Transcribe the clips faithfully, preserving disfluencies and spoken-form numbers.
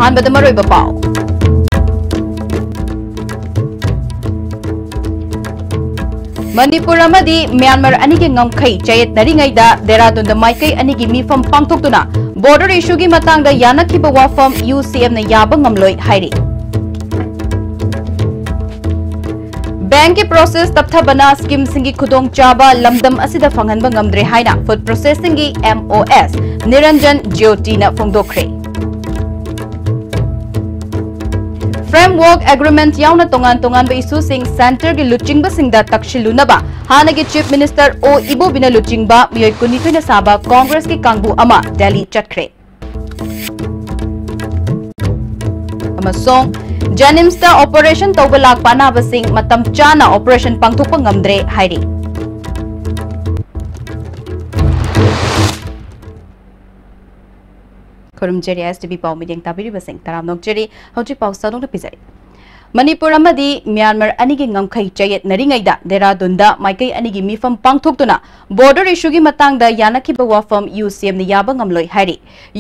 ꯑꯍꯥꯟꯕꯗ ꯃꯔꯨꯑꯣꯏꯕ ꯄꯥꯎ꯫ ꯃꯅꯤꯄꯨꯔ ꯑꯃꯗꯤ ꯃ꯭ꯌꯥꯟꯃꯥꯔ ꯑꯅꯤꯒꯤ ꯉꯝꯈꯩ ꯆꯌꯦꯠꯅꯔꯤꯉꯩꯗ ꯗꯦꯔꯥꯗꯨꯟꯗ ꯃꯥꯏꯀꯩ ꯑꯅꯤꯒꯤ ꯃꯤꯐꯝ ꯄꯥꯡꯊꯣꯛꯇꯨꯅ border issueꯒꯤ ꯃꯇꯥꯡꯗ ꯌꯥꯅꯈꯤꯕ ꯋꯥꯐꯝ UCMꯅ ꯌꯥꯕ ꯉꯝꯂꯣꯏ ꯍꯥꯏꯔꯤ꯫ Bankꯀꯤ process ꯇꯞꯊꯕꯅ schemeꯁꯤꯡꯒꯤ ꯈꯨꯗꯣꯡꯆꯥꯕ ꯂꯝꯗꯝ ꯑꯁꯤꯗ ꯐꯪꯍꯟꯕ ꯉꯝꯗ꯭ꯔꯦ ꯍꯥꯏꯅ Food Processingꯒꯤ MOS ꯅꯤꯔꯟꯖꯟ ꯖ꯭ꯌꯣꯇꯤꯅ ꯐꯣꯡꯗꯣꯛꯈ꯭ꯔꯦ꯫ Framework Agreement ꯌꯥꯎꯅ ꯇꯣꯉꯥꯟ ꯇꯣꯉꯥꯟꯕ issueꯁꯤꯡ centreꯒꯤ ꯂꯨꯆꯤꯡꯕꯁꯤꯡꯗ ꯇꯛꯁꯤꯜꯂꯨꯅꯕ ꯍꯥꯟꯅꯒꯤ Chief Minister O ꯏꯕꯣꯕꯤꯅ ꯂꯨꯆꯤꯡꯕ ꯃꯤꯑꯣꯏ ꯀꯨꯟꯅꯤꯊꯣꯏꯅ ꯁꯥꯕ Congressꯀꯤ ꯀꯥꯡꯕꯨ ꯑꯃ ꯗꯦꯜꯂꯤ ꯆꯠꯈ꯭ꯔꯦ꯫ ꯑꯃꯁꯨꯡ JNIMSꯇ operation ꯇꯧꯕ ꯂꯥꯛꯄ ꯑꯅꯥꯕꯁꯤꯡ ꯃꯇꯝ ꯆꯥꯅ operation ꯄꯥꯡꯊꯣꯛꯄ ꯉꯝꯗ꯭ꯔꯦ ꯍꯥꯏꯔꯤ꯫ ꯈꯨꯔꯨꯝꯖꯔꯤ STV ꯄꯥꯎ ꯃꯤꯠꯌꯦꯡ ꯇꯥꯕꯤꯔꯤꯕꯁꯤꯡ ꯇꯔꯥꯝꯅ ꯑꯣꯛꯆꯔꯤ꯫ ꯍꯧꯖꯤꯛ ꯄꯥꯎ ꯁꯟꯗꯣꯛꯅ ꯄꯤꯖꯔꯤ꯫ ꯃꯅꯤꯄꯨꯔ ꯑꯃꯗꯤ ꯃ꯭ꯌꯥꯟꯃꯥꯔ ꯑꯅꯤꯒꯤ ꯉꯝꯈꯩ ꯆꯌꯦꯠꯅꯔꯤꯉꯩꯗ ꯗꯦꯔꯥꯗꯨꯟꯗ ꯃꯥꯏꯀꯩ ꯑꯅꯤꯒꯤ ꯃꯤꯐꯝ ꯄꯥꯡꯊꯣꯛꯇꯨꯅ border issueꯒꯤ ꯃꯇꯥꯡꯗ ꯌꯥꯅꯈꯤꯕ ꯋꯥꯐꯝ UCMꯅ ꯌꯥꯕ ꯉꯝꯂꯣꯏ ꯍꯥꯏꯔꯤ꯫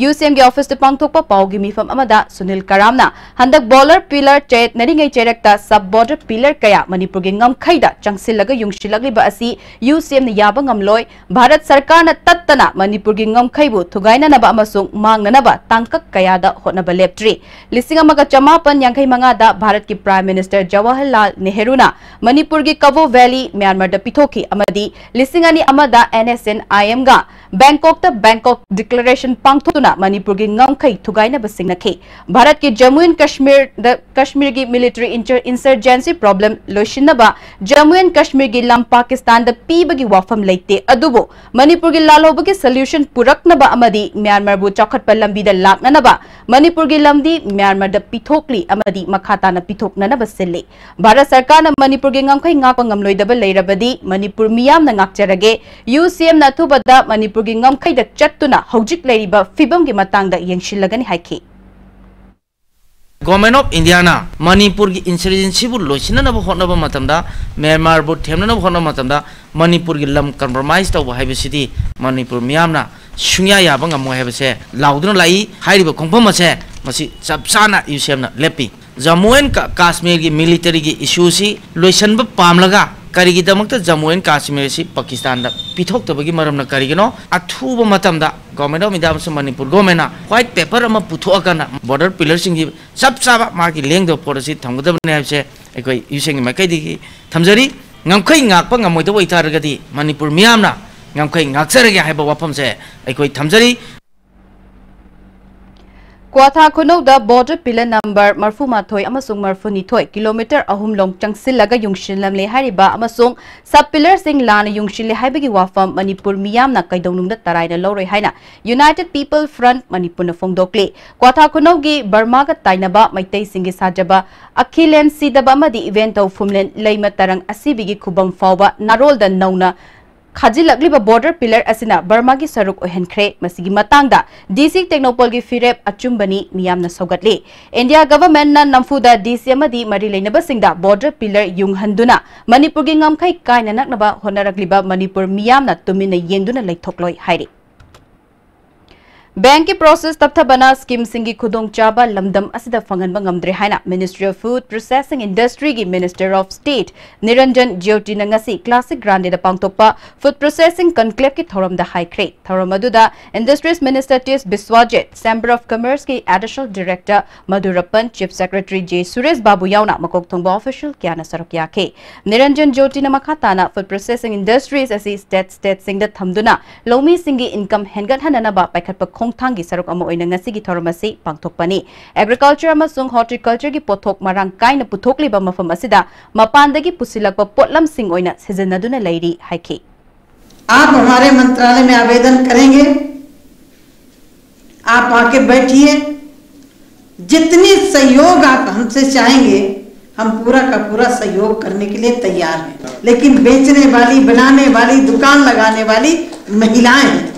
UCMꯒꯤ officeꯇ ꯄꯥꯡꯊꯣꯛꯄ ꯄꯥꯎꯒꯤ ꯃꯤꯐꯝ ꯑꯃꯗ ꯁꯨꯅꯤꯜ ꯀꯔꯥꯝꯅ ꯍꯟꯗꯛ border pillar ꯆꯌꯦꯠꯅꯔꯤꯉꯩ ꯆꯩꯔꯛꯇ sub border pillar ꯀꯌꯥ ꯃꯅꯤꯄꯨꯔꯒꯤ ꯉꯝꯈꯩꯗ ꯆꯪꯁꯤꯜꯂꯒ ꯌꯨꯡꯁꯤꯜꯂꯛꯂꯤꯕ ꯑꯁꯤ UCMꯅ ꯌꯥꯕ ꯉꯝꯂꯣꯏ꯫ ꯚꯥꯔꯠ ꯁꯔꯀꯥꯔꯅ ꯇꯠꯇꯅ ꯃꯅꯤꯄꯨꯔꯒꯤ ꯉꯝꯈꯩꯕꯨ ꯊꯨꯒꯥꯏꯅꯅꯕ ꯑꯃꯁꯨꯡ ꯃꯥꯡꯅꯅꯕ ꯇꯥꯡꯀꯛ ꯀꯌꯥꯗ ꯍꯣꯠꯅꯕ ꯂꯦꯞꯇ꯭ꯔꯤ꯫ ꯂꯤꯁꯤꯡ ꯑꯃꯒ ꯆꯃꯥꯄꯟ ꯌꯥꯡꯈꯩ ꯃꯉꯥꯗ ꯚꯥꯔꯠꯀꯤ Prime Minister ꯖꯋꯥꯍꯔꯂꯥꯜ ꯅꯦꯍꯔꯨꯅ ꯃꯅꯤꯄꯨꯔꯒꯤ ꯀꯕꯣ Valley ꯃ꯭ꯌꯥꯟꯃꯥꯔꯗ ꯄꯤꯊꯣꯛꯈꯤ ꯑꯃꯗꯤ ꯂꯤꯁꯤꯡ ꯑꯅꯤ ꯑꯃꯗ NSCN-IMꯒ ꯕꯦꯡꯀꯣꯛꯇ Bangkok Declaration ꯄꯥꯡꯊꯣꯛꯇꯨꯅ ꯃꯅꯤꯄꯨꯔꯒꯤ ꯉꯝꯈꯩ ꯊꯨꯒꯥꯏꯅꯕ ꯁꯤꯡꯅꯈꯤ꯫ ꯚꯥꯔꯠꯀꯤ ꯖꯝꯃꯨ ꯑꯦꯟ ꯀꯥꯁꯃꯤꯔꯗ ꯀꯥꯁꯃꯤꯔꯒꯤ military inter-, insurgency problem ꯂꯣꯏꯁꯤꯟꯅꯕ ꯖꯝꯃꯨ ꯑꯦꯟ ꯀꯥꯁꯃꯤꯔꯒꯤ ꯂꯝ ꯄꯥꯀꯤꯁꯇꯥꯟꯗ ꯄꯤꯕꯒꯤ ꯋꯥꯐꯝ ꯂꯩꯇꯦ, ꯑꯗꯨꯕꯨ ꯃꯅꯤꯄꯨꯔꯒꯤ ꯂꯥꯜꯍꯧꯕꯒꯤ solution ꯄꯨꯔꯛꯅꯕ ꯑꯃꯗꯤ ꯃ꯭ꯌꯥꯟꯃꯥꯔꯕꯨ ꯆꯥꯎꯈꯠꯄ ꯂꯝꯕꯤꯗ ꯂꯥꯛꯅꯅꯕ ꯃꯅꯤꯄꯨꯔꯒꯤ ꯂꯝꯗꯤ ꯃ꯭ꯌꯥꯟꯃꯥꯔꯗ ꯄꯤꯊꯣꯛꯂꯤ ꯑꯃꯗꯤ ꯃꯈꯥ ꯇꯥꯅ ꯄꯤꯊꯣꯛꯅꯅꯕ ꯁꯤꯜꯂꯤ꯫ ꯚꯥꯔꯠ ꯁꯔꯀꯥꯔꯅ ꯃꯅꯤꯄꯨꯔꯒꯤ ꯉꯝꯈꯩ ꯉꯥꯛꯄ ꯉꯝꯂꯣꯏꯗꯕ ꯂꯩꯔꯕꯗꯤ ꯃꯅꯤꯄꯨꯔ ꯃꯤꯌꯥꯝꯅ ꯉꯥꯛꯆꯔꯒꯦ꯫ UCMꯅ ꯑꯊꯨꯕꯗ ꯃꯅꯤꯄꯨꯔꯒꯤ ꯉꯝꯈꯩꯗ ꯆꯠꯇꯨꯅ ꯍꯧꯖꯤꯛ ꯂꯩꯔꯤꯕ ꯐꯤꯕꯝꯒꯤ ꯃꯇꯥꯡꯗ ꯌꯦꯡꯁꯤꯜꯂꯒꯅꯤ ꯍꯥꯏꯈꯤ꯫ Government of Indiaꯅ ꯃꯅꯤꯄꯨꯔꯒꯤ insurgencyꯕꯨ ꯂꯣꯏꯁꯤꯟꯅꯅꯕ ꯍꯣꯠꯅꯕ ꯃꯇꯝꯗ, ꯃ꯭ꯌꯥꯟꯃꯥꯔꯕꯨ ꯊꯦꯝꯅꯅꯕ ꯍꯣꯠꯅꯕ ꯃꯇꯝꯗ ꯃꯅꯤꯄꯨꯔꯒꯤ ꯂꯝ compromise ꯇꯧꯕ ꯍꯥꯏꯕꯁꯤꯗꯤ ꯃꯅꯤꯄꯨꯔ ꯃꯤꯌꯥꯝꯅ ꯁꯨꯡꯌꯥ ꯌꯥꯕ ꯉꯝꯃꯣꯏ ꯍꯥꯏꯕꯁꯦ ꯂꯥꯎꯗꯨꯅ ꯂꯥꯛꯏ꯫ ꯍꯥꯏꯔꯤꯕ ꯈꯣꯡꯐꯝ ꯑꯁꯦ ꯃꯁꯤ ꯆꯞ ꯆꯥꯅ ꯌꯨꯁꯦꯞꯅ ꯂꯦꯞꯄꯤ꯫ ꯖꯝꯃꯨ ꯑꯦꯟ ꯀ-, ꯀꯥꯁꯃꯤꯔꯒꯤ ꯃꯤꯂꯤꯇꯔꯤꯒꯤ ꯏꯁꯨꯁꯤ ꯂꯣꯏꯁꯤꯟꯕ ꯄꯥꯝꯂꯒ ꯀꯔꯤꯒꯤꯗꯃꯛꯇ ꯖꯝꯃꯨ ꯑꯦꯟ ꯀꯥꯁꯃꯤꯔ ꯑꯁꯤ ꯄꯥꯀꯤꯁꯇꯥꯟꯗ ꯄꯤꯊꯣꯛꯇꯕꯒꯤ ꯃꯔꯝꯅ ꯀꯔꯤꯒꯤꯅꯣ? ꯑꯊꯨꯕ ꯃꯇꯝꯗ Government of India ꯑꯃꯁꯨꯡ ꯃꯅꯤꯄꯨꯔ government ꯅ white paper ꯑꯃ ꯄꯨꯊꯣꯛꯑꯀꯥꯟꯗ border pillar ꯁꯤꯡꯒꯤ ꯆꯞ ꯆꯥꯕ ꯃꯥꯒꯤ ꯂꯦꯡꯗꯕ ꯄꯣꯠ ꯑꯁꯤ ꯊꯝꯒꯗꯕꯅꯤ ꯍꯥꯏꯕꯁꯦ ꯑꯩꯈꯣꯏ ꯌꯨꯁꯦꯞꯀꯤ ꯃꯥꯏꯀꯩꯗꯒꯤ ꯊꯝꯖꯔꯤ꯫ ꯉꯝꯈꯩ ꯉꯥꯛꯄ ꯉꯝꯃꯣꯏꯗꯕ ꯑꯣꯏꯇꯥꯔꯒꯗꯤ ꯃꯅꯤꯄꯨꯔ ꯃꯤꯌꯥꯝꯅ ꯉꯝꯈꯩ ꯉꯥꯛꯆꯔꯒꯦ ꯍꯥꯏꯕ ꯋꯥꯐꯝꯁꯦ ꯑꯩꯈꯣꯏ ꯊꯝꯖꯔꯤ꯫ ꯀ꯭ꯋꯥꯊꯥ ꯈꯨꯅꯧꯗ border pillar number ꯃꯔꯐꯨ ꯃꯥꯊꯣꯏ ꯑꯃꯁꯨꯡ ꯃꯔꯐꯨ ꯅꯤꯊꯣꯏ ꯀꯤꯂꯣꯃꯤꯇꯔ ꯑꯍꯨꯝ ꯂꯣꯝ ꯆꯪꯁꯤꯜꯂꯒ ꯌꯨꯡꯁꯤꯜꯂꯝꯂꯦ ꯍꯥꯏꯔꯤꯕ ꯑꯃꯁꯨꯡ sub pillar ꯁꯤꯡ ꯂꯥꯟꯅ ꯌꯨꯡꯁꯤꯜꯂꯦ ꯍꯥꯏꯕꯒꯤ ꯋꯥꯐꯝ ꯃꯅꯤꯄꯨꯔ ꯃꯤꯌꯥꯝꯅ ꯀꯩꯗꯧꯅꯨꯡꯗ ꯇꯔꯥꯏꯅ ꯂꯧꯔꯣꯏ ꯍꯥꯏꯅ United People Front ꯃꯅꯤꯄꯨꯔꯅ ꯐꯣꯡꯗꯣꯛꯂꯤ꯫ ꯀ꯭ꯋꯥꯊꯥ ꯈꯨꯅꯧꯒꯤ ꯕꯔꯃꯥꯒ ꯇꯥꯏꯅꯕ ꯃꯩꯇꯩꯁꯤꯡꯒꯤ ꯁꯥꯖꯕ ꯑꯈꯤꯂꯦꯟ ꯁꯤꯗꯕ ꯑꯃꯗꯤ ꯏꯕꯦꯟꯇꯧ ꯐꯨꯝꯂꯦꯟ ꯂꯩꯃ ꯇꯔꯪ ꯑꯁꯤꯕꯤꯒꯤ ꯈꯨꯕꯝ ꯐꯥꯎꯕ ꯅꯥꯔꯣꯜꯗ ꯅꯧꯅ ꯈꯥꯖꯤꯜꯂꯛꯂꯤꯕ border pillar ꯑꯁꯤꯅ ꯕꯔꯃꯥꯒꯤ ꯁꯔꯨꯛ ꯑꯣꯏꯍꯟꯈ꯭ꯔꯦ꯫ ꯃꯁꯤꯒꯤ ꯃꯇꯥꯡꯗ D C ꯇꯦꯡꯅꯧꯄꯜꯒꯤ ꯐꯤꯔꯦꯞ ꯑꯆꯨꯝꯕꯅꯤ ꯃꯤꯌꯥꯝꯅ ꯁꯧꯒꯠꯂꯤ꯫ India government ꯅ ꯅꯝꯐꯨꯗ D C ꯑꯃꯗꯤ ꯃꯔꯤ ꯂꯩꯅꯕꯁꯤꯡꯗ border pillar ꯌꯨꯡꯍꯟꯗꯨꯅ ꯃꯅꯤꯄꯨꯔꯒꯤ ꯉꯝꯈꯩ ꯀꯥꯏꯅ ꯅꯛꯅꯕ ꯍꯣꯠꯅꯔꯛꯂꯤꯕ ꯃꯅꯤꯄꯨꯔ ꯃꯤꯌꯥꯝꯅ ꯇꯨꯃꯤꯟꯅ ꯌꯦꯡꯗꯨꯅ ꯂꯩꯊꯣꯛꯂꯣꯏ ꯍꯥꯏꯔꯤ꯫ Bank ꯀꯤ process ꯇꯞꯊꯕꯅ scheme ꯁꯤꯡꯒꯤ ꯈꯨꯗꯣꯡꯆꯥꯕ ꯂꯝꯗꯝ ꯑꯁꯤꯗ ꯐꯪꯍꯟꯕ ꯉꯝꯗ꯭ꯔꯦ ꯍꯥꯏꯅ Ministry of Food Processing Industry ꯒꯤ Minister of State ꯅꯤꯔꯟꯖꯟ ꯖ꯭ꯌꯣꯇꯤꯅ ꯉꯁꯤ Classic Grande ꯗ ꯄꯥꯡꯊꯣꯛꯄ Food Processing Conclave ꯀꯤ ꯊꯧꯔꯝꯗ ꯍꯥꯏꯈ꯭ꯔꯦ꯫ ꯊꯧꯔꯝ ꯑꯗꯨꯗ Industries Minister T S ꯕꯤꯁ꯭ꯋꯥꯖꯤꯠ, Chamber of Commerce ꯀꯤ Additional Director ꯃꯙꯨꯔꯞꯄꯟ, Chief Secretary J Suresh ꯕꯥꯕꯨ ꯌꯥꯎꯅ ꯃꯀꯣꯛ ꯊꯣꯡꯕ official ꯀꯌꯥꯅ ꯁꯔꯨꯛ ꯌꯥꯈꯤ꯫ ꯅꯤꯔꯟꯖꯟ ꯖ꯭ꯌꯣꯇꯤꯅ ꯃꯈꯥ ꯇꯥꯅ food processing industries ꯑꯁꯤ state state ꯁꯤꯡꯗ ꯊꯝꯗꯨꯅ ꯂꯧꯃꯤꯁꯤꯡꯒꯤ income ꯍꯦꯟꯒꯠꯍꯟꯅꯅꯕ ꯄꯥꯏꯈꯠꯄ ꯈꯣꯡꯊꯥꯡꯒꯤ ꯁꯔꯨꯛ ꯑꯃ ꯑꯣꯏꯅ ꯉꯁꯤꯒꯤ ꯊꯧꯔꯝ ꯑꯁꯤ ꯄꯥꯡꯊꯣꯛꯄꯅꯤ꯫ Agriculture ꯑꯃꯁꯨꯡ horticulture ꯒꯤ ꯄꯣꯠꯊꯣꯛ ꯃꯔꯥꯡ ꯀꯥꯏꯅ ꯄꯨꯊꯣꯛꯂꯤꯕ ꯃꯐꯝ ꯑꯁꯤꯗ ꯃꯄꯥꯟꯗꯒꯤ ꯄꯨꯁꯤꯜꯂꯛꯄ ꯄꯣꯠꯂꯝꯁꯤꯡ ꯑꯣꯏꯅ ꯁꯤꯖꯤꯟꯅꯗꯨꯅ ꯂꯩꯔꯤ ꯍꯥꯏꯈꯤ꯫ आप हमारे मंत्रालय में आवेदन करेंगे, आप आके बैठिए, जितनी सहयोग आप हमसे चाहेंगे, हम पूरा का पूरा सहयोग करने के लिए तैयार हैं। लेकिन बेचने वाली, बनाने वाली, दुकान लगाने वाली महिलाएं हैं,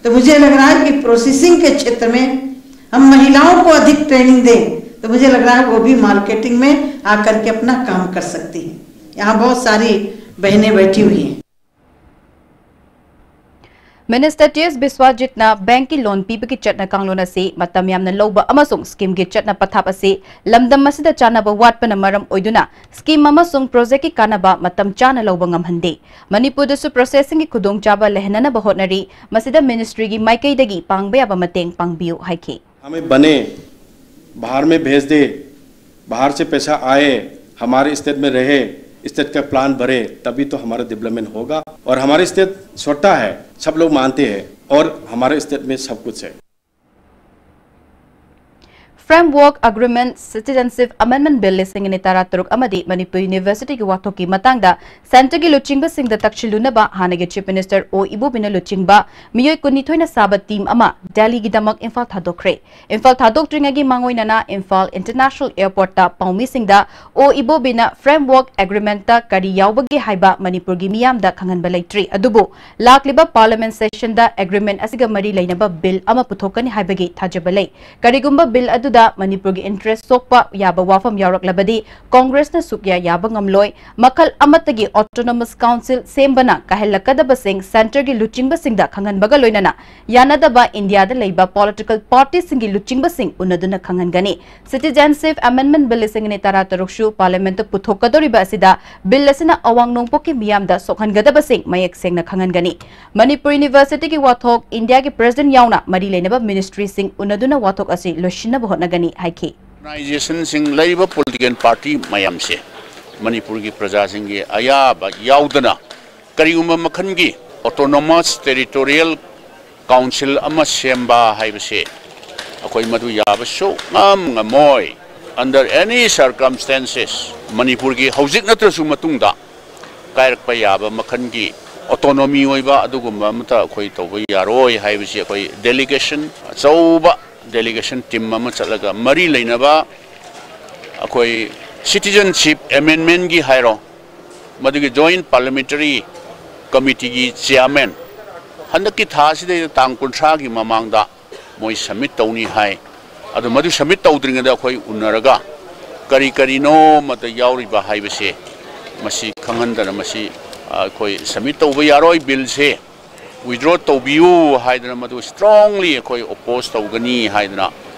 तो मुझे लग रहा है कि प्रोसेसिंग के क्षेत्र में हम महिलाओं को अधिक ट्रेनिंग दें, तो मुझे लग रहा है वो भी मार्केटिंग में आकर के अपना काम कर सकती हैं। यहाँ बहुत सारी बहनें बैठी हुई हैं। Minister T S ꯕꯤꯁ꯭ꯋꯥꯖꯤꯠꯅ ꯕꯦꯡꯛꯀꯤ ꯂꯣꯟ ꯄꯤꯕꯒꯤ ꯆꯠꯅ ꯀꯥꯡꯂꯣꯟ ꯑꯁꯤ ꯃꯇꯝ ꯌꯥꯝꯅ ꯂꯧꯕ ꯑꯃꯁꯨꯡ ꯁ꯭ꯀꯤꯝꯒꯤ ꯆꯠꯅ ꯄꯊꯥꯞ ꯑꯁꯤ ꯂꯝꯗꯝ ꯑꯁꯤꯗ ꯆꯥꯟꯅꯕ ꯋꯥꯠꯄꯅ ꯃꯔꯝ ꯑꯣꯏꯗꯨꯅ ꯁ꯭ꯀꯤꯝ ꯑꯃꯁꯨꯡ ꯄ꯭ꯔꯣꯖꯦꯛꯀꯤ ꯀꯥꯟꯅꯕ ꯃꯇꯝ ꯆꯥꯅ ꯂꯧꯕ ꯉꯝꯍꯟꯗꯦ꯫ ꯃꯅꯤꯄꯨꯔꯗꯁꯨ ꯄ꯭ꯔꯣꯁꯦꯁꯤꯡꯒꯤ ꯈꯨꯗꯣꯡꯆꯥꯕ ꯂꯩꯍꯟꯅꯅꯕ ꯍꯣꯠꯅꯔꯤ꯫ ꯃꯁꯤꯗ ꯃꯤꯅꯤꯁꯇ꯭ꯔꯤꯒꯤ ꯃꯥꯏꯀꯩꯗꯒꯤ ꯄꯥꯡꯕ ꯌꯥꯕ ꯃꯇꯦꯡ ꯄꯥꯡꯕꯤꯌꯨ ꯍꯥꯏꯈꯤ꯫ हमें बने, बाहर में भेज दे, बाहर से पैसा आए, हमारे स्टेट में रहे, स्टेट का प्लान भरे, तभी तो हमारा डेवलपमेंट होगा। और हमारे स्टेट छोटा है, सब लोग मानते हैं, और हमारे स्टेट में सब कुछ है। Framework Agreement, Citizenship Amendment Bill ꯂꯤꯁꯤꯡ ꯑꯅꯤ ꯇꯔꯥꯇꯔꯨꯛ ꯑꯃꯗꯤ ꯃꯅꯤꯄꯨꯔ ꯌꯨꯅꯤꯚꯔꯁꯤꯇꯤꯒꯤ ꯋꯥꯊꯣꯛꯀꯤ ꯃꯇꯥꯡꯗ ꯁꯦꯟꯇꯔꯒꯤ ꯂꯨꯆꯤꯡꯕꯁꯤꯡꯗ ꯇꯛꯁꯤꯜꯂꯨꯅꯕ ꯍꯥꯟꯅꯒꯤ ꯆꯤꯐ ꯃꯤꯅꯤꯁꯇꯔ ꯑꯣ ꯏꯕꯣꯕꯤꯅ ꯂꯨꯆꯤꯡꯕ ꯃꯤꯑꯣꯏ ꯀꯨꯟꯅꯤꯊꯣꯏꯅ ꯁꯥꯕ ꯇꯤꯝ ꯑꯃ ꯗꯦꯜꯂꯤꯒꯤꯗꯃꯛ ꯏꯝꯐꯥꯜ ꯊꯥꯗꯣꯛꯈ꯭ꯔꯦ꯫ ꯏꯝꯐꯥꯜ ꯊꯥꯗꯣꯛꯇ꯭ꯔꯤꯉꯩꯒꯤ ꯃꯥꯡꯑꯣꯏꯅꯅ ꯏꯝꯐꯥꯜ ꯏꯟꯇꯔꯅꯦꯁꯅꯦꯜ ꯑꯦꯌꯔꯄꯣꯔꯠꯇ ꯄꯥꯎꯃꯤꯁꯤꯡꯗ ꯑꯣ ꯏꯕꯣꯕꯤꯅ Framework Agreement ꯀꯔꯤ ꯌꯥꯎꯕꯒꯦ ꯍꯥꯏꯕ ꯃꯅꯤꯄꯨꯔꯒꯤ ꯃꯤꯌꯥꯝꯗ ꯈꯪꯍꯟꯕ ꯂꯩꯇ꯭ꯔꯤ꯫ ꯑꯗꯨꯕꯨ ꯂꯥꯛꯂꯤꯕ ꯄꯥꯔꯂꯤꯌꯥꯃꯦꯟꯠ ꯁꯦꯁꯟꯗ ꯑꯦꯒ꯭ꯔꯤꯃꯦꯟꯠ ꯑꯁꯤꯒ ꯃꯔꯤ ꯂꯩꯅꯕ ꯕꯤꯜ ꯑꯃ ꯄꯨꯊꯣꯛꯀꯅꯤ ꯍꯥꯏꯕꯒꯤ ꯊꯥꯖꯕ ꯂꯩ꯫ ꯀꯔꯤꯒꯨꯝꯕ ꯕꯤꯜ ꯑꯗꯨꯗ ꯃꯅꯤꯄꯨꯔꯒꯤ ꯏꯟꯇꯔꯦꯁ ꯁꯣꯛꯄ ꯌꯥꯕ ꯋꯥꯐꯝ ꯌꯥꯎꯔꯛꯂꯕꯗꯤ ꯀꯣꯡꯒ꯭ꯔꯦꯁꯅ ꯁꯨꯛꯌꯥ ꯌꯥꯕ ꯉꯝꯂꯣꯏ꯫ ꯃꯈꯜ ꯑꯃꯠꯇꯒꯤ ꯑꯣꯇꯣꯅꯣꯃꯁ ꯀꯥꯎꯟꯁꯤꯜ ꯁꯦꯝꯕꯅ ꯀꯥꯏꯍꯜꯂꯛꯀꯗꯕꯁꯤꯡ ꯁꯦꯟꯇꯔꯒꯤ ꯂꯨꯆꯤꯡꯕꯁꯤꯡꯗ ꯈꯪꯍꯟꯕꯒ ꯂꯣꯏꯅꯅ ꯌꯥꯅꯗꯕ ꯏꯟꯗꯤꯌꯥꯗ ꯂꯩꯕ ꯄꯣꯂꯤꯇꯤꯀꯦꯜ ꯄꯥꯔꯇꯤꯁꯤꯡꯒꯤ ꯂꯨꯆꯤꯡꯕꯁꯤꯡ ꯎꯅꯗꯨꯅ ꯈꯪꯍꯟꯒꯅꯤ꯫ Citizenship Amendment Bill ꯂꯤꯁꯤꯡ ꯑꯅꯤ ꯇꯔꯥꯇꯔꯨꯛꯁꯨ ꯄꯥꯔꯂꯤꯌꯥꯃꯦꯟꯠꯇ ꯄꯨꯊꯣꯛꯀꯗꯧꯔꯤꯕ ꯑꯁꯤꯗ ꯕꯤꯜ ꯑꯁꯤꯅ ꯑꯋꯥꯡ ꯅꯣꯡꯄꯣꯛꯀꯤ ꯃꯤꯌꯥꯝꯗ ꯁꯣꯛꯍꯟꯒꯗꯕꯁꯤꯡ ꯃꯌꯦꯛ ꯁꯦꯡꯅ ꯈꯪꯍꯟꯒꯅꯤ꯫ ꯃꯅꯤꯄꯨꯔ ꯌꯨꯅꯤꯚꯔꯁꯤꯇꯤꯒꯤ ꯋꯥꯊꯣꯛ ꯏꯟꯗꯤꯌꯥꯒꯤ ꯄ꯭ꯔꯦꯁꯤꯗꯦꯟꯠ ꯌꯥꯎꯅ ꯃꯔꯤ ꯂꯩꯅꯕ ꯃꯤꯅꯤꯁꯇ꯭ꯔꯤꯁꯤꯡ ꯎꯅꯗꯨꯅ ꯋꯥꯊꯣꯛ ꯑꯁꯤ ꯂꯣꯏꯁꯤꯟꯅꯕ ꯍꯣꯠꯅꯒꯅꯤ ꯍꯥꯏꯈꯤ꯫ ꯑꯣꯔꯒꯅꯥꯏꯖꯦꯁꯟꯁꯤꯡ, ꯂꯩꯔꯤꯕ ꯄꯣꯂꯤꯇꯤꯀꯦꯜ ꯄꯥꯔꯇꯤ ꯃꯌꯥꯝꯁꯦ ꯃꯅꯤꯄꯨꯔꯒꯤ ꯄ꯭ꯔꯖꯥꯁꯤꯡꯒꯤ ꯑꯌꯥꯕ ꯌꯥꯎꯗꯅ ꯀꯔꯤꯒꯨꯝꯕ ꯃꯈꯜꯒꯤ ꯑꯣꯇꯣꯅꯣꯃꯁ ꯇꯦꯔꯤꯇꯣꯔꯤꯌꯦꯜ ꯀꯥꯎꯟꯁꯤꯜ ꯑꯃ ꯁꯦꯝꯕ ꯍꯥꯏꯕꯁꯦ ꯑꯩꯈꯣꯏ ꯃꯗꯨ ꯌꯥꯕ ꯁꯨꯡꯉꯝ ꯉꯝꯃꯣꯏ꯫ Under any circumstances, ꯃꯅꯤꯄꯨꯔꯒꯤ ꯍꯧꯖꯤꯛ ꯅꯠꯇ꯭ꯔꯁꯨ ꯃꯇꯨꯡꯗ ꯀꯥꯏꯔꯛꯄ ꯌꯥꯕ ꯃꯈꯜꯒꯤ ꯑꯣꯇꯣꯅꯣꯃꯤ ꯑꯣꯏꯕ ꯑꯗꯨꯒꯨꯝꯕ ꯑꯃꯠꯇ ꯑꯩꯈꯣꯏ ꯇꯧꯕ ꯌꯥꯔꯣꯏ ꯍꯥꯏꯕꯁꯤ ꯑꯩꯈꯣꯏ ꯗꯦꯂꯤꯒꯦꯁꯟ, ꯑꯆꯧꯕ ꯗꯦꯂꯤꯒꯦꯁꯟ ꯇꯤꯝ ꯑꯃ ꯆꯠꯂꯒ ꯃꯔꯤ ꯂꯩꯅꯕ ꯑꯩꯈꯣꯏ ꯁꯤꯇꯤꯖꯟꯁꯤꯞ ꯑꯦꯃꯦꯟꯃꯦꯟꯒꯤ ꯍꯥꯏꯔꯣ, ꯃꯗꯨꯒꯤ ꯖꯣꯏꯟꯠ ꯄꯥꯔꯂꯤꯌꯥꯃꯦꯟꯇꯔꯤ ꯀꯃꯤꯇꯤꯒꯤ ꯆꯤꯌꯥꯔꯃꯦꯟ ꯍꯟꯗꯛꯀꯤ ꯊꯥ ꯑꯁꯤꯗꯩꯗ ꯇꯥꯡ ꯀꯨꯟꯊ꯭ꯔꯥꯒꯤ ꯃꯃꯥꯡꯗ ꯃꯣꯏ ꯁꯕꯃꯤꯠ ꯇꯧꯅꯤ ꯍꯥꯏ꯫ ꯑꯗꯨ ꯃꯗꯨ ꯁꯕꯃꯤꯠ ꯇꯧꯗ꯭ꯔꯤꯉꯩꯗ ꯑꯩꯈꯣꯏ ꯎꯅꯔꯒ ꯀꯔꯤ ꯀꯔꯤꯅꯣ ꯃꯗ ꯌꯥꯎꯔꯤꯕ ꯍꯥꯏꯕꯁꯦ ꯃꯁꯤ ꯈꯪꯍꯟꯗꯅ ꯃꯁꯤ ꯑꯩꯈꯣꯏ ꯁꯕꯃꯤꯠ ꯇꯧꯕ ꯌꯥꯔꯣꯏ꯫ ꯕꯤꯜꯁꯦ Withdraw ꯇꯧꯕꯤꯌꯨ ꯍꯥꯏꯗꯅ ꯃꯗꯨ strongly ꯑꯩꯈꯣꯏ oppose ꯇꯧꯒꯅꯤ ꯍꯥꯏꯗꯅ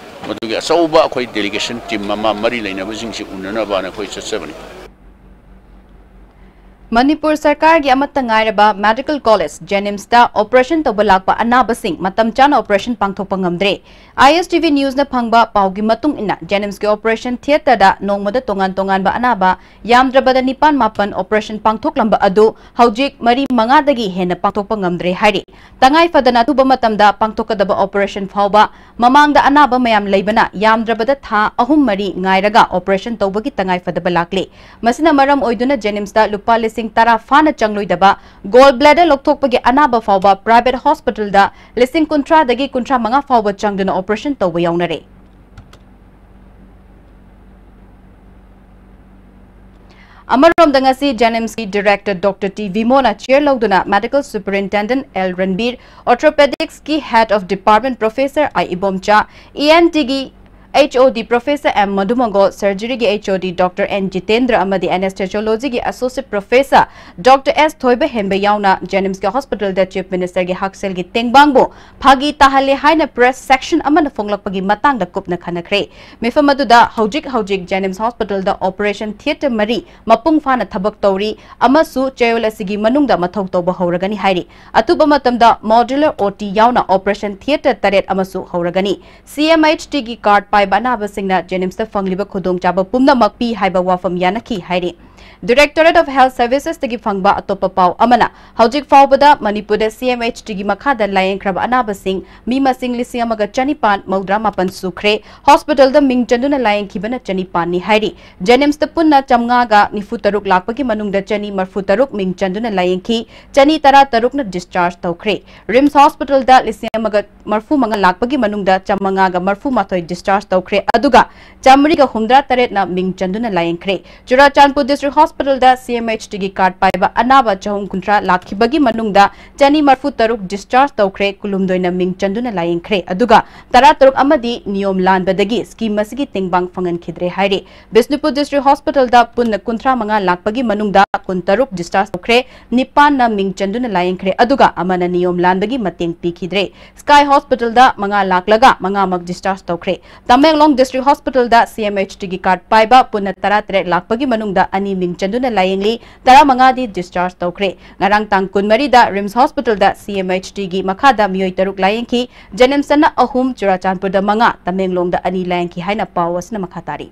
ꯃꯗꯨꯒꯤ ꯑꯆꯧꯕ ꯑꯩꯈꯣꯏ delegation team ꯑꯃ ꯃꯔꯤ ꯂꯩꯅꯕꯁꯤꯡꯁꯤ ꯎꯅꯅꯕꯅ ꯑꯩꯈꯣꯏ ꯆꯠꯆꯕꯅꯤ꯫ ꯃꯅꯤꯄꯨꯔ ꯁꯔꯀꯥꯔꯒꯤ ꯑꯃꯠꯇ ꯉꯥꯏꯔꯕ ꯃꯦꯗꯤꯀꯦꯜ ꯀꯣꯂꯦꯖ ꯖꯦꯅꯤꯝꯁꯇ ꯑꯣꯄꯔꯦꯁꯟ ꯇꯧꯕ ꯂꯥꯛꯄ ꯑꯅꯥꯕꯁꯤꯡ ꯃꯇꯝ ꯆꯥꯅ ꯑꯣꯄꯔꯦꯁꯟ ꯄꯥꯡꯊꯣꯛꯄ ꯉꯝꯗ꯭ꯔꯦ꯫ ISTV ꯅ꯭ꯌꯨꯁꯅ ꯐꯪꯕ ꯄꯥꯎꯒꯤ ꯃꯇꯨꯡ ꯏꯟꯅ ꯖꯦꯅꯤꯝꯁꯀꯤ ꯑꯣꯄꯔꯦꯁꯟ ꯊꯤꯌꯦꯇꯔꯗ ꯅꯣꯡꯃꯗ ꯇꯣꯉꯥꯟ ꯇꯣꯉꯥꯟꯕ ꯑꯅꯥꯕ ꯌꯥꯝꯗ꯭ꯔꯕꯗ ꯅꯤꯄꯥꯟ ꯃꯥꯄꯟ ꯑꯣꯄꯔꯦꯁꯟ ꯄꯥꯡꯊꯣꯛꯂꯝꯕ ꯑꯗꯨ ꯍꯧꯖꯤꯛ ꯃꯔꯤ ꯃꯉꯥꯗꯒꯤ ꯍꯦꯟꯅ ꯄꯥꯡꯊꯣꯛꯄ ꯉꯝꯗ꯭ꯔꯦ ꯍꯥꯏꯔꯤ꯫ ꯇꯉꯥꯏ ꯐꯗꯅ ꯑꯊꯨꯕ ꯃꯇꯝꯗ ꯄꯥꯡꯊꯣꯛꯀꯗꯕ ꯑꯣꯄꯔꯦꯁꯟ ꯐꯥꯎꯕ ꯃꯃꯥꯡꯗ ꯑꯅꯥꯕ ꯃꯌꯥꯝ ꯂꯩꯕꯅ ꯌꯥꯝꯗ꯭ꯔꯕꯗ ꯊꯥ ꯑꯍꯨꯝ ꯃꯔꯤ ꯉꯥꯏꯔꯒ ꯑꯣꯄꯔꯦꯁꯟ ꯇꯧꯕꯒꯤ ꯇꯉꯥꯏ ꯐꯗꯕ ꯂꯥꯛꯂꯤ꯫ ꯃꯁꯤꯅ ꯃꯔꯝ ꯑꯣꯏꯗꯨꯅ ꯖꯦꯅꯤꯝꯁꯇ ꯂꯨꯄꯥ ꯂꯤꯁꯤꯡ ꯇꯔꯥ ꯐꯥꯅ ꯆꯪꯂꯣꯏꯗꯕ ꯒꯣꯜ ꯕ꯭ꯂꯦꯗꯔ ꯂꯧꯊꯣꯛꯄꯒꯤ ꯑꯅꯥꯕ ꯐꯥꯎꯕ ꯄ꯭ꯔꯥꯏꯚꯦꯠ ꯍꯣꯁꯄꯤꯇꯥꯜꯗ ꯂꯤꯁꯤꯡ ꯀꯨꯟꯊ꯭ꯔꯥꯗꯒꯤ ꯀꯨꯟꯊ꯭ꯔꯥ ꯃꯉꯥ ꯐꯥꯎꯕ ꯆꯪꯗꯨꯅ ꯑꯣꯄꯔꯦꯁꯟ ꯇꯧꯕ ꯌꯥꯎꯅꯔꯦ꯫ ꯑꯃꯔꯣꯝꯗ ꯉꯁꯤ ꯖꯦꯅꯤꯝꯁꯀꯤ ꯗꯤꯔꯦꯛꯇꯔ ꯗꯣꯛꯇꯔ ꯇꯤ ꯚꯤꯃꯣꯅ ꯆꯤꯌꯔ ꯂꯧꯗꯨꯅ ꯃꯦꯗꯤꯀꯦꯜ ꯁꯨꯄꯔꯤꯟꯇꯦꯟꯗꯦꯟꯠ ꯑꯦꯜ ꯔꯟꯕꯤꯔ, ꯑꯣꯔꯊꯣꯄꯦꯗꯤꯛꯁꯀꯤ head of department professor I Ibomcha, ENTꯒꯤ HOD ꯄ꯭ꯔꯣꯐꯦꯁꯔ ꯑꯦꯝ ꯃꯙꯨꯃꯪꯒꯣꯜ, ꯁꯔꯖꯔꯤꯒꯤ HOD ꯗꯣꯛꯇꯔ ꯑꯦꯟ ꯖꯤꯇꯦꯟꯗ꯭ꯔ ꯑꯃꯗꯤ ꯑꯦꯅꯦꯁꯊꯦꯁꯤꯌꯣꯂꯣꯖꯤꯒꯤ associate professor doctor S Thoiba ꯍꯦꯟꯕ ꯌꯥꯎꯅ ꯖꯦꯅꯤꯝꯁꯀꯤ ꯍꯣꯁꯄꯤꯇꯥꯜꯗ ꯆꯤꯐ ꯃꯤꯅꯤꯁꯇꯔꯒꯤ ꯍꯛꯁꯦꯜꯒꯤ ꯇꯦꯡꯕꯥꯡꯕꯨ ꯐꯥꯒꯤ ꯇꯥꯍꯜꯂꯦ ꯍꯥꯏꯅ ꯄ꯭ꯔꯦꯁ ꯁꯦꯛꯁꯟ ꯑꯃꯅ ꯐꯣꯡꯂꯛꯄꯒꯤ ꯃꯇꯥꯡꯗ ꯀꯨꯞꯅ ꯈꯟꯅꯈ꯭ꯔꯦ꯫ ꯃꯤꯐꯝ ꯑꯗꯨꯗ ꯍꯧꯖꯤꯛ ꯍꯧꯖꯤꯛ ꯖꯦꯅꯤꯝꯁ ꯍꯣꯁꯄꯤꯇꯥꯜꯗ ꯑꯣꯄꯔꯦꯁꯟ ꯊꯤꯌꯦꯇꯔ ꯃꯔꯤ ꯃꯄꯨꯡ ꯐꯥꯅ ꯊꯕꯛ ꯇꯧꯔꯤ ꯑꯃꯁꯨ ꯆꯌꯣꯜ ꯑꯁꯤꯒꯤ ꯃꯅꯨꯡꯗ ꯃꯊꯧ ꯇꯧꯕ ꯍꯧꯔꯒꯅꯤ ꯍꯥꯏꯔꯤ꯫ ꯑꯊꯨꯕ ꯃꯇꯝꯗ ꯃꯣꯗ꯭ꯌꯨꯂꯔ OT ꯌꯥꯎꯅ ꯑꯣꯄꯔꯦꯁꯟ ꯊꯤꯌꯦꯇꯔ ꯇꯔꯦꯠ ꯑꯃꯁꯨ ꯍꯧꯔꯒꯅꯤ꯫ CMHTꯒꯤ ꯀꯥꯔꯗ ꯄꯥꯏꯕ ꯑꯅꯥꯕꯁꯤꯡꯅ ꯖꯦꯅꯤꯝꯁꯇ ꯐꯪꯂꯤꯕ ꯈꯨꯗꯣꯡꯆꯥꯕ ꯄꯨꯝꯅꯃꯛ ꯄꯤ ꯍꯥꯏꯕ ꯋꯥꯐꯝ ꯌꯥꯅꯈꯤ ꯍꯥꯏꯔꯤ꯫ Directorate of Health Servicesꯇꯒꯤ ꯐꯪꯕ ꯑꯇꯣꯞꯄ ꯄꯥꯎ ꯑꯃꯅ ꯍꯧꯖꯤꯛ ꯐꯥꯎꯕꯗ ꯃꯅꯤꯄꯨꯔꯗ CMHTꯒꯤ ꯃꯈꯥꯗ ꯂꯥꯌꯦꯡꯈ꯭ꯔꯕ ꯑꯅꯥꯕꯁꯤꯡ ꯃꯤ ꯃꯁꯤꯡ ꯂꯤꯁꯤꯡ ꯑꯃꯒ ꯆꯅꯤꯄꯥꯟ ꯃꯧꯗ꯭ꯔꯥ ꯃꯥꯄꯟ ꯁꯨꯈ꯭ꯔꯦ꯫ ꯍꯣꯁꯄꯤꯇꯥꯜꯗ ꯃꯤꯡ ꯆꯟꯗꯨꯅ ꯂꯥꯌꯦꯡꯈꯤꯕꯅ ꯆꯅꯤꯄꯥꯟꯅꯤ ꯍꯥꯏꯔꯤ꯫ ꯖꯦꯅꯤꯝꯁꯇ ꯄꯨꯟꯅ ꯆꯥꯝꯃꯉꯥꯒ ꯅꯤꯐꯨ ꯇꯔꯨꯛ ꯂꯥꯛꯄꯒꯤ ꯃꯅꯨꯡꯗ ꯆꯅꯤ ꯃꯔꯐꯨ ꯇꯔꯨꯛ ꯃꯤꯡ ꯆꯟꯗꯨꯅ ꯂꯥꯌꯦꯡꯈꯤ, ꯆꯅꯤ ꯇꯔꯥ ꯇꯔꯨꯛꯅ ꯗꯤꯁꯆꯥꯔꯖ ꯇꯧꯈ꯭ꯔꯦ꯫ ꯔꯤꯝꯁ ꯍꯣꯁꯄꯤꯇꯥꯜꯗ ꯂꯤꯁꯤꯡ ꯑꯃꯒ ꯃꯔꯐꯨ ꯃꯉꯥ ꯂꯥꯛꯄꯒꯤ ꯃꯅꯨꯡꯗ ꯆꯥꯝꯃꯉꯥꯒ ꯃꯔꯐꯨ ꯃꯥꯊꯣꯏ ꯗꯤꯁꯆꯥꯔꯖ ꯇꯧꯈ꯭ꯔꯦ, ꯑꯗꯨꯒ ꯆꯥꯝꯃꯔꯤꯒ ꯍꯨꯝꯗ꯭ꯔꯥ ꯇꯔꯦꯠꯅ ꯃꯤꯡ ꯆꯟꯗꯨꯅ ꯂꯥꯌꯦꯡꯈ꯭ꯔꯦ꯫ ꯆꯨꯔꯥꯆꯥꯟꯄꯨꯔ ꯗꯤꯁꯇ꯭ꯔꯤꯛ ꯍꯣꯁꯄꯤꯇꯥꯜꯗ ꯁꯤ ꯑꯦꯝ ꯑꯩꯆ ꯇꯤꯒꯤ ꯀꯥꯔꯗ ꯄꯥꯏꯕ ꯑꯅꯥꯕ ꯆꯍꯨꯝ ꯀꯨꯟꯊ꯭ꯔꯥ ꯂꯥꯛꯈꯤꯕꯒꯤ ꯃꯅꯨꯡꯗ ꯆꯅꯤ ꯃꯔꯤꯐꯨ ꯇꯔꯨꯛ ꯗꯤꯁꯆꯥꯔꯖ ꯇꯧꯈ꯭ꯔꯦ, ꯀꯨꯟꯍꯨꯝꯗꯣꯏꯅ ꯃꯤꯡ ꯆꯟꯗꯨꯅ ꯂꯥꯌꯦꯡꯈ꯭ꯔꯦ, ꯑꯗꯨꯒ ꯇꯔꯥꯇꯔꯨꯛ ꯑꯃꯗꯤ ꯅꯤꯌꯣꯝ ꯂꯥꯟꯕꯗꯒꯤ ꯁ꯭ꯀꯤꯝ ꯑꯁꯤꯒꯤ ꯇꯦꯡꯕꯥꯡ ꯐꯪꯍꯟꯈꯤꯗ꯭ꯔꯦ ꯍꯥꯏꯔꯤ꯫ ꯕꯤꯁꯅꯨꯄꯨꯔ ꯗꯤꯁꯇ꯭ꯔꯤꯛ ꯍꯣꯁꯄꯤꯇꯥꯜꯗ ꯄꯨꯟꯅ ꯀꯨꯟꯊ꯭ꯔꯥ ꯃꯉꯥ ꯂꯥꯛꯄꯒꯤ ꯃꯅꯨꯡꯗ ꯀꯨꯟꯇꯔꯨꯛ ꯗꯤꯁꯆꯥꯔꯖ ꯇꯧꯈ꯭ꯔꯦ, ꯅꯤꯄꯥꯟꯅ ꯃꯤꯡ ꯆꯟꯗꯨꯅ ꯂꯥꯌꯦꯡꯈ꯭ꯔꯦ, ꯑꯗꯨꯒ ꯑꯃꯅ ꯅꯤꯌꯣꯝ ꯂꯥꯟꯕꯒꯤ ꯃꯇꯦꯡ ꯄꯤꯈꯤꯗ꯭ꯔꯦ꯫ ꯁ꯭ꯀꯥꯏ ꯍꯣꯁꯄꯤꯇꯥꯜꯗ ꯃꯉꯥ ꯂꯥꯛꯂꯒ ꯃꯉꯥꯃꯛ ꯗꯤꯁꯆꯥꯔꯖ ꯇꯧꯈ꯭ꯔꯦ꯫ ꯇꯃꯦꯡꯂꯣꯡ ꯗꯤꯁꯇ꯭ꯔꯤꯛ ꯍꯣꯁꯄꯤꯇꯥꯜꯗ ꯁꯤ ꯑꯦꯝ ꯑꯩꯆ ꯇꯤꯒꯤ ꯀꯥꯔꯗ ꯄꯥꯏꯕ ꯄꯨꯟꯅ ꯇꯔꯥꯇꯔꯦꯠ ꯂꯥꯛꯄꯒꯤ ꯃꯅꯨꯡꯗ ꯑꯅꯤ ꯃꯤꯡ ꯆꯟꯗꯨꯅ ꯂꯥꯌꯦꯡꯂꯤ, ꯇꯔꯥꯃꯉꯥꯗꯤ ꯗꯤꯁꯆꯥꯔꯖ ꯇꯧꯈ꯭ꯔꯦ꯫ ꯉꯔꯥꯡ ꯇꯥꯡ ꯀꯨꯟꯃꯔꯤꯗ ꯔꯤꯝꯁ ꯍꯣꯁꯄꯤꯇꯥꯜꯗ ꯁꯤ ꯑꯦꯝ ꯑꯩꯆ ꯇꯤꯒꯤ ꯃꯈꯥꯗ ꯃꯤꯑꯣꯏ ꯇꯔꯨꯛ ꯂꯥꯌꯦꯡꯈꯤ, ꯖꯦꯅꯤꯝꯁꯇꯅ ꯑꯍꯨꯝ, ꯆꯨꯔꯥꯆꯥꯟꯄꯨꯔꯗ ꯃꯉꯥ, ꯇꯃꯦꯡꯂꯣꯡꯗ ꯑꯅꯤ ꯂꯥꯌꯦꯡꯈꯤ ꯍꯥꯏꯅ ꯄꯥꯎ ꯑꯁꯤꯅ ꯃꯈꯥ ꯇꯥꯔꯤ꯫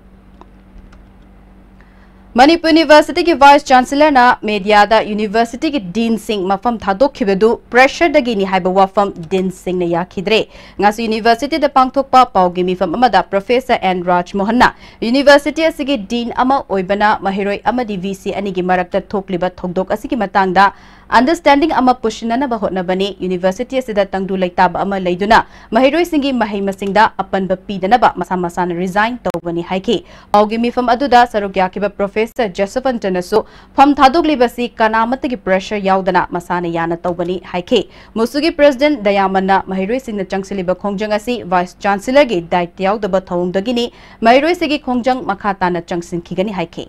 ꯃꯅꯤꯄꯨꯔ ꯌꯨꯅꯤꯚꯔꯁꯤꯇꯤꯒꯤ ꯚꯥꯏꯁ ꯆꯥꯟꯁꯦꯂꯔꯅ ꯃꯦꯗꯤꯌꯥꯗ ꯌꯨꯅꯤꯚꯔꯁꯤꯇꯤꯒꯤ ꯗꯤꯟꯁꯤꯡ ꯃꯐꯝ ꯊꯥꯗꯣꯛꯈꯤꯕꯗꯨ ꯄ꯭ꯔꯦꯁꯔꯗꯒꯤꯅꯤ ꯍꯥꯏꯕ ꯋꯥꯐꯝ ꯗꯤꯟꯁꯤꯡꯅ ꯌꯥꯈꯤꯗ꯭ꯔꯦ꯫ ꯉꯁꯤ ꯌꯨꯅꯤꯚꯔꯁꯤꯇꯤꯗ ꯄꯥꯡꯊꯣꯛꯄ ꯄꯥꯎꯒꯤ ꯃꯤꯐꯝ ꯑꯃꯗ ꯄ꯭ꯔꯣꯐꯦꯁꯔ ꯑꯦꯟ ꯔꯥꯖꯃꯣꯍꯟꯅ ꯌꯨꯅꯤꯚꯔꯁꯤꯇꯤ ꯑꯁꯤꯒꯤ ꯗꯤꯟ ꯑꯃ ꯑꯣꯏꯕꯅ ꯃꯍꯩꯔꯣꯏ ꯑꯃꯗꯤ ꯚꯤ ꯁꯤ ꯑꯅꯤꯒꯤ ꯃꯔꯛꯇ ꯊꯣꯛꯂꯤꯕ ꯊꯧꯗꯣꯛ ꯑꯁꯤꯒꯤ ꯃꯇꯥꯡꯗ ꯑꯟꯗꯔꯁ꯭ꯇꯦꯟꯗꯤꯡ ꯑꯃ ꯄꯨꯁꯤꯟꯅꯅꯕ ꯍꯣꯠꯅꯕꯅꯤ꯫ ꯌꯨꯅꯤꯚꯔꯁꯤꯇꯤ ꯑꯁꯤꯗ ꯇꯪꯗꯨ ꯂꯩꯇꯥꯕ ꯑꯃ ꯂꯩꯗꯨꯅ ꯃꯍꯩꯔꯣꯏꯁꯤꯡꯒꯤ ꯃꯍꯩ ꯃꯁꯤꯡꯗ ꯑꯄꯟꯕ ꯄꯤꯗꯅꯕ ꯃꯁꯥ ꯃꯁꯥꯅ ꯔꯤꯖꯥꯏꯟ ꯇꯧꯕꯅꯤ ꯍꯥꯏꯈꯤ꯫ ꯄꯥꯎꯒꯤ ꯃꯤꯐꯝ ꯑꯗꯨꯗ ꯁꯔꯨꯛ ꯌꯥꯈꯤꯕ ꯄ꯭ꯔꯣꯐꯦꯁꯔ ꯖꯁꯋꯟꯇꯅꯁꯨ ꯐꯝ ꯊꯥꯗꯣꯛꯂꯤꯕꯁꯤ ꯀꯅꯥꯃꯠꯇꯒꯤ ꯄ꯭ꯔꯦꯁꯔ ꯌꯥꯎꯗꯅ ꯃꯁꯥꯅ ꯌꯥꯅ ꯇꯧꯕꯅꯤ ꯍꯥꯏꯈꯤ꯫ ꯃꯨꯁꯨꯒꯤ ꯄ꯭ꯔꯦꯁꯤꯗꯦꯟꯠ ꯗꯌꯥꯃꯟꯅ ꯃꯍꯩꯔꯣꯏꯁꯤꯡꯅ ꯆꯪꯁꯤꯜꯂꯤꯕ ꯈꯣꯡꯖꯪ ꯑꯁꯤ ꯚꯥꯏꯁ ꯆꯥꯟꯁꯦꯂꯔꯒꯤ ꯗꯥꯏꯠ ꯌꯥꯎꯗꯕ ꯊꯧꯑꯣꯡꯗꯒꯤꯅꯤ, ꯃꯍꯩꯔꯣꯏꯁꯤꯒꯤ ꯈꯣꯡꯖꯪ ꯃꯈꯥ ꯇꯥꯅ ꯆꯪꯁꯤꯟꯈꯤꯒꯅꯤ ꯍꯥꯏꯈꯤ꯫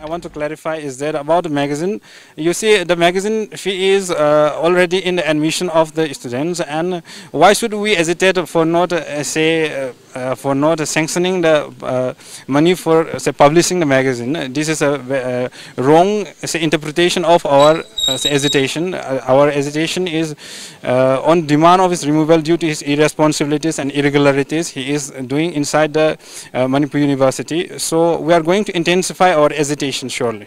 I want to clarify is that about the magazine, you see, the magazine fee is uh, already in the admission of the students, and why should we agitate for not, uh, say, uh, uh, for not sanctioning the uh, money for, say, publishing the magazine? This is a uh, wrong, say, interpretation of our uh, say, agitation. Uh, our agitation is uh, on demand of his removal due to his irresponsibilities and irregularities he is doing inside the uh, Manipur University. So we are going to intensify our agitation surely.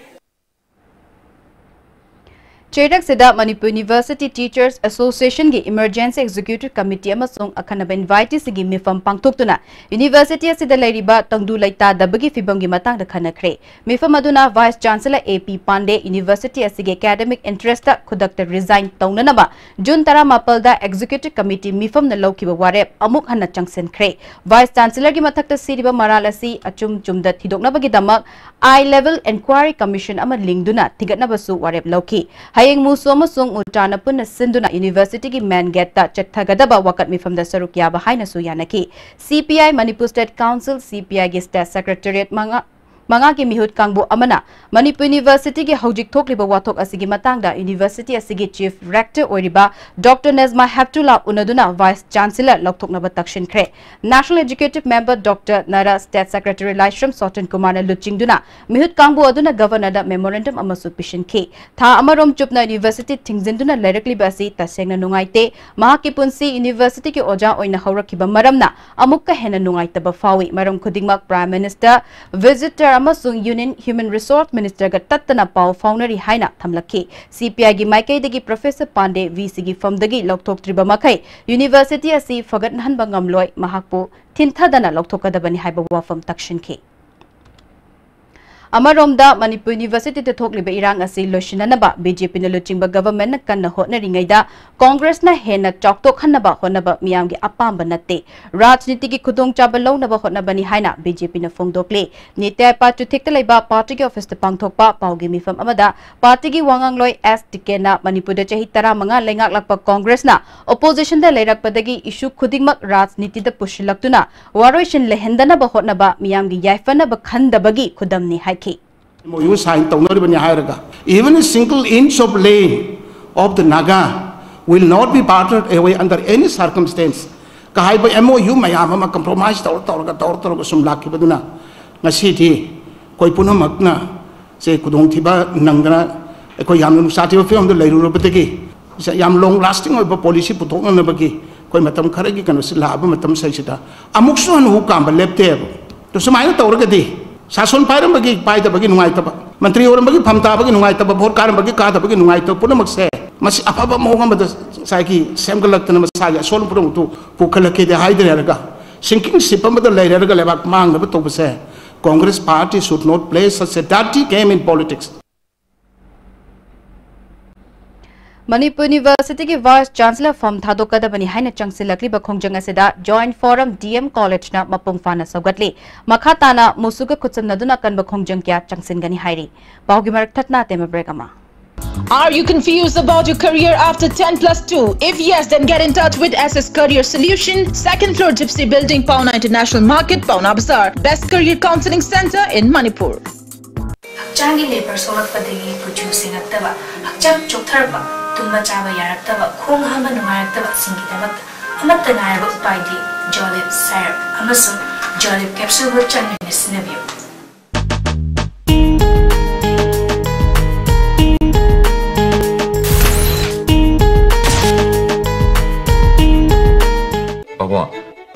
ꯆꯩꯔꯛꯁꯤꯗ Manipur university teachers ꯑꯦꯁꯣꯁꯤꯌꯦꯁꯟꯒꯤ emergency executive committee ꯑꯃꯁꯨꯡ ꯑꯈꯟꯅꯕ ꯏꯟꯚꯥꯏꯇꯤꯁꯤꯡꯒꯤ ꯃꯤꯐꯝ ꯄꯥꯡꯊꯣꯛꯇꯨꯅ university ꯑꯁꯤꯗ ꯂꯩꯔꯤꯕ ꯇꯪꯗꯨ ꯂꯩꯇꯥꯗꯕꯒꯤ ꯐꯤꯕꯝꯒꯤ ꯃꯇꯥꯡꯗ ꯈꯟꯅꯈ꯭ꯔꯦ꯫ ꯃꯤꯐꯝ ꯑꯗꯨꯅ ꯚꯥꯏꯁ ꯆꯥꯟꯁꯦꯂꯔ ꯑꯦ ꯄꯤ ꯄꯥꯟꯗꯦ ꯌꯨꯅꯤꯚꯔꯁꯤꯇꯤ ꯑꯁꯤꯒꯤ ꯑꯦꯀꯥꯗꯦꯃꯤꯛ ꯏꯟꯇꯔꯦꯁꯇ ꯈꯨꯗꯛꯇ ꯔꯤꯖꯥꯏꯟ ꯇꯧꯅꯅꯕ ꯖꯨꯟ ꯇꯔꯥꯃꯥꯄꯜꯗ ꯑꯦꯛꯖꯤꯀ꯭ꯌꯨꯇꯤꯚ ꯀꯃꯤꯇꯤ ꯃꯤꯐꯝꯅ ꯂꯧꯈꯤꯕ ꯋꯥꯔꯦꯞ ꯑꯃꯨꯛ ꯍꯟꯅ ꯆꯪꯁꯤꯟꯈ꯭ꯔꯦ꯫ ꯚꯥꯏꯁ ꯆꯥꯟꯁꯦꯂꯔꯒꯤ ꯃꯊꯛꯇ ꯁꯤꯔꯤꯕ ꯃꯔꯥꯜ ꯑꯁꯤ ꯑꯆꯨꯝ ꯆꯨꯝꯗ ꯊꯤꯗꯣꯛꯅꯕꯒꯤꯗꯃꯛ ꯑꯥꯏ ꯂꯦꯚꯦꯜ ꯏꯟꯀ꯭ꯋꯥꯏꯔꯤ ꯀꯃꯤꯁꯟ ꯑꯃ ꯂꯤꯡꯗꯨꯅ ꯊꯤꯒꯠꯅꯕꯁꯨ ꯋꯥꯔꯦꯞ ꯂꯧꯈꯤ꯫ ꯍꯌꯦꯡ ꯃꯨꯁꯨ ꯑꯃꯁꯨꯡ ꯎꯇꯥꯅ ꯄꯨꯟꯅ ꯁꯤꯟꯗꯨꯅ ꯌꯨꯅꯤꯚꯔꯁꯤꯇꯤꯒꯤ ꯃꯦꯟ ꯒꯦꯠꯇ ꯆꯠꯊꯒꯗꯕ ꯋꯥꯀꯠ ꯃꯤꯐꯝꯗ ꯁꯔꯨꯛ ꯌꯥꯕ ꯍꯥꯏꯅꯁꯨ ꯌꯥꯅꯈꯤ꯫ ꯁꯤ P I, Manipur state council, ꯁꯤ ꯄꯤ ꯑꯥꯏꯒꯤ ꯁ꯭ꯇꯦꯠ ꯁꯦꯀ꯭ꯔꯦꯇꯔꯤꯌꯦꯠ ꯃꯉꯥ, ꯃꯉꯥꯒꯤ ꯃꯤꯍꯨꯠ ꯀꯥꯡꯕꯨ ꯑꯃꯅ ꯃꯅꯤꯄꯨꯔ ꯌꯨꯅꯤꯚꯔꯁꯤꯇꯤꯒꯤ ꯍꯧꯖꯤꯛ ꯊꯣꯛꯂꯤꯕ ꯋꯥꯊꯣꯛ ꯑꯁꯤꯒꯤ ꯃꯇꯥꯡꯗ ꯌꯨꯅꯤꯚꯔꯁꯤꯇꯤ ꯑꯁꯤꯒꯤ ꯆꯤꯐ ꯔꯦꯛꯇꯔ ꯑꯣꯏꯔꯤꯕ ꯗꯣꯛꯇꯔ ꯅꯖꯃꯥ ꯍꯦꯞꯇꯨꯂꯥ ꯎꯅꯗꯨꯅ ꯚꯥꯏꯁ ꯆꯥꯟꯁꯦꯂꯔ ꯂꯧꯊꯣꯛꯅꯕ ꯇꯛꯁꯤꯟꯈ꯭ꯔꯦ꯫ National executive member doctor Nara, state secretary Laishram Sotan ꯀꯨꯃꯥꯔꯅ ꯂꯨꯆꯤꯡꯗꯨꯅ ꯃꯤꯍꯨꯠ ꯀꯥꯡꯕꯨ ꯑꯗꯨꯅ ꯒꯚꯔꯅꯔꯗ ꯃꯦꯃꯣꯔꯦꯟꯗꯝ ꯑꯃꯁꯨ ꯄꯤꯁꯤꯟꯈꯤ꯫ ꯊꯥ ꯑꯃꯔꯣꯝ ꯆꯨꯞꯅ ꯌꯨꯅꯤꯚꯔꯁꯤꯇꯤ ꯊꯤꯡꯖꯤꯟꯗꯨꯅ ꯂꯩꯔꯛꯂꯤꯕ ꯑꯁꯤ ꯇꯁꯦꯡꯅ ꯅꯨꯡꯉꯥꯏꯇꯦ꯫ ꯃꯍꯥꯛꯀꯤ ꯄꯨꯟꯁꯤ ꯌꯨꯅꯤꯚꯔꯁꯤꯇꯤꯒꯤ ꯑꯣꯖꯥ ꯑꯣꯏꯅ ꯍꯧꯔꯛꯈꯤꯕ ꯃꯔꯝꯅ ꯑꯃꯨꯛꯀ ꯍꯦꯟꯅ ꯅꯨꯡꯉꯥꯏꯇꯕ ꯐꯥꯎꯏ꯫ ꯃꯔꯝ ꯈꯨꯗꯤꯡꯃꯛ ꯄ꯭ꯔꯥꯏꯝ ꯃꯤꯅꯤꯁꯇꯔ, ꯚꯤꯖꯤꯇꯔ ꯑꯃꯁꯨꯡ ꯌꯨꯅꯤꯌꯟ ꯍ꯭ꯌꯨꯃꯦꯟ ꯔꯤꯁꯣꯔꯁ ꯃꯤꯅꯤꯁꯇꯔꯒ ꯇꯠꯇꯅ ꯄꯥꯎ ꯐꯥꯎꯅꯔꯤ ꯍꯥꯏꯅ ꯊꯝꯂꯛꯈꯤ꯫ ꯁꯤ ꯄꯤ ꯑꯥꯏꯒꯤ ꯃꯥꯏꯀꯩꯗꯒꯤ ꯄ꯭ꯔꯣꯐꯦꯁꯔ ꯄꯥꯟꯗꯦ ꯚꯤ ꯁꯤꯒꯤ ꯐꯝꯗꯒꯤ ꯂꯧꯊꯣꯛꯇ꯭ꯔꯤꯕ ꯃꯈꯩ ꯌꯨꯅꯤꯚꯔꯁꯤꯇꯤ ꯑꯁꯤ ꯐꯒꯠꯍꯟꯕ ꯉꯝꯂꯣꯏ, ꯃꯍꯥꯛꯄꯨ ꯊꯤꯟꯊꯗꯅ ꯂꯧꯊꯣꯛꯀꯗꯕꯅꯤ ꯍꯥꯏꯕ ꯋꯥꯐꯝ ꯇꯛꯁꯤꯟꯈꯤ꯫ ꯑꯃꯔꯣꯝꯗ, ꯃꯅꯤꯄꯨꯔ ꯌꯨꯅꯤꯚꯔꯁꯤꯇꯤꯗ ꯊꯣꯛꯂꯤꯕ ꯏꯔꯥꯡ ꯑꯁꯤ ꯂꯣꯏꯁꯤꯟꯅꯅꯕ ꯕꯤ ꯖꯦ ꯄꯤꯅ ꯂꯨꯆꯤꯡꯕ ꯒꯚꯔꯟꯃꯦꯟꯠꯅ ꯀꯟꯅ ꯍꯣꯠꯅꯔꯤꯉꯩꯗ ꯀꯣꯡꯒ꯭ꯔꯦꯁꯅ ꯍꯦꯟꯅ ꯆꯥꯎꯊꯣꯛꯍꯟꯅꯕ ꯍꯣꯠꯅꯕ ꯃꯤꯌꯥꯝꯒꯤ ꯑꯄꯥꯝꯕ ꯅꯠꯇꯦ꯫ ꯔꯥꯖꯅꯤꯇꯤꯒꯤ ꯈꯨꯗꯣꯡꯆꯥꯕ ꯂꯧꯅꯕ ꯍꯣꯠꯅꯕꯅꯤ ꯍꯥꯏꯅ ꯕꯤ ꯖꯦ ꯄꯤꯅ ꯐꯣꯡꯗꯣꯛꯂꯤ꯫ ꯅꯤꯇꯤ ꯑꯥꯌꯣꯒ ꯆꯨꯊꯦꯛꯇ ꯂꯩꯕ ꯄꯥꯔꯇꯤꯒꯤ ꯑꯣꯐꯤꯁꯇ ꯄꯥꯡꯊꯣꯛꯄ ꯄꯥꯎꯒꯤ ꯃꯤꯐꯝ ꯑꯃꯗ ꯄꯥꯔꯇꯤꯒꯤ ꯋꯥꯉꯥꯡꯂꯣꯏ ꯑꯦꯁ ꯇꯤꯀꯦꯟꯅ ꯃꯅꯤꯄꯨꯔꯗ ꯆꯍꯤ ꯇꯔꯥꯃꯉꯥ ꯂꯩꯉꯥꯛꯂꯛꯄ ꯀꯣꯡꯒ꯭ꯔꯦꯁꯅ ꯑꯣꯄꯣꯖꯤꯁꯟꯗ ꯂꯩꯔꯛꯄꯗꯒꯤ ꯏꯁꯨ ꯈꯨꯗꯤꯡꯃꯛ ꯔꯥꯖꯅꯤꯇꯤꯗ ꯄꯨꯁꯤꯜꯂꯛꯇꯨꯅ ꯋꯥꯔꯣꯏꯁꯤꯟ ꯂꯩꯍꯟꯗꯅꯕ ꯍꯣꯠꯅꯕ ꯃꯤꯌꯥꯝꯒꯤ ꯌꯥꯏꯐꯅꯕ ꯈꯟꯗꯕꯒꯤ ꯈꯨꯗꯝꯅꯤ ꯍꯥꯏꯈꯤ꯫ M O U sign ꯇꯧꯅꯔꯤꯕꯅꯤ ꯍꯥꯏꯔꯒ, even a single inch of land of the Naga will not be parted away under any circumstance ꯀ ꯍꯥꯏꯕ M O U ꯃꯌꯥꯝ ꯑꯃ compromise ꯇꯧꯔ ꯇꯧꯔꯒ, ꯇꯧꯔ ꯇꯧꯔꯒ ꯁꯨꯝ ꯂꯥꯛꯈꯤꯕꯗꯨꯅ ꯉꯁꯤꯗꯤ ꯑꯩꯈꯣꯏ ꯄꯨꯝꯅꯃꯛꯅ ꯁꯦ ꯈꯨꯗꯣꯡꯊꯤꯕ ꯅꯪꯗꯅ ꯑꯩꯈꯣꯏ ꯌꯥꯝꯅ ꯅꯨꯡꯁꯥꯊꯤꯕ ꯐꯤꯕꯝꯗ ꯂꯩꯔꯨꯔꯕꯗꯒꯤ, ꯁꯦ ꯌꯥꯝ long lasting ꯑꯣꯏꯕ policy ꯄꯨꯊꯣꯛꯅꯅꯕꯒꯤ ꯑꯩꯈꯣꯏ ꯃꯇꯝ ꯈꯔꯒꯤ ꯀꯩꯅꯣꯁꯤ ꯂꯥꯛꯑꯕ ꯃꯇꯝ ꯁꯤꯗꯩꯁꯤꯗ ꯑꯃꯨꯛꯁꯨ ꯍꯟꯅ ꯍꯨ ꯀꯥꯝꯕ ꯂꯦꯞꯇꯦꯕ꯫ ꯑꯗꯨ ꯁꯨꯃꯥꯏꯅ ꯇꯧꯔꯒꯗꯤ ꯁꯥꯁꯣꯟ ꯄꯥꯏꯔꯝꯕꯒꯤ ꯄꯥꯏꯗꯕꯒꯤ ꯅꯨꯡꯉꯥꯏꯇꯕ, ꯃꯟꯇ꯭ꯔꯤ ꯑꯣꯏꯔꯝꯕꯒꯤ ꯐꯝ ꯇꯥꯕꯒꯤ ꯅꯨꯡꯉꯥꯏꯇꯕ, ꯚꯣꯠ ꯀꯥꯔꯝꯕꯒꯤ ꯀꯥꯗꯕꯒꯤ ꯅꯨꯡꯉꯥꯏꯇꯕ ꯄꯨꯝꯅꯃꯛꯁꯦ ꯃꯁꯤ ꯑꯐꯕ ꯃꯑꯣꯡ ꯑꯃꯗ ꯉꯁꯥꯏꯒꯤ ꯁꯦꯝꯒꯠꯂꯛꯇꯅ ꯃꯁꯥꯒꯤ ꯑꯁꯣꯟꯕ ꯄꯨꯝꯅꯃꯛꯇꯨ ꯄꯨꯈꯠꯂꯛꯀꯦꯗꯤ ꯍꯥꯏꯗ꯭ꯔꯦ ꯍꯥꯏꯔꯒ ꯁꯤꯡꯀꯤꯡ ꯁꯤꯞ ꯑꯃꯗ ꯂꯩꯔꯒ ꯂꯩꯕꯥꯛ ꯃꯥꯡꯅꯕ ꯇꯧꯕꯁꯦ Congress party should not play such a dirty game in politics. Manipur ꯌꯨꯅꯤꯚꯔꯁꯤꯇꯤꯒꯤ ꯚꯥꯏꯁ ꯆꯥꯟꯁꯦꯂꯔ ꯐꯝ ꯊꯥꯗꯣꯛꯀꯗꯕꯅꯤ ꯍꯥꯏꯅ ꯆꯪꯁꯤꯜꯂꯛꯂꯤꯕ ꯈꯣꯡꯖꯪ ꯑꯁꯤꯗ ꯖꯣꯏꯟ ꯐꯣꯔꯝ ꯗꯤ ꯑꯦꯝ ꯀꯣꯂꯦꯖꯅ ꯃꯄꯨꯡ ꯐꯥꯅ ꯁꯧꯒꯠꯂꯤ꯫ ꯃꯈꯥ ꯇꯥꯅ ꯃꯨꯁꯨꯒ ꯈꯨꯠꯁꯝꯅꯗꯨꯅ ꯑꯀꯟꯕ ꯈꯣꯡꯖꯪ ꯀꯌꯥ ꯆꯪꯁꯤꯟꯒꯅꯤ ꯍꯥꯏꯔꯤ꯫ ꯄꯥꯎꯒꯤ ꯃꯔꯛ ꯊꯠꯅ ꯇꯦꯝꯃ ꯕ꯭ꯔꯦꯛ ꯑꯃ꯫ Are you confused about your career after ten plus two? If yes, then get in touch with S S Career Solution, second floor Gypsy Building, Paona International Market, Paona Bazaar. Best career counseling center in Manipur. ꯍꯛꯆꯥꯡꯒꯤ labour ꯁꯣꯛꯂꯛꯄꯗꯒꯤ ꯀꯨꯆꯨ ꯁꯦꯡꯉꯛꯇꯕ, ꯍꯛꯆꯥꯡ ꯆꯣꯛꯊꯔꯛꯄ, ꯇꯨꯝꯕ ꯆꯥꯕ ꯌꯥꯔꯛꯇꯕ, ꯈꯣꯡ ꯍꯥꯝꯕ ꯅꯨꯡꯉꯥꯏꯔꯛꯇꯕꯁꯤꯡꯒꯤꯗꯃꯛꯇ ꯑꯃꯠꯇ ꯉꯥꯏꯔꯕ ꯎꯄꯥꯏꯗꯤ ꯖꯣꯂꯤꯞ ꯁꯥꯏꯔꯞ ꯑꯃꯁꯨꯡ ꯖꯣꯂꯤꯞ ꯀꯦꯞꯁꯨꯜꯕꯨ ꯆꯥꯡ ꯅꯥꯏꯅ ꯁꯤꯖꯤꯟꯅꯕꯤꯌꯨ꯫ ꯄꯥꯕꯨꯡ,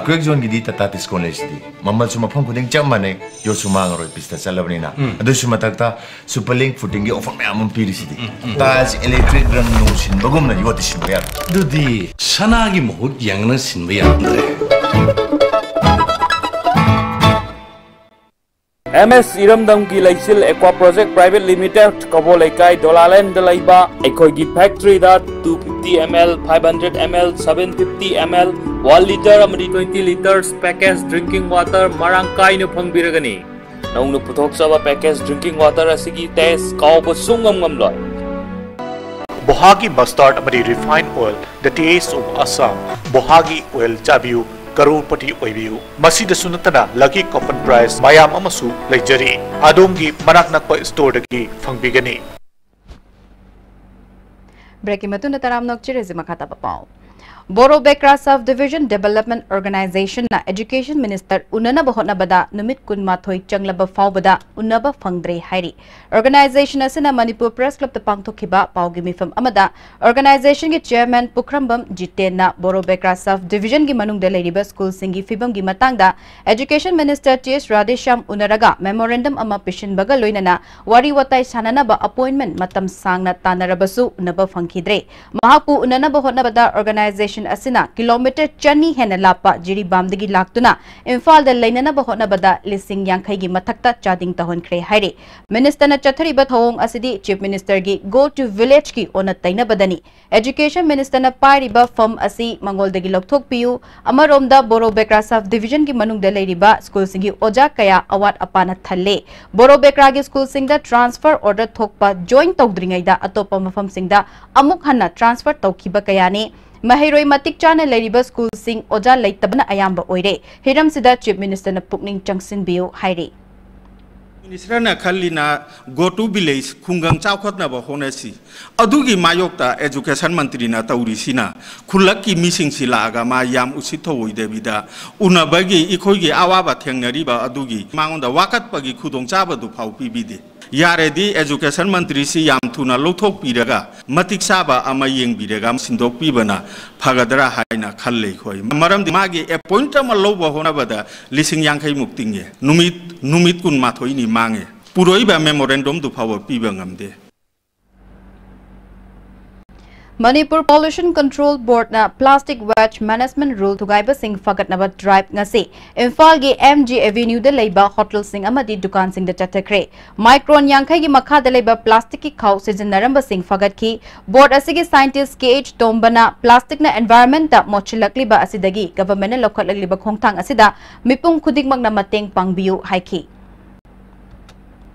ꯀ꯭ꯔꯦꯛ ꯖꯣꯟꯒꯤꯗꯤ ꯇꯥꯇꯥ ꯗꯤꯁꯀꯥꯎꯟ ꯂꯩꯁꯤꯗꯤ꯫ ꯃꯃꯜꯁꯨ ꯃꯐꯝ ꯈꯨꯗꯤꯡ ꯆꯞ ꯃꯥꯟꯅꯩ, ꯌꯣꯠꯁꯨ ꯃꯥꯡꯉꯔꯣꯏ, ꯄꯤꯁꯇ ꯆꯠꯂꯕꯅꯤꯅ꯫ ꯑꯗꯨꯁꯨ ꯃꯊꯛꯇ ꯁꯨꯄꯔ ꯂꯤꯡ ꯐꯨꯇꯤꯡꯒꯤ ꯑꯣꯐꯔ ꯃꯌꯥꯝ ꯑꯃ ꯄꯤꯔꯤꯁꯤꯗꯤ꯫ ꯇꯥꯏꯜꯁ ꯏꯂꯦꯛꯇ꯭ꯔꯤꯛ ꯔꯪ ꯅꯨꯡ ꯁꯤꯟꯕꯒꯨꯝꯅ ꯌꯣꯠꯇꯤ ꯁꯤꯟꯕ ꯌꯥꯔꯦ꯫ ꯑꯗꯨꯗꯤ ꯁꯅꯥꯒꯤ ꯃꯍꯨꯠ ꯌꯦꯡꯅ ꯁꯤꯟꯕ ꯌꯥꯔꯝꯗ꯭ꯔꯦ꯫ ꯑꯦꯝ ꯑꯦꯁ ꯏꯔꯝꯗꯝꯒꯤ ꯂꯩꯆꯤꯜ ꯑꯦꯀ꯭ꯋꯥ ꯄ꯭ꯔꯣꯖꯦꯛ ꯄ꯭ꯔꯥꯏꯚꯦꯠ ꯂꯤꯃꯤꯇꯦꯗ, ꯀꯕꯣ ꯂꯩꯀꯥꯏ, ꯗꯣꯂꯥꯂꯦꯟꯗ ꯂꯩꯕ ꯑꯩꯈꯣꯏꯒꯤ ꯐꯦꯛꯇꯔꯤꯗ two fifty ml, five hundred ml, seven fifty ml, one litre ꯑꯃꯗꯤ twenty litres package drinking water ꯃꯔꯥꯡ ꯀꯥꯏꯅ ꯐꯪꯕꯤꯔꯒꯅꯤ꯫ ꯅꯧꯅ ꯄꯨꯊꯣꯛꯆꯕ package drinking water ꯑꯁꯤꯒꯤ taste ꯀꯥꯎꯕ ꯁꯨꯡꯉꯝ ꯉꯝꯂꯣꯏ꯫ ꯕꯣꯍꯥꯒꯤ ꯃꯁꯇꯥꯔꯗ ꯑꯃꯗꯤ refine oil, the taste of Assam꯫ ꯕꯣꯍꯥꯒꯤ ꯑꯣꯏꯜ ꯆꯥꯕꯤꯌꯨ, ꯀꯔꯣꯔꯄꯇꯤ ꯑꯣꯏꯕꯤꯌꯨ꯫ ꯃꯁꯤꯗꯁꯨ ꯅꯠꯇꯅ lucky coupon prize ꯃꯌꯥꯝ ꯑꯃꯁꯨ ꯂꯩꯖꯔꯤ꯫ ꯑꯗꯣꯝꯒꯤ ꯃꯅꯥꯛ ꯅꯛꯄ ꯁ꯭ꯇꯣꯔꯗꯒꯤ ꯐꯪꯕꯤꯒꯅꯤ꯫ ꯕ꯭ꯔꯦꯛꯀꯤ ꯃꯇꯨꯡꯗ ꯇꯔꯥꯝꯅ ꯑꯣꯛꯆꯔꯤꯁꯦ ꯃꯈꯥ ꯇꯥꯕ ꯄꯥꯎ꯫ Borobekra Sub Division Development Organization ꯅ Education Minister ꯎꯅꯅꯕ ꯍꯣꯠꯅꯕꯗ ꯅꯨꯃꯤꯠ ꯀꯨꯟꯃꯥꯊꯣꯏ ꯆꯪꯂꯕ ꯐꯥꯎꯕꯗ ꯎꯅꯕ ꯐꯪꯗ꯭ꯔꯦ ꯍꯥꯏꯔꯤ꯫ Organization ꯑꯁꯤꯅ ꯃꯅꯤꯄꯨꯔ Press Club ꯇ ꯄꯥꯡꯊꯣꯛꯈꯤꯕ ꯄꯥꯎꯒꯤ ꯃꯤꯐꯝ ꯑꯃꯗ organization ꯒꯤ chairman ꯄꯨꯈ꯭ꯔꯝꯕꯝ ꯖꯤꯇꯦꯟꯅ ꯕꯣꯔꯣꯕꯦꯀ꯭ꯔꯥ Sub Division ꯒꯤ ꯃꯅꯨꯡꯗ ꯂꯩꯔꯤꯕ school ꯁꯤꯡꯒꯤ ꯐꯤꯕꯝꯒꯤ ꯃꯇꯥꯡꯗ Education Minister ꯇꯤ ꯑꯦꯁ ꯔꯥꯙꯦꯁ꯭ꯌꯥꯝ ꯎꯅꯔꯒ memorandum ꯑꯃ ꯄꯤꯁꯤꯟꯕꯒ ꯂꯣꯏꯅꯅ ꯋꯥꯔꯤ ꯋꯥꯇꯥꯏ ꯁꯥꯟꯅꯅꯕ appointment ꯃꯇꯝ ꯁꯥꯡꯅ ꯇꯥꯟꯅꯔꯕꯁꯨ ꯎꯅꯕ ꯐꯪꯈꯤꯗ꯭ꯔꯦ꯫ ꯃꯍꯥꯛꯄꯨ ꯎꯅꯅꯕ ꯍꯣꯠꯅꯕꯗ organization ꯑꯁꯤꯅ kilometre ꯆꯅꯤ ꯍꯦꯟꯅ ꯂꯥꯞꯄ ꯖꯤꯔꯤꯕꯥꯝꯗꯒꯤ ꯂꯥꯛꯇꯨꯅ ꯏꯝꯐꯥꯜꯗ ꯂꯩꯅꯅꯕ ꯍꯣꯠꯅꯕꯗ ꯂꯤꯁꯤꯡ ꯌꯥꯡꯈꯩꯒꯤ ꯃꯊꯛꯇ ꯆꯥꯗꯤꯡ ꯇꯧꯍꯟꯈ꯭ꯔꯦ ꯍꯥꯏꯔꯤ꯫ Minister ꯅ ꯆꯠꯊꯔꯤꯕ ꯊꯧꯑꯣꯡ ꯑꯁꯤꯗꯤ Chief Minister ꯒꯤ Go to Village ꯀꯤ ꯑꯣꯟꯅ ꯇꯩꯅꯕꯗꯅꯤ꯫ Education Minister ꯅ ꯄꯥꯏꯔꯤꯕ ꯐꯝ ꯑꯁꯤ ꯃꯉꯣꯟꯗꯒꯤ ꯂꯧꯊꯣꯛꯄꯤꯌꯨ, ꯑꯃꯔꯣꯝꯗ ꯕꯣꯔꯣꯕꯦꯀ꯭ꯔꯥ Sub Division ꯒꯤ ꯃꯅꯨꯡꯗ ꯂꯩꯔꯤꯕ school ꯁꯤꯡꯒꯤ ꯑꯣꯖꯥ ꯀꯌꯥ ꯑꯋꯥꯠ ꯑꯄꯥꯅ ꯊꯜꯂꯦ꯫ ꯕꯣꯔꯣꯕꯦꯀ꯭ꯔꯥꯒꯤ school ꯁꯤꯡꯗ transfer order ꯊꯣꯛꯄ join ꯇꯧꯗ꯭ꯔꯤꯉꯩꯗ ꯑꯇꯣꯞꯄ ꯃꯐꯝꯁꯤꯡꯗ ꯑꯃꯨꯛ ꯍꯟꯅ transfer ꯇꯧꯈꯤꯕ ꯀꯌꯥꯅꯤ꯫ ꯃꯍꯩꯔꯣꯏ ꯃꯇꯤꯛ ꯆꯥꯅ ꯂꯩꯔꯤꯕ school ꯁꯤꯡ ꯑꯣꯖꯥ ꯂꯩꯇꯕꯅ ꯑꯌꯥꯝꯕ ꯑꯣꯏꯔꯦ꯫ ꯍꯤꯔꯝꯁꯤꯗ Chief Minister ꯅ ꯄꯨꯛꯅꯤꯡ ꯆꯪꯁꯤꯟꯕꯤꯌꯨ ꯍꯥꯏꯔꯤ꯫ Minister ꯅ ꯈꯜꯂꯤꯅ Go to Village, ꯈꯨꯡꯒꯪ ꯆꯥꯎꯈꯠꯅꯕ ꯍꯣꯠꯅꯁꯤ꯫ ꯑꯗꯨꯒꯤ ꯃꯥꯌꯣꯛꯇ Education ꯃꯟꯇ꯭ꯔꯤꯅ ꯇꯧꯔꯤꯁꯤꯅ ꯈꯨꯜꯂꯛꯀꯤ ꯃꯤꯁꯤꯡꯁꯤ ꯂꯥꯛꯑꯒ ꯃꯥ ꯌꯥꯝ ꯎꯁꯤꯠ ꯊꯧꯑꯣꯏꯗꯕꯤꯗ ꯎꯅꯕꯒꯤ, ꯑꯩꯈꯣꯏꯒꯤ ꯑꯋꯥꯕ ꯊꯦꯡꯅꯔꯤꯕ ꯑꯗꯨꯒꯤ ꯃꯉꯣꯟꯗ ꯋꯥꯀꯠꯄꯒꯤ ꯈꯨꯗꯣꯡꯆꯥꯕꯗꯨ ꯐꯥꯎ ꯄꯤꯕꯤꯗꯦ꯫ ꯌꯥꯔꯗꯤ Education ꯃꯟꯇ꯭ꯔꯤꯁꯤ ꯌꯥꯝ ꯊꯨꯅ ꯂꯧꯊꯣꯛꯄꯤꯔꯒ ꯃꯇꯤꯛ ꯆꯥꯕ ꯑꯃ ꯌꯦꯡꯕꯤꯔꯒ ꯁꯤꯟꯗꯣꯛꯄꯤꯕꯅ ꯐꯒꯗ꯭ꯔꯥ ꯍꯥꯏꯅ ꯈꯜꯂꯦ ꯑꯩꯈꯣꯏ꯫ ꯃꯔꯝꯗꯤ ꯃꯥꯒꯤ appoint ꯑꯃ ꯂꯧꯕ ꯍꯣꯠꯅꯕꯗ ꯂꯤꯁꯤꯡ ꯌꯥꯡꯈꯩ ꯃꯨꯛ ꯇꯤꯡꯉꯦ꯫ ꯅꯨꯃꯤꯠ, ꯅꯨꯃꯤꯠ ꯀꯨꯟꯃꯥꯊꯣꯏꯅꯤ ꯃꯥꯡꯉꯦ꯫ ꯄꯨꯔꯛꯏꯕ memorandum ꯗꯨ ꯐꯥꯎꯕ ꯄꯤꯕ ꯉꯝꯗꯦ꯫ Manipur Pollution Control Board ꯅ Plastic Waste Management Rule ꯊꯨꯒꯥꯏꯕꯁꯤꯡ ꯐꯒꯠꯅꯕ drive ꯉꯁꯤ ꯏꯝꯐꯥꯜꯒꯤ M G Avenue ꯗ ꯂꯩꯕ hotel ꯁꯤꯡ ꯑꯃꯗꯤ ꯗꯨꯀꯥꯟꯁꯤꯡꯗ ꯆꯠꯊꯈ꯭ꯔꯦ꯫ Micron ꯌꯥꯡꯈꯩꯒꯤ ꯃꯈꯥꯗ ꯂꯩꯕ plastic ꯀꯤ ꯈꯥꯎ ꯁꯤꯖꯤꯟꯅꯔꯝꯕꯁꯤꯡ ꯐꯒꯠꯈꯤ꯫ Board ꯑꯁꯤꯒꯤ scientist K H ꯇꯣꯝꯕꯅ plastic ꯅ environment ꯇ ꯃꯣꯠꯁꯤꯜꯂꯛꯂꯤꯕ ꯑꯁꯤꯗꯒꯤ government ꯅ ꯂꯧꯈꯠꯂꯛꯂꯤꯕ ꯈꯣꯡꯊꯥꯡ ꯑꯁꯤꯗ ꯃꯤꯄꯨꯝ ꯈꯨꯗꯤꯡꯃꯛꯅ ꯃꯇꯦꯡ ꯄꯥꯡꯕꯤꯌꯨ ꯍꯥꯏꯈꯤ꯫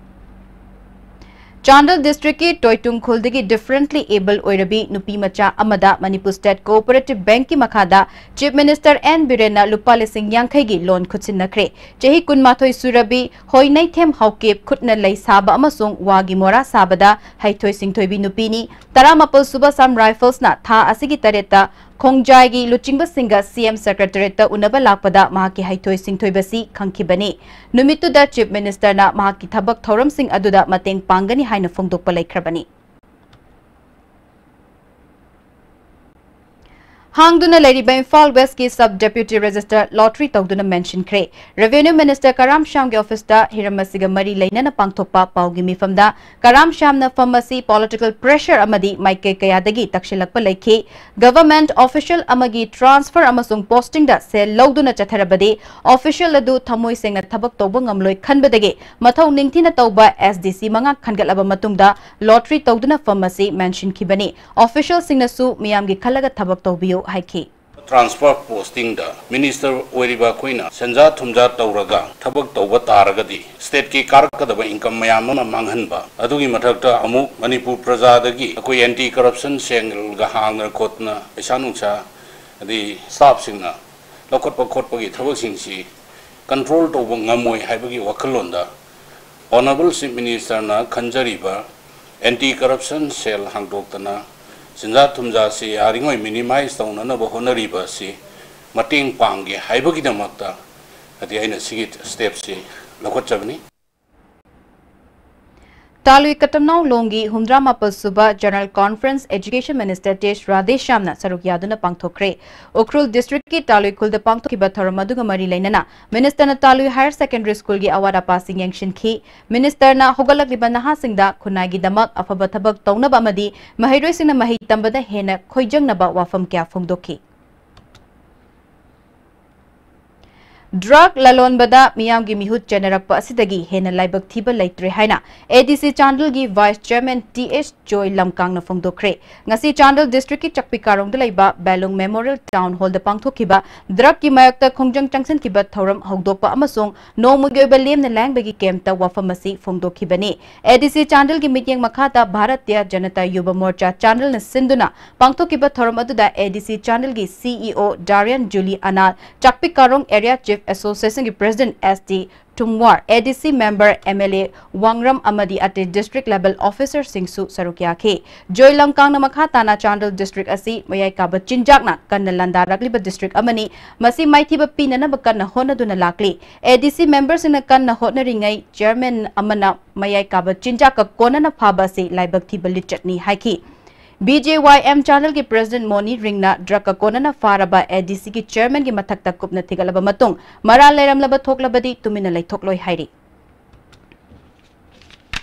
ꯆꯥꯟꯗꯦꯜ district ꯀꯤ ꯇꯣꯏꯇꯨꯡ ꯈꯨꯜꯗꯒꯤ differently abled ꯑꯣꯏꯔꯕꯤ ꯅꯨꯄꯤ ꯃꯆꯥ ꯑꯃꯗ Manipur State Cooperative Bank ꯀꯤ ꯃꯈꯥꯗ Chief Minister N ꯕꯤꯔꯦꯟꯅ ꯂꯨꯄꯥ ꯂꯤꯁꯤꯡ ꯌꯥꯡꯈꯩꯒꯤ loan ꯈꯨꯠꯁꯤꯟꯅꯈ꯭ꯔꯦ꯫ ꯆꯍꯤ ꯀꯨꯟꯃꯥꯊꯣꯏ ꯁꯨꯔꯕꯤ ꯍꯣꯏꯅꯩꯊꯦꯝ ꯍꯥꯎꯀꯤꯞ ꯈꯨꯠꯅ ꯂꯩ ꯁꯥꯕ ꯑꯃꯁꯨꯡ ꯋꯥꯒꯤ ꯃꯣꯔꯥ ꯁꯥꯕꯗ ꯍꯩꯊꯣꯏ ꯁꯤꯡꯊꯣꯏꯕꯤ ꯅꯨꯄꯤꯅꯤ꯫ ꯇꯔꯥꯃꯥꯄꯜ ꯁꯨꯕ Assam Rifles ꯅ ꯊꯥ ꯑꯁꯤꯒꯤ ꯇꯔꯦꯠꯇ ꯈꯣꯡꯖꯥꯏꯒꯤ ꯂꯨꯆꯤꯡꯕꯁꯤꯡꯒ ꯁꯤ ꯑꯦꯝ ꯁꯦꯀ꯭ꯔꯦꯇꯔꯤꯌꯦꯠꯇ ꯎꯅꯕ ꯂꯥꯛꯄꯗ ꯃꯍꯥꯛꯀꯤ ꯍꯩꯊꯣꯏ ꯁꯤꯡꯊꯣꯏꯕꯁꯤ ꯈꯪꯈꯤꯕꯅꯤ꯫ ꯅꯨꯃꯤꯠꯇꯨꯗ ꯆꯤꯐ ꯃꯤꯅꯤꯁꯇꯔꯅ ꯃꯍꯥꯛꯀꯤ ꯊꯕꯛ ꯊꯧꯔꯝꯁꯤꯡ ꯑꯗꯨꯗ ꯃꯇꯦꯡ ꯄꯥꯡꯒꯅꯤ ꯍꯥꯏꯅ ꯐꯣꯡꯗꯣꯛꯄ ꯂꯩꯈ꯭ꯔꯕꯅꯤ꯫ ꯍꯥꯡꯗꯨꯅ ꯂꯩꯔꯤꯕ ꯏꯝꯐꯥꯜ ꯋꯦꯁꯀꯤ ꯁꯕ ꯗꯦꯄ꯭ꯌꯨꯇꯤ ꯔꯦꯖꯤꯁꯇꯔ ꯂꯣꯇ꯭ꯔꯤ ꯇꯧꯗꯨꯅ ꯃꯦꯟꯁꯤꯟꯈ꯭ꯔꯦ꯫ ꯔꯦꯚꯦꯅ꯭ꯌꯨ ꯃꯤꯅꯤꯁꯇꯔ ꯀꯔꯥꯝ ꯁ꯭ꯌꯥꯝꯒꯤ ꯑꯣꯐꯤꯁꯇ ꯍꯤꯔꯝ ꯑꯁꯤꯒ ꯃꯔꯤ ꯂꯩꯅꯅ ꯄꯥꯡꯊꯣꯛꯄ ꯄꯥꯎꯒꯤ ꯃꯤꯐꯝꯗ ꯀꯔꯥꯝ ꯁ꯭ꯌꯥꯝꯅ ꯐꯝ ꯑꯁꯤ ꯄꯣꯂꯤꯇꯤꯀꯦꯜ ꯄ꯭ꯔꯦꯁꯔ ꯑꯃꯗꯤ ꯃꯥꯏꯀꯩ ꯀꯌꯥꯗꯒꯤ ꯇꯛꯁꯤꯜꯂꯛꯄ ꯂꯩꯈꯤ꯫ ꯒꯚꯔꯟꯃꯦꯟꯠ ꯑꯣꯐꯤꯁꯤꯌꯦꯜ ꯑꯃꯒꯤ ꯇ꯭ꯔꯥꯟꯁꯐꯔ ꯑꯃꯁꯨꯡ ꯄꯣꯁꯇꯤꯡꯗ ꯁꯦꯜ ꯂꯧꯗꯨꯅ ꯆꯠꯊꯔꯕꯗꯤ ꯑꯣꯐꯤꯁꯤꯌꯦꯜ ꯑꯗꯨ ꯊꯃꯣꯏ ꯁꯦꯡꯅ ꯊꯕꯛ ꯇꯧꯕ ꯉꯝꯂꯣꯏ ꯈꯟꯕꯗꯒꯤ ꯃꯊꯧ ꯅꯤꯡꯊꯤꯅ ꯇꯧꯕ ꯑꯦꯁ ꯗꯤ ꯁꯤ ꯃꯉꯥ ꯈꯟꯒꯠꯂꯕ ꯃꯇꯨꯡꯗ ꯂꯣꯇ꯭ꯔꯤ ꯇꯧꯗꯨꯅ ꯐꯝ ꯑꯁꯤ ꯃꯦꯟꯁꯤꯟꯈꯤꯕꯅꯤ꯫ ꯑꯣꯐꯤꯁꯤꯌꯦꯜꯁꯤꯡꯅꯁꯨ ꯃꯤꯌꯥꯝꯒꯤ ꯈꯜꯂꯒ ꯊꯕꯛ ꯇꯧꯕꯤꯌꯨ ꯍꯥꯏꯈꯤ꯫ ꯇ꯭ꯔꯥꯟꯁꯐꯔ ꯄꯣꯁꯇꯤꯡꯗ ꯃꯤꯅꯤꯁꯇꯔ ꯑꯣꯏꯔꯤꯕ ꯑꯩꯈꯣꯏꯅ ꯁꯦꯟꯖꯥ ꯊꯨꯝꯖꯥ ꯇꯧꯔꯒ ꯊꯕꯛ ꯇꯧꯕ ꯇꯥꯔꯒꯗꯤ ꯁ꯭ꯇꯦꯠꯀꯤ ꯀꯥꯔꯛꯀꯗꯕ ꯏꯟꯀꯝ ꯃꯌꯥꯝ ꯑꯃ ꯃꯥꯡꯍꯟꯕ, ꯑꯗꯨꯒꯤ ꯃꯊꯛꯇ ꯑꯃꯨꯛ ꯃꯅꯤꯄꯨꯔ ꯄ꯭ꯔꯖꯥꯗꯒꯤ ꯑꯩꯈꯣꯏ ꯑꯦꯟꯇꯤ ꯀꯔꯞꯁꯟ ꯁꯦꯜꯒ ꯍꯥꯡꯗꯅ ꯈꯣꯠꯇꯅ ꯄꯩꯁꯥ ꯅꯨꯡꯁꯥ ꯑꯗꯩ ꯁ꯭ꯇꯥꯐꯁꯤꯡꯅ ꯂꯧꯈꯠꯄ ꯈꯣꯠꯄꯒꯤ ꯊꯕꯛꯁꯤꯡꯁꯤ ꯀꯟꯇ꯭ꯔꯣꯜ ꯇꯧꯕ ꯉꯝꯃꯣꯏ ꯍꯥꯏꯕꯒꯤ ꯋꯥꯈꯜꯂꯣꯟꯗ ꯑꯣꯅꯔꯦꯕꯜ ꯆꯤꯐ ꯃꯤꯅꯤꯁꯇꯔꯅ ꯈꯟꯖꯔꯤꯕ ꯑꯦꯟꯇꯤ ꯀꯔꯞꯁꯟ ꯁꯦꯜ ꯍꯥꯡꯗꯣꯛꯇꯅ ꯁꯦꯟꯖꯥ ꯊꯨꯝꯖꯥꯁꯤ ꯌꯥꯔꯤꯉꯩ ꯃꯤꯅꯤꯃꯥꯏꯁ ꯇꯧꯅꯅꯕ ꯍꯣꯠꯅꯔꯤꯕ ꯑꯁꯤ ꯃꯇꯦꯡ ꯄꯥꯡꯒꯦ ꯍꯥꯏꯕꯒꯤꯗꯃꯛꯇ ꯍꯥꯏꯗꯤ ꯑꯩꯅ ꯁꯤꯒꯤ ꯁ꯭ꯇꯦꯞꯁꯤ ꯂꯧꯈꯠꯆꯕꯅꯤ꯫ ꯇꯥꯂꯨꯏ ꯀꯇꯝꯅꯥꯎ ꯂꯣꯡꯒꯤ ꯍꯨꯝꯗ꯭ꯔꯥ ꯃꯥꯄꯜ ꯁꯨꯕ ꯖꯦꯅꯔꯦꯜ ꯀꯣꯟꯐ꯭ꯔꯦꯟꯁ ꯑꯦꯖꯨꯀꯦꯁꯟ ꯃꯤꯅꯤꯁꯇꯔ ꯇꯦꯖ ꯔꯥꯙꯦꯁ꯭ꯌꯥꯝꯅ ꯁꯔꯨꯛ ꯌꯥꯗꯨꯅ ꯄꯥꯡꯊꯣꯛꯈ꯭ꯔꯦ꯫ ꯎꯈ꯭ꯔꯨꯜ ꯗꯤꯁꯇ꯭ꯔꯤꯛꯀꯤ ꯇꯥꯂꯨꯏ ꯈꯨꯜꯗ ꯄꯥꯡꯊꯣꯛꯈꯤꯕ ꯊꯧꯔꯝ ꯑꯗꯨꯒ ꯃꯔꯤ ꯂꯩꯅꯅ ꯃꯤꯅꯤꯁꯇꯔꯅ ꯇꯥꯂꯨꯏ ꯍꯥꯌꯔ ꯁꯦꯀꯦꯟꯗꯔꯤ ꯁ꯭ꯀꯨꯜꯒꯤ ꯑꯋꯥꯠ ꯑꯄꯥꯁꯤꯡ ꯌꯦꯡꯁꯤꯟꯈꯤ꯫ ꯃꯤꯅꯤꯁꯇꯔꯅ ꯍꯧꯒꯠꯂꯛꯂꯤꯕ ꯅꯍꯥꯁꯤꯡꯗ ꯈꯨꯟꯅꯥꯏꯒꯤꯗꯃꯛ ꯑꯐꯕ ꯊꯕꯛ ꯇꯧꯅꯕ ꯑꯃꯗꯤ ꯃꯍꯩꯔꯣꯏꯁꯤꯡꯅ ꯃꯍꯩ ꯇꯝꯕꯗ ꯍꯦꯟꯅ ꯈꯣꯏꯖꯪꯅꯕ ꯋꯥꯐꯝ ꯀꯌꯥ ꯐꯣꯡꯗꯣꯛꯈꯤ꯫ ꯗ꯭ꯔꯒ ꯂꯂꯣꯟꯕꯗ ꯃꯤꯌꯥꯝꯒꯤ ꯃꯤꯍꯨꯠ ꯆꯦꯟꯅꯔꯛꯄ ꯑꯁꯤꯗꯒꯤ ꯍꯦꯟꯅ ꯂꯥꯏꯕꯛ ꯊꯤꯕ ꯂꯩꯇ꯭ꯔꯦ ꯍꯥꯏꯅ ꯑꯦ ꯗꯤ ꯁꯤ ꯆꯥꯟꯗꯦꯜꯒꯤ ꯚꯥꯏꯁ ꯆꯤꯌꯔꯃꯦꯟ ꯇꯤ ꯑꯦꯁ ꯖꯣꯏ ꯂꯝꯀꯥꯡꯅ ꯐꯣꯡꯗꯣꯛꯈ꯭ꯔꯦ꯫ ꯉꯁꯤ ꯆꯥꯟꯗꯦꯜ ꯗꯤꯁꯇ꯭ꯔꯤꯛꯀꯤ ꯆꯥꯛꯄꯤ ꯀꯥꯔꯣꯡꯗ ꯂꯩꯕ ꯕꯦꯂꯨꯡ ꯃꯦꯃꯣꯔꯤꯌꯦꯜ ꯇꯥꯎꯟ ꯍꯣꯜꯗ ꯄꯥꯡꯊꯣꯛꯈꯤꯕ ꯗ꯭ꯔꯒꯀꯤ ꯃꯥꯌꯣꯛꯇ ꯈꯣꯡꯖꯪ ꯆꯪꯁꯤꯟꯈꯤꯕ ꯊꯧꯔꯝ ꯍꯧꯗꯣꯛꯄ ꯑꯃꯁꯨꯡ ꯅꯣꯡꯃꯒꯤ ꯑꯣꯏꯕ ꯂꯦꯝꯅ ꯂꯥꯌꯦꯡꯕꯒꯤ ꯀꯦꯝꯞꯇ ꯋꯥꯐꯝ ꯑꯁꯤ ꯐꯣꯡꯗꯣꯛꯈꯤꯕꯅꯤ꯫ ꯑꯦ ꯗꯤ ꯁꯤ ꯆꯥꯟꯗꯦꯜꯒꯤ ꯃꯤꯠꯌꯦꯡ ꯃꯈꯥꯗ ꯚꯥꯔꯇꯤꯌ ꯖꯅꯇꯥ ꯌꯨꯕ ꯃꯣꯔꯆꯥ ꯆꯥꯟꯗꯦꯜꯅ ꯁꯤꯟꯗꯨꯅ ꯄꯥꯡꯊꯣꯛꯈꯤꯕ ꯊꯧꯔꯝ ꯑꯗꯨꯗ ꯑꯦ ꯗꯤ ꯁꯤ ꯆꯥꯟꯗꯦꯜꯒꯤ ꯁꯤ ꯏ ꯑꯣ ꯗꯥꯔꯤꯌꯟ ꯖꯨꯂꯤ ꯑꯅꯥꯜ, ꯆꯥꯛꯄꯤ ꯀꯥꯔꯣꯡ ꯑꯦꯔꯤꯌꯥ ꯆꯤꯐ Association ꯒꯤ President S T Tumwar, A D C member, M L A ꯋꯥꯡꯔꯝ ꯑꯃꯗꯤ ꯑꯇꯩ district level officer ꯁꯤꯡꯁꯨ ꯁꯔꯨꯛ ꯌꯥꯈꯤ꯫ ꯖꯣꯏ ꯂꯝꯀꯥꯡꯅ ꯃꯈꯥ ꯇꯥꯅ ꯆꯥꯟꯗꯦꯜ district ꯑꯁꯤ ꯃꯌꯥꯏ ꯀꯥꯕ ꯆꯤꯟꯖꯥꯛꯅ ꯀꯟꯅ ꯂꯥꯟꯗꯥꯔꯛꯂꯤꯕ district ꯑꯃꯅꯤ꯫ ꯃꯁꯤ ꯃꯥꯏꯊꯤꯕ ꯄꯤꯅꯅꯕ ꯀꯟꯅ ꯍꯣꯠꯅꯗꯨꯅ ꯂꯥꯛꯂꯤ꯫ A D C member ꯁꯤꯡꯅ ꯀꯟꯅ ꯍꯣꯠꯅꯔꯤꯉꯩ chairman ꯑꯃꯅ ꯃꯌꯥꯏ ꯀꯥꯕ ꯆꯤꯟꯖꯥꯛꯀ ꯀꯣꯟꯅꯅ ꯐꯥꯕ ꯑꯁꯤ ꯂꯥꯏꯕꯛ ꯊꯤꯕ ꯂꯤꯆꯠꯅꯤ ꯍꯥꯏꯈꯤ꯫ B J Y M channel ꯒꯤ President ꯃꯣꯅꯤ ꯔꯤꯡꯅ drug ꯀ ꯀꯣꯟꯅꯅ ꯐꯥꯔꯕ A D C ꯒꯤ chairman ꯒꯤ ꯃꯊꯛꯇ ꯀꯨꯞꯅ ꯊꯤꯒꯠꯂꯕ ꯃꯇꯨꯡ, ꯃꯔꯥꯜ ꯂꯩꯔꯝꯂꯕ ꯊꯣꯛꯂꯕꯗꯤ ꯇꯨꯃꯤꯟꯅ ꯂꯩꯊꯣꯛꯂꯣꯏ ꯍꯥꯏꯔꯤ꯫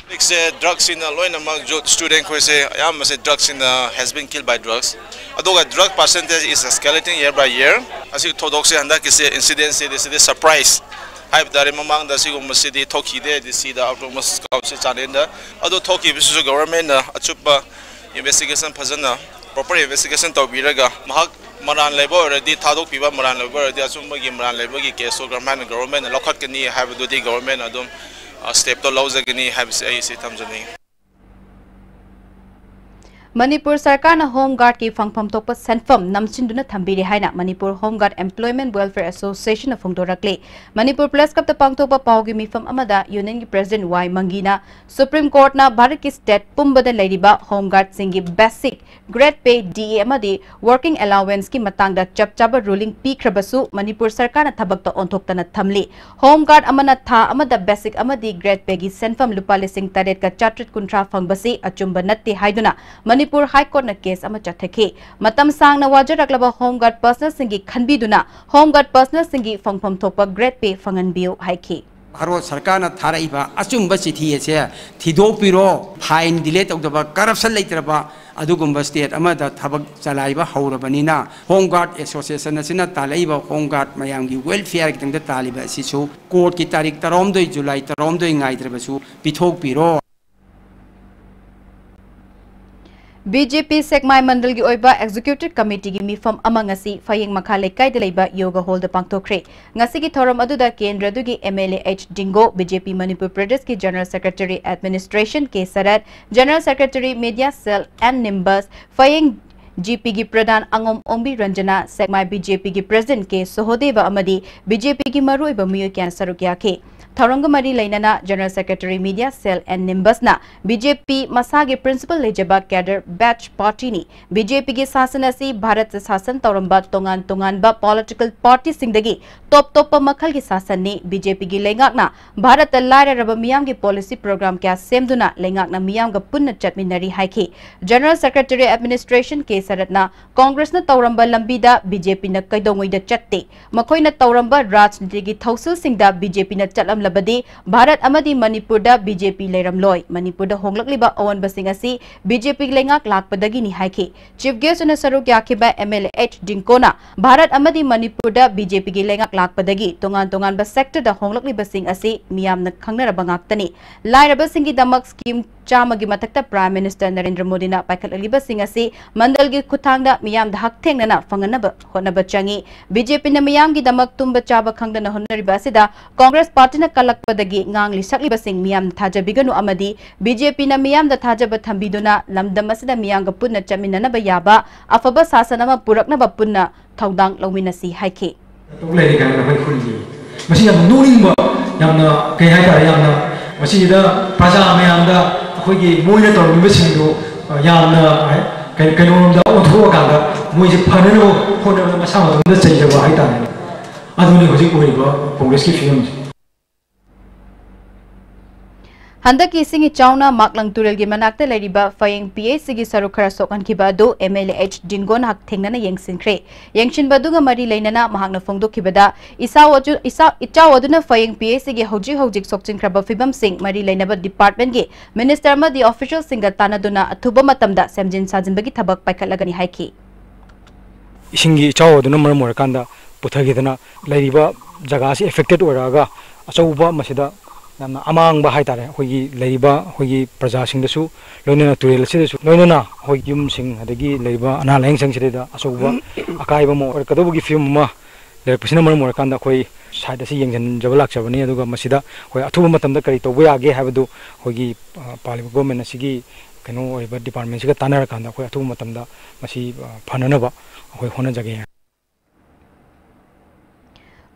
ꯍꯧꯖꯤꯛꯁꯦ ꯗ꯭ꯔꯒꯁꯤꯅ ꯂꯣꯏꯅꯃꯛ ꯌꯨꯠ ꯁ꯭ꯇꯨꯗꯦꯟ ꯈꯣꯏꯁꯦ ꯑꯌꯥꯝꯕꯁꯦ ꯗ꯭ꯔꯒꯁꯤꯅ has been killed by drugs꯫ ꯑꯗꯨꯒ drug percentage is escalating year by year꯫ ꯑꯁꯤ ꯊꯧꯗꯣꯛꯁꯦ ꯍꯟꯗꯛꯀꯤꯁꯦ ꯏꯟꯁꯤꯗꯦꯟꯁꯦ ꯁꯤꯗꯤ ꯁꯔꯄ꯭ꯔꯥꯏꯁ ꯍꯥꯏꯕ ꯇꯥꯔꯦ꯫ ꯃꯃꯥꯡꯗ ꯑꯁꯤꯒꯨꯝꯕꯁꯤꯗꯤ ꯊꯣꯛꯈꯤꯗꯦ ꯗꯤ ꯁꯤꯗ ꯑꯣꯇꯣꯅꯣꯃꯁ ꯀꯥꯎꯟꯁꯤꯜ ꯆꯥꯟꯗꯦꯜꯗ꯫ ꯑꯗꯨ ꯊꯣꯛꯈꯤꯕꯁꯤꯁꯨ ꯒꯣꯚꯔꯟꯃꯦꯟꯅ ꯑꯆꯨꯞꯄ ꯏꯟꯚꯦꯁꯇꯤꯒꯦꯁꯟ ꯐꯖꯅ ꯄ꯭ꯔꯣꯄꯔ ꯏꯟꯚꯦꯁꯇꯤꯒꯦꯁꯟ ꯇꯧꯕꯤꯔꯒ ꯃꯍꯥꯛ ꯃꯔꯥꯟ ꯂꯩꯕ ꯑꯣꯏꯔꯗꯤ ꯊꯥꯗꯣꯛꯄꯤꯕ, ꯃꯔꯥꯟ ꯂꯩꯕ ꯑꯣꯏꯔꯗꯤ ꯑꯆꯨꯝꯕꯒꯤ ꯃꯔꯥꯟ ꯂꯩꯕꯒꯤ ꯀꯦꯁꯇꯣ ꯀꯔꯝꯍꯥꯏꯅ ꯒꯣꯚꯔꯟꯃꯦꯟꯅ ꯂꯧꯈꯠꯀꯅꯤ ꯍꯥꯏꯕꯗꯨꯗꯤ ꯒꯣꯚꯔꯟꯃꯦꯟꯅ ꯑꯗꯨꯝ ꯁ꯭ꯇꯦꯞꯇꯣ ꯂꯧꯖꯒꯅꯤ ꯍꯥꯏꯕꯁꯤ ꯑꯩ ꯁꯤ ꯊꯝꯖꯅꯤꯡꯉꯤ꯫ ꯃꯅꯤꯄꯨꯔ ꯁꯔꯀꯥꯔꯅ ꯍꯣꯝ ꯒꯥꯔꯗꯀꯤ ꯐꯪꯐꯝ ꯊꯣꯛꯄ ꯁꯦꯟꯐꯝ ꯅꯝꯁꯤꯟꯗꯨꯅ ꯊꯝꯕꯤꯔꯦ ꯍꯥꯏꯅ Manipur home guard employment welfare ꯑꯦꯁꯣꯁꯤꯌꯦꯁꯟꯅ ꯐꯣꯡꯗꯣꯔꯛꯂꯤ꯫ ꯃꯅꯤꯄꯨꯔ ꯄ꯭ꯔꯦꯁ ꯀ꯭ꯂꯕꯇ ꯄꯥꯡꯊꯣꯛꯄ ꯄꯥꯎꯒꯤ ꯃꯤꯐꯝ ꯑꯃꯗ ꯌꯨꯅꯤꯌꯟꯒꯤ ꯄ꯭ꯔꯦꯁꯤꯗꯦꯟꯠ ꯋꯥꯏ ꯃꯪꯒꯤꯅ ꯁꯨꯄ꯭ꯔꯤꯝ ꯀꯣꯔꯠꯅ ꯚꯥꯔꯠꯀꯤ ꯁ꯭ꯇꯦꯠ ꯄꯨꯝꯕꯗ ꯂꯩꯔꯤꯕ ꯍꯣꯝ ꯒꯥꯔꯗꯁꯤꯡꯒꯤ ꯕꯦꯁꯤꯛ, ꯒ꯭ꯔꯦꯗ ꯄꯦ, ꯗꯤ ꯑꯦ ꯑꯃꯗꯤ ꯋꯥꯔꯀꯤꯡ ꯑꯦꯂꯥꯎꯋꯦꯟꯁꯀꯤ ꯃꯇꯥꯡꯗ ꯆꯞ ꯆꯥꯕ ꯔꯨꯂꯤꯡ ꯄꯤꯈ꯭ꯔꯕꯁꯨ ꯃꯅꯤꯄꯨꯔ ꯁꯔꯀꯥꯔꯅ ꯊꯕꯛꯇ ꯑꯣꯟꯊꯣꯛꯇꯅ ꯊꯝꯂꯤ꯫ ꯍꯣꯝ ꯒꯥꯔꯗ ꯑꯃꯅ ꯊꯥ ꯑꯃꯗ ꯕꯦꯁꯤꯛ ꯑꯃꯗꯤ ꯒ꯭ꯔꯦꯗ ꯄꯦꯒꯤ ꯁꯦꯟꯐꯝ ꯂꯨꯄꯥ ꯂꯤꯁꯤꯡ ꯇꯔꯦꯠꯀ ꯆꯥꯇ꯭ꯔꯦꯠ ꯀꯨꯟꯊ꯭ꯔꯥ ꯐꯪꯕꯁꯤ ꯑꯆꯨꯝꯕ ꯅꯠꯇꯦ ꯍꯥꯏꯗꯨꯅ ꯃꯅꯤꯄꯨꯔ ꯍꯥꯏ ꯀꯣꯔꯠꯅ ꯀꯦꯁ ꯑꯃ ꯆꯠꯊꯈꯤ꯫ ꯃꯇꯝ ꯁꯥꯡꯅ ꯋꯥꯖꯔꯛꯂꯕ ꯍꯣꯝ ꯒꯥꯔꯗ ꯄꯔꯁꯅꯦꯜꯁꯤꯡꯒꯤ ꯈꯟꯕꯤꯗꯨꯅ ꯍꯣꯝ ꯒꯥꯔꯗ ꯄꯔꯁꯅꯦꯜꯁꯤꯡꯒꯤ ꯐꯪꯐꯝ ꯊꯣꯛꯄ ꯒ꯭ꯔꯦꯗ ꯄꯦ ꯐꯪꯍꯟꯕꯤꯌꯨ ꯍꯥꯏꯈꯤ꯫ ꯚꯥꯔꯠ ꯁꯔꯀꯥꯔꯅ ꯊꯥꯔꯛꯏꯕ ꯑꯆꯨꯝꯕ ꯆꯤꯊꯤ ꯑꯁꯦ ꯊꯤꯗꯣꯛꯄꯤꯔꯣ꯫ ꯐꯥꯏꯟ ꯗꯤꯂꯦ ꯇꯧꯗꯕ, ꯀꯔꯞꯁꯟ ꯂꯩꯇ꯭ꯔꯕ ꯑꯗꯨꯒꯨꯝꯕ ꯁ꯭ꯇꯦꯠ ꯑꯃꯗ ꯊꯕꯛ ꯆꯂꯥꯏꯕ ꯍꯧꯔꯕꯅꯤꯅ ꯍꯣꯝ ꯒꯥꯔꯗ ꯑꯦꯁꯣꯁꯤꯌꯦꯁꯟ ꯑꯁꯤꯅ ꯇꯥꯜꯂꯛꯏꯕ ꯍꯣꯝ ꯒꯥꯔꯗ ꯃꯌꯥꯝꯒꯤ ꯋꯦꯜꯐꯤꯌꯔꯒꯤꯗꯃꯛꯇ ꯇꯥꯜꯂꯤꯕ ꯑꯁꯤꯁꯨ ꯀꯣꯔꯠꯀꯤ ꯇꯥꯔꯤꯛ ꯇꯔꯥꯍꯨꯝꯗꯣꯏ ꯖꯨꯂꯥꯏ ꯇꯔꯥꯍꯨꯝꯗꯣꯏ ꯉꯥꯏꯗ꯭ꯔꯕꯁꯨ ꯄꯤꯊꯣꯛꯄꯤꯔꯣ꯫ ꯕꯤ ꯖꯦ ꯄꯤ ꯁꯦꯛꯃꯥꯏ ꯃꯟꯗꯜꯒꯤ ꯑꯣꯏꯕ ꯑꯦꯛꯖꯤꯀ꯭ꯌꯨꯇꯤꯚ ꯀꯃꯤꯇꯤꯒꯤ ꯃꯤꯐꯝ ꯑꯃ ꯉꯁꯤ ꯐꯌꯦꯡ ꯃꯈꯥ ꯂꯩꯀꯥꯏꯗ ꯂꯩꯕ ꯌꯣꯒ ꯍꯣꯜꯗ ꯄꯥꯡꯊꯣꯛꯈ꯭ꯔꯦ꯫ ꯉꯁꯤꯒꯤ ꯊꯧꯔꯝ ꯑꯗꯨꯗ ꯀꯦꯟꯗ꯭ꯔꯗꯨꯒꯤ M L A H Dingo, B J P Manipur ꯄ꯭ꯔꯗꯦꯁꯀꯤ general secretary administration K Sarat, general secretary media cell N Nimbus, Phayeng G ꯄꯤꯒꯤ ꯄ꯭ꯔꯙꯥꯟ ꯑꯉꯣꯝ ꯑꯣꯡꯕꯤ ꯔꯟꯖꯅꯥ, ꯁꯦꯛꯃꯥꯏ ꯕꯤ ꯖꯦ ꯄꯤꯒꯤ ꯄ꯭ꯔꯁꯤꯗꯦꯟꯠ ꯀꯦ ꯁꯍꯣꯗꯦꯕ ꯑꯃꯗꯤ ꯕꯤ ꯖꯦ ꯄꯤꯒꯤ ꯃꯔꯨꯑꯣꯏꯕ ꯃꯤꯑꯣꯏ ꯀꯌꯥꯅ ꯁꯔꯨꯛ ꯌꯥꯈꯤ꯫ ꯊꯧꯔꯝꯒ ꯃꯔꯤ ꯂꯩꯅꯅ General Secretary, Media Cell and Nimbusꯅ ꯕꯤ ꯖꯦ ꯄꯤ ꯃꯁꯥꯒꯤ principle ꯂꯩꯖꯕ cadre batch partyꯅꯤ꯫ ꯕꯤ ꯖꯦ ꯄꯤꯒꯤ ꯁꯥꯁꯟ ꯑꯁꯤ ꯚꯥꯔꯠꯇ ꯁꯥꯁꯟ ꯇꯧꯔꯝꯕ ꯇꯣꯉꯥꯟ ꯇꯣꯉꯥꯟꯕ political partyꯁꯤꯡꯗꯒꯤ ꯇꯣꯞ ꯇꯣꯞꯄ ꯃꯈꯜꯒꯤ ꯁꯥꯁꯟꯅꯤ꯫ ꯕꯤ ꯖꯦ ꯄꯤꯒꯤ ꯂꯩꯉꯥꯛꯅ ꯚꯥꯔꯠꯇ ꯂꯥꯏꯔꯔꯕ ꯃꯤꯌꯥꯝꯒꯤ policy program ꯀꯌꯥ ꯁꯦꯝꯗꯨꯅ ꯂꯩꯉꯥꯛꯅ ꯃꯤꯌꯥꯝꯒ ꯄꯨꯟꯅ ꯆꯠꯃꯤꯟꯅꯔꯤ ꯍꯥꯏꯈꯤ꯫ General Secretary, Administration ꯀꯦ ꯁꯔꯠꯅ ꯀꯣꯡꯒ꯭ꯔꯦꯁꯅ ꯇꯧꯔꯝꯕ ꯂꯝꯕꯤꯗ ꯕꯤ ꯖꯦ ꯄꯤꯅ ꯀꯩꯗꯧꯉꯩꯗ ꯆꯠꯇꯦ꯫ ꯃꯈꯣꯏꯅ ꯇꯧꯔꯝꯕ ꯔꯥꯖꯅꯤꯇꯤꯒꯤ ꯊꯧꯁꯤꯜꯁꯤꯡꯗ ꯕꯤ ꯖꯦ ꯄꯤꯅ ꯆꯠꯂꯝꯂꯕꯗꯤ ꯚꯥꯔꯠ ꯑꯃꯗꯤ ꯃꯅꯤꯄꯨꯔꯗ ꯕꯤ ꯖꯦ ꯄꯤ ꯂꯩꯔꯝꯂꯣꯏ꯫ ꯃꯅꯤꯄꯨꯔꯗ ꯍꯣꯡꯂꯛꯂꯤꯕ ꯑꯑꯣꯟꯕꯁꯤꯡ ꯑꯁꯤ ꯕꯤ ꯖꯦ ꯄꯤ ꯂꯩꯉꯥꯛ ꯂꯥꯛꯄꯗꯒꯤꯅꯤ ꯍꯥꯏꯈꯤ꯫ Chief Guest ꯑꯣꯏꯅ ꯁꯔꯨꯛ ꯌꯥꯈꯤꯕ ꯑꯦꯝ ꯑꯦꯜ ꯑꯦ ꯑꯩꯆ ꯗꯤꯡꯀꯣꯅ ꯚꯥꯔꯠ ꯑꯃꯗꯤ ꯃꯅꯤꯄꯨꯔꯗ ꯕꯤ ꯖꯦ ꯄꯤꯒꯤ ꯂꯩꯉꯥꯛ ꯂꯥꯛꯄꯗꯒꯤ ꯇꯣꯉꯥꯟ ꯇꯣꯉꯥꯟꯕ sectorꯗ ꯍꯣꯡꯂꯛꯂꯤꯕꯁꯤꯡ ꯑꯁꯤ ꯃꯤꯌꯥꯝꯅ ꯈꯪꯅꯔꯕ ꯉꯥꯛꯇꯅꯤ꯫ ꯂꯥꯏꯔꯕꯁꯤꯡꯒꯤꯗꯃꯛ scheme ꯆꯥꯝꯃꯒꯤ ꯃꯊꯛꯇ Prime Minister ꯅꯔꯦꯟꯗ꯭ꯔ ꯃꯣꯗꯤꯅ ꯄꯥꯏꯈꯠꯂꯛꯂꯤꯕꯁꯤꯡ ꯑꯁꯤ ꯃꯟꯗꯜꯒꯤ ꯈꯨꯠꯊꯥꯡꯗ ꯃꯤꯌꯥꯝꯗ ꯍꯛꯊꯦꯡꯅꯅ ꯐꯪꯍꯟꯅꯕ ꯍꯣꯠꯅꯕ ꯆꯪꯏ꯫ ꯕꯤ ꯖꯦ ꯄꯤꯅ ꯃꯤꯌꯥꯝꯒꯤꯗꯃꯛ ꯇꯨꯝꯕ ꯆꯥꯕ ꯈꯪꯗꯅ ꯍꯣꯠꯅꯔꯤꯕ ꯑꯁꯤꯗ ꯀꯣꯡꯒ꯭ꯔꯦꯁ ꯄꯥꯔꯇꯤꯅ ꯀꯜꯂꯛꯄꯗꯒꯤ ꯉꯥꯡꯂꯤ ꯁꯛꯂꯤꯕꯁꯤꯡ ꯃꯤꯌꯥꯝꯅ ꯊꯥꯖꯕꯤꯒꯅꯨ ꯑꯃꯗꯤ ꯕꯤ ꯖꯦ ꯄꯤꯅ ꯃꯤꯌꯥꯝꯗ ꯊꯥꯖꯕ ꯊꯝꯕꯤꯗꯨꯅ ꯂꯝꯗꯝ ꯑꯁꯤꯗ ꯃꯤꯌꯥꯝꯒ ꯄꯨꯟꯅ ꯆꯠꯃꯤꯟꯅꯅꯕ ꯌꯥꯕ ꯑꯐꯕ ꯁꯥꯁꯟ ꯑꯃ ꯄꯨꯔꯛꯅꯕ ꯄꯨꯟꯅ ꯊꯧꯗꯥꯡ ꯂꯧꯃꯤꯟꯅꯁꯤ ꯍꯥꯏꯈꯤ꯫ ꯇꯧ ꯂꯩꯔꯤ ꯀꯥꯏꯅ ꯑꯩꯈꯣꯏ ꯈꯨꯜꯒꯤ꯫ ꯃꯁꯤ ꯌꯥꯝꯅ ꯅꯣꯛꯅꯤꯡꯕ, ꯌꯥꯝꯅ, ꯀꯩ ꯍꯥꯏꯇꯥꯔꯦ, ꯌꯥꯝꯅ ꯃꯁꯤꯗ ꯄ꯭ꯔꯖꯥ ꯃꯌꯥꯝꯗ ꯑꯩꯈꯣꯏꯒꯤ ꯃꯣꯏꯅ ꯇꯧꯔꯝꯃꯤꯕꯁꯤꯡꯗꯨ, ꯑ, ꯌꯥꯝꯅ, ꯑ, ꯀꯩ-, ꯀꯩꯅꯣꯔꯣꯝꯗ ꯑꯣꯟꯊꯣꯛꯑꯀꯥꯟꯗ ꯃꯣꯏꯁꯦ ꯐꯅꯅꯕ ꯍꯣꯠꯅꯕꯗ ꯃꯁꯥ ꯃꯇꯣꯝꯗ ꯆꯩꯖꯕ ꯍꯥꯏꯇꯥꯔꯦ꯫ ꯑꯗꯨꯅꯤ ꯍꯧꯖꯤꯛ ꯑꯣꯏꯔꯤꯕ ꯀꯣꯡꯒ꯭ꯔꯦꯁꯀꯤ ꯐꯤꯕꯝꯁꯦ꯫ ꯍꯟꯗꯛꯀꯤ ꯏꯁꯤꯡ ꯏꯆꯥꯎꯅ ꯃꯥꯛꯂꯪ ꯇꯨꯔꯦꯜꯒꯤ ꯃꯅꯥꯛꯇ ꯂꯩꯔꯤꯕ ꯐꯌꯦꯡ ꯄꯤ ꯑꯩꯆ ꯁꯤꯒꯤ ꯁꯔꯨꯛ ꯈꯔ ꯁꯣꯛꯍꯟꯈꯤꯕ ꯑꯗꯨ ꯑꯦꯝ ꯑꯦꯜ ꯑꯦ ꯑꯩꯆ ꯗꯤꯡꯒꯣꯟ ꯍꯛꯊꯦꯡꯅꯅ ꯌꯦꯡꯁꯤꯟꯈ꯭ꯔꯦ꯫ ꯌꯦꯡꯁꯤꯟꯕ ꯑꯗꯨꯒ ꯃꯔꯤ ꯂꯩꯅꯅ ꯃꯍꯥꯛꯅ ꯐꯣꯡꯗꯣꯛꯈꯤꯕꯗ, ꯏꯆꯥꯎ ꯑꯗꯨ-, ꯏꯆꯥ-, ꯏꯆꯥꯎ ꯑꯗꯨꯅ ꯐꯌꯦꯡ ꯄꯤ ꯑꯩꯆ ꯁꯤꯒꯤ ꯍꯧꯖꯤꯛ ꯍꯧꯖꯤꯛ ꯁꯣꯛꯆꯤꯟꯈ꯭ꯔꯕ ꯐꯤꯕꯝꯁꯤꯡ ꯃꯔꯤ ꯂꯩꯅꯕ departmentꯀꯤ minister ꯑꯃꯗꯤ officialꯁꯤꯡꯒ ꯇꯥꯟꯅꯗꯨꯅ ꯑꯊꯨꯕ ꯃꯇꯝꯗ ꯁꯦꯝꯖꯤꯟ ꯁꯥꯖꯤꯟꯕꯒꯤ ꯊꯕꯛ ꯄꯥꯏꯈꯠꯂꯒꯅꯤ ꯍꯥꯏꯈꯤ꯫ ꯏꯁꯤꯡꯒꯤ ꯏꯆꯥꯎ ꯑꯗꯨꯅ ꯃꯔꯝ ꯑꯣꯏꯔꯀꯥꯟꯗ ꯄꯨꯊꯈꯤꯗꯅ ꯂꯩꯔꯤꯕ ꯖꯒꯥꯁꯤ affected ꯑꯣꯏꯔꯛꯑꯒ ꯑꯆꯧꯕ ꯃꯁꯤꯗ ꯌꯥꯝꯅ ꯑꯃꯥꯡꯕ ꯍꯥꯏꯇꯥꯔꯦ, ꯑꯩꯈꯣꯏꯒꯤ ꯂꯩꯔꯤꯕ ꯑꯩꯈꯣꯏꯒꯤ ꯄ꯭ꯔꯖꯥꯁꯤꯡꯗꯁꯨ, ꯂꯣꯏꯅꯅ ꯇꯨꯔꯦꯜ ꯑꯁꯤꯗꯁꯨ, ꯂꯣꯏꯅꯅ ꯑꯩꯈꯣꯏ ꯌꯨꯝꯁꯤꯡ ꯑꯗꯒꯤ ꯂꯩꯔꯤꯕ ꯑꯅꯥ ꯂꯥꯏꯌꯦꯡ ꯁꯪꯁꯤꯗꯩꯗ ꯑꯆꯧꯕ ꯑꯀꯥꯏꯕ ꯑꯃ ꯑꯣꯏꯔꯛꯀꯗꯧꯕꯒꯤ ꯐꯤꯕꯝ ꯑꯃ ꯂꯩꯔꯛꯄꯁꯤꯅ ꯃꯔꯝ ꯑꯣꯏꯔꯀꯥꯟꯗ ꯑꯩꯈꯣꯏ site ꯑꯁꯤ ꯌꯦꯡꯁꯤꯟꯖꯕ ꯂꯥꯛꯆꯕꯅꯤ꯫ ꯑꯗꯨꯒ ꯃꯁꯤꯗ ꯑꯩꯈꯣꯏ ꯑꯊꯨꯕ ꯃꯇꯝꯗ ꯀꯔꯤ ꯇꯧꯕ ꯌꯥꯒꯦ ꯍꯥꯏꯕꯗꯨ ꯑꯩꯈꯣꯏꯒꯤ, ꯑ, ꯄꯥꯜꯂꯤꯕ government ꯑꯁꯤꯒꯤ ꯀꯩꯅꯣ ꯑꯣꯏꯕ ꯗꯤꯄꯥꯔꯠꯃꯦꯟꯁꯤꯒ ꯇꯥꯟꯅꯔꯀꯥꯟꯗ ꯑꯩꯈꯣꯏ ꯑꯊꯨꯕ ꯃꯇꯝꯗ ꯃꯁꯤ, ꯑ, ꯐꯅꯅꯕ ꯑꯩꯈꯣꯏ ꯍꯣꯠꯅꯖꯒꯦ꯫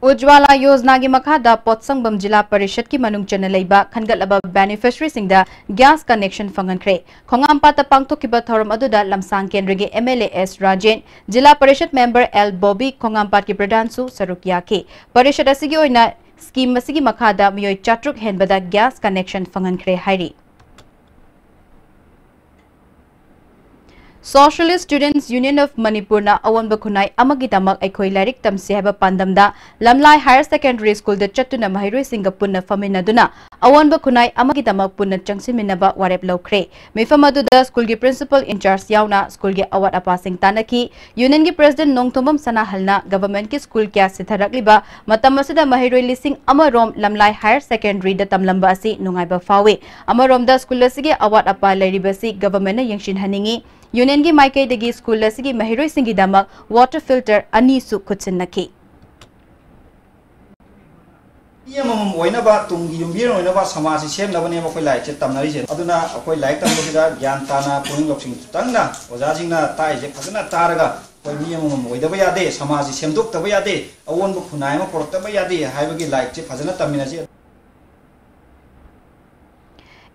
ꯎꯖ꯭ꯋꯥꯂꯥ ꯌꯣꯖꯅꯥꯒꯤ ꯃꯈꯥꯗ ꯄꯣꯠꯁꯪꯕꯝ ꯖꯤꯂꯥ ꯄꯔꯤꯁꯠꯀꯤ ꯃꯅꯨꯡ ꯆꯟꯅ ꯂꯩꯕ ꯈꯟꯒꯠꯂꯕ ꯕꯦꯅꯤꯐꯤꯁꯔꯤꯁꯤꯡꯗ ꯒ꯭ꯌꯥꯁ ꯀꯅꯦꯛꯁꯟ ꯐꯪꯍꯟꯈ꯭ꯔꯦ꯫ ꯈꯣꯡꯉꯥꯝꯄꯥꯠꯇ ꯄꯥꯡꯊꯣꯛꯈꯤꯕ ꯊꯧꯔꯝ ꯑꯗꯨꯗ ꯂꯝꯁꯥꯡ ꯀꯦꯟꯗ꯭ꯔꯒꯤ M L A S Rajen, zila parishad member L Bobby, ꯈꯣꯡꯉꯥꯝꯄꯥꯠꯀꯤ ꯄ꯭ꯔꯙꯥꯟꯁꯨ ꯁꯔꯨꯛ ꯌꯥꯈꯤ꯫ ꯄꯔꯤꯁꯠ ꯑꯁꯤꯒꯤ ꯑꯣꯏꯅ ꯁ꯭ꯀꯤꯝ ꯑꯁꯤꯒꯤ ꯃꯈꯥꯗ ꯃꯤꯑꯣꯏ ꯆꯥꯇ꯭ꯔꯨꯛ ꯍꯦꯟꯕꯗ ꯒ꯭ꯌꯥꯁ ꯀꯅꯦꯛꯁꯟ ꯐꯪꯍꯟꯈ꯭ꯔꯦ ꯍꯥꯏꯔꯤ꯫ Socialist Students Union of ꯃꯅꯤꯄꯨꯔꯅ ꯑꯑꯣꯟꯕ ꯈꯨꯟꯅꯥꯏ ꯑꯃꯒꯤꯗꯃꯛ ꯑꯩꯈꯣꯏ ꯂꯥꯏꯔꯤꯛ ꯇꯝꯁꯤ ꯍꯥꯏꯕ ꯄꯥꯟꯗꯝꯗ ꯂꯝꯂꯥꯏ ꯍꯥꯌꯔ ꯁꯦꯀꯦꯟꯗꯔꯤ ꯁ꯭ꯀꯨꯜꯗ ꯆꯠꯇꯨꯅ ꯃꯍꯩꯔꯣꯏꯁꯤꯡꯒ ꯄꯨꯟꯅ ꯐꯝꯃꯤꯟꯅꯗꯨꯅ ꯑꯑꯣꯟꯕ ꯈꯨꯟꯅꯥꯏ ꯑꯃꯒꯤꯗꯃꯛ ꯄꯨꯟꯅ ꯆꯪꯁꯤꯟꯃꯤꯟꯅꯕ ꯋꯥꯔꯦꯞ ꯂꯧꯈ꯭ꯔꯦ꯫ ꯃꯤꯐꯝ ꯑꯗꯨꯗ ꯁ꯭ꯀꯨꯜꯒꯤ ꯄ꯭ꯔꯤꯟꯁꯤꯄꯜ ꯏꯟꯆꯥꯔꯖ ꯌꯥꯎꯅ ꯁ꯭ꯀꯨꯜꯒꯤ ꯑꯋꯥꯠ ꯑꯄꯥꯁꯤꯡ ꯇꯥꯟꯅꯈꯤ꯫ ꯌꯨꯅꯤꯌꯟꯒꯤ ꯄ꯭ꯔꯦꯁꯤꯗꯦꯟꯠ ꯅꯣꯡꯊꯣꯝꯕꯝ ꯁꯅꯥꯍꯜꯅ ꯒꯚꯔꯟꯃꯦꯟꯠꯀꯤ ꯁ꯭ꯀꯨꯜ ꯀꯌꯥ ꯁꯤꯊꯔꯛꯂꯤꯕ ꯃꯇꯝ ꯑꯁꯤꯗ ꯃꯍꯩꯔꯣꯏ ꯂꯤꯁꯤꯡ ꯑꯃ ꯔꯣꯝ ꯂꯝꯂꯥꯏ ꯍꯥꯌꯔ ꯁꯦꯀꯦꯟꯗꯔꯤꯗ ꯇꯝꯂꯝꯕ ꯑꯁꯤ ꯅꯨꯡꯉꯥꯏꯕ ꯐꯥꯎꯏ꯫ ꯑꯃꯔꯣꯝꯗ ꯁ꯭ꯀꯨꯜ ꯑꯁꯤꯒꯤ ꯑꯋꯥꯠ ꯑꯄꯥ ꯂꯩꯔꯤꯕꯁꯤ ꯒꯚꯔꯟꯃꯦꯟꯠꯅ ꯌꯦꯡꯁꯤꯟꯍꯟꯅꯤꯡꯏ꯫ ꯌꯨꯅꯤꯌꯟꯒꯤ ꯃꯥꯏꯀꯩꯗꯒꯤ ꯁ꯭ꯀꯨꯜ ꯑꯁꯤꯒꯤ ꯃꯍꯩꯔꯣꯏꯁꯤꯡꯒꯤꯗꯃꯛ ꯋꯥꯇꯔ ꯐꯤꯜꯇꯔ ꯑꯅꯤꯁꯨ ꯈꯨꯠꯁꯤꯟꯅꯈꯤ꯫ ꯃꯤ ꯑꯃꯃꯝ ꯑꯣꯏꯅꯕ, ꯇꯨꯡꯒꯤ ꯌꯨꯝꯕꯤꯔꯦꯟ ꯑꯣꯏꯅꯕ ꯁꯃꯥꯖꯁꯤ ꯁꯦꯝꯅꯕꯅꯦꯕ ꯑꯩꯈꯣꯏ ꯂꯥꯏꯔꯤꯛꯁꯦ ꯇꯝꯅꯔꯤꯁꯦ꯫ ꯑꯗꯨꯅ ꯑꯩꯈꯣꯏ ꯂꯥꯏꯔꯤꯛ ꯇꯝꯕꯁꯤꯗ ꯒ꯭ꯌꯥꯟ ꯇꯥꯅ, ꯄꯨꯛꯅꯤꯡ ꯂꯧꯁꯤꯡ ꯆꯪꯅ ꯑꯣꯖꯥꯁꯤꯡꯅ ꯇꯥꯛꯏꯁꯦ ꯐꯖꯅ ꯇꯥꯔꯒ, ꯑꯩꯈꯣꯏ ꯃꯤ ꯑꯃꯃꯝ ꯑꯣꯏꯗꯕ ꯌꯥꯗꯦ, ꯁꯃꯥꯖꯁꯤ ꯁꯦꯝꯗꯣꯛꯇꯕ ꯌꯥꯗꯦ, ꯑꯑꯣꯟꯕ ꯈꯨꯟꯅꯥꯏ ꯑꯃ ꯄꯨꯔꯛꯇꯕ ꯌꯥꯗꯦ ꯍꯥꯏꯕꯒꯤ ꯂꯥꯏꯔꯤꯛꯁꯦ ꯐꯖꯅ ꯇꯝꯃꯤꯟꯅꯁꯤ꯫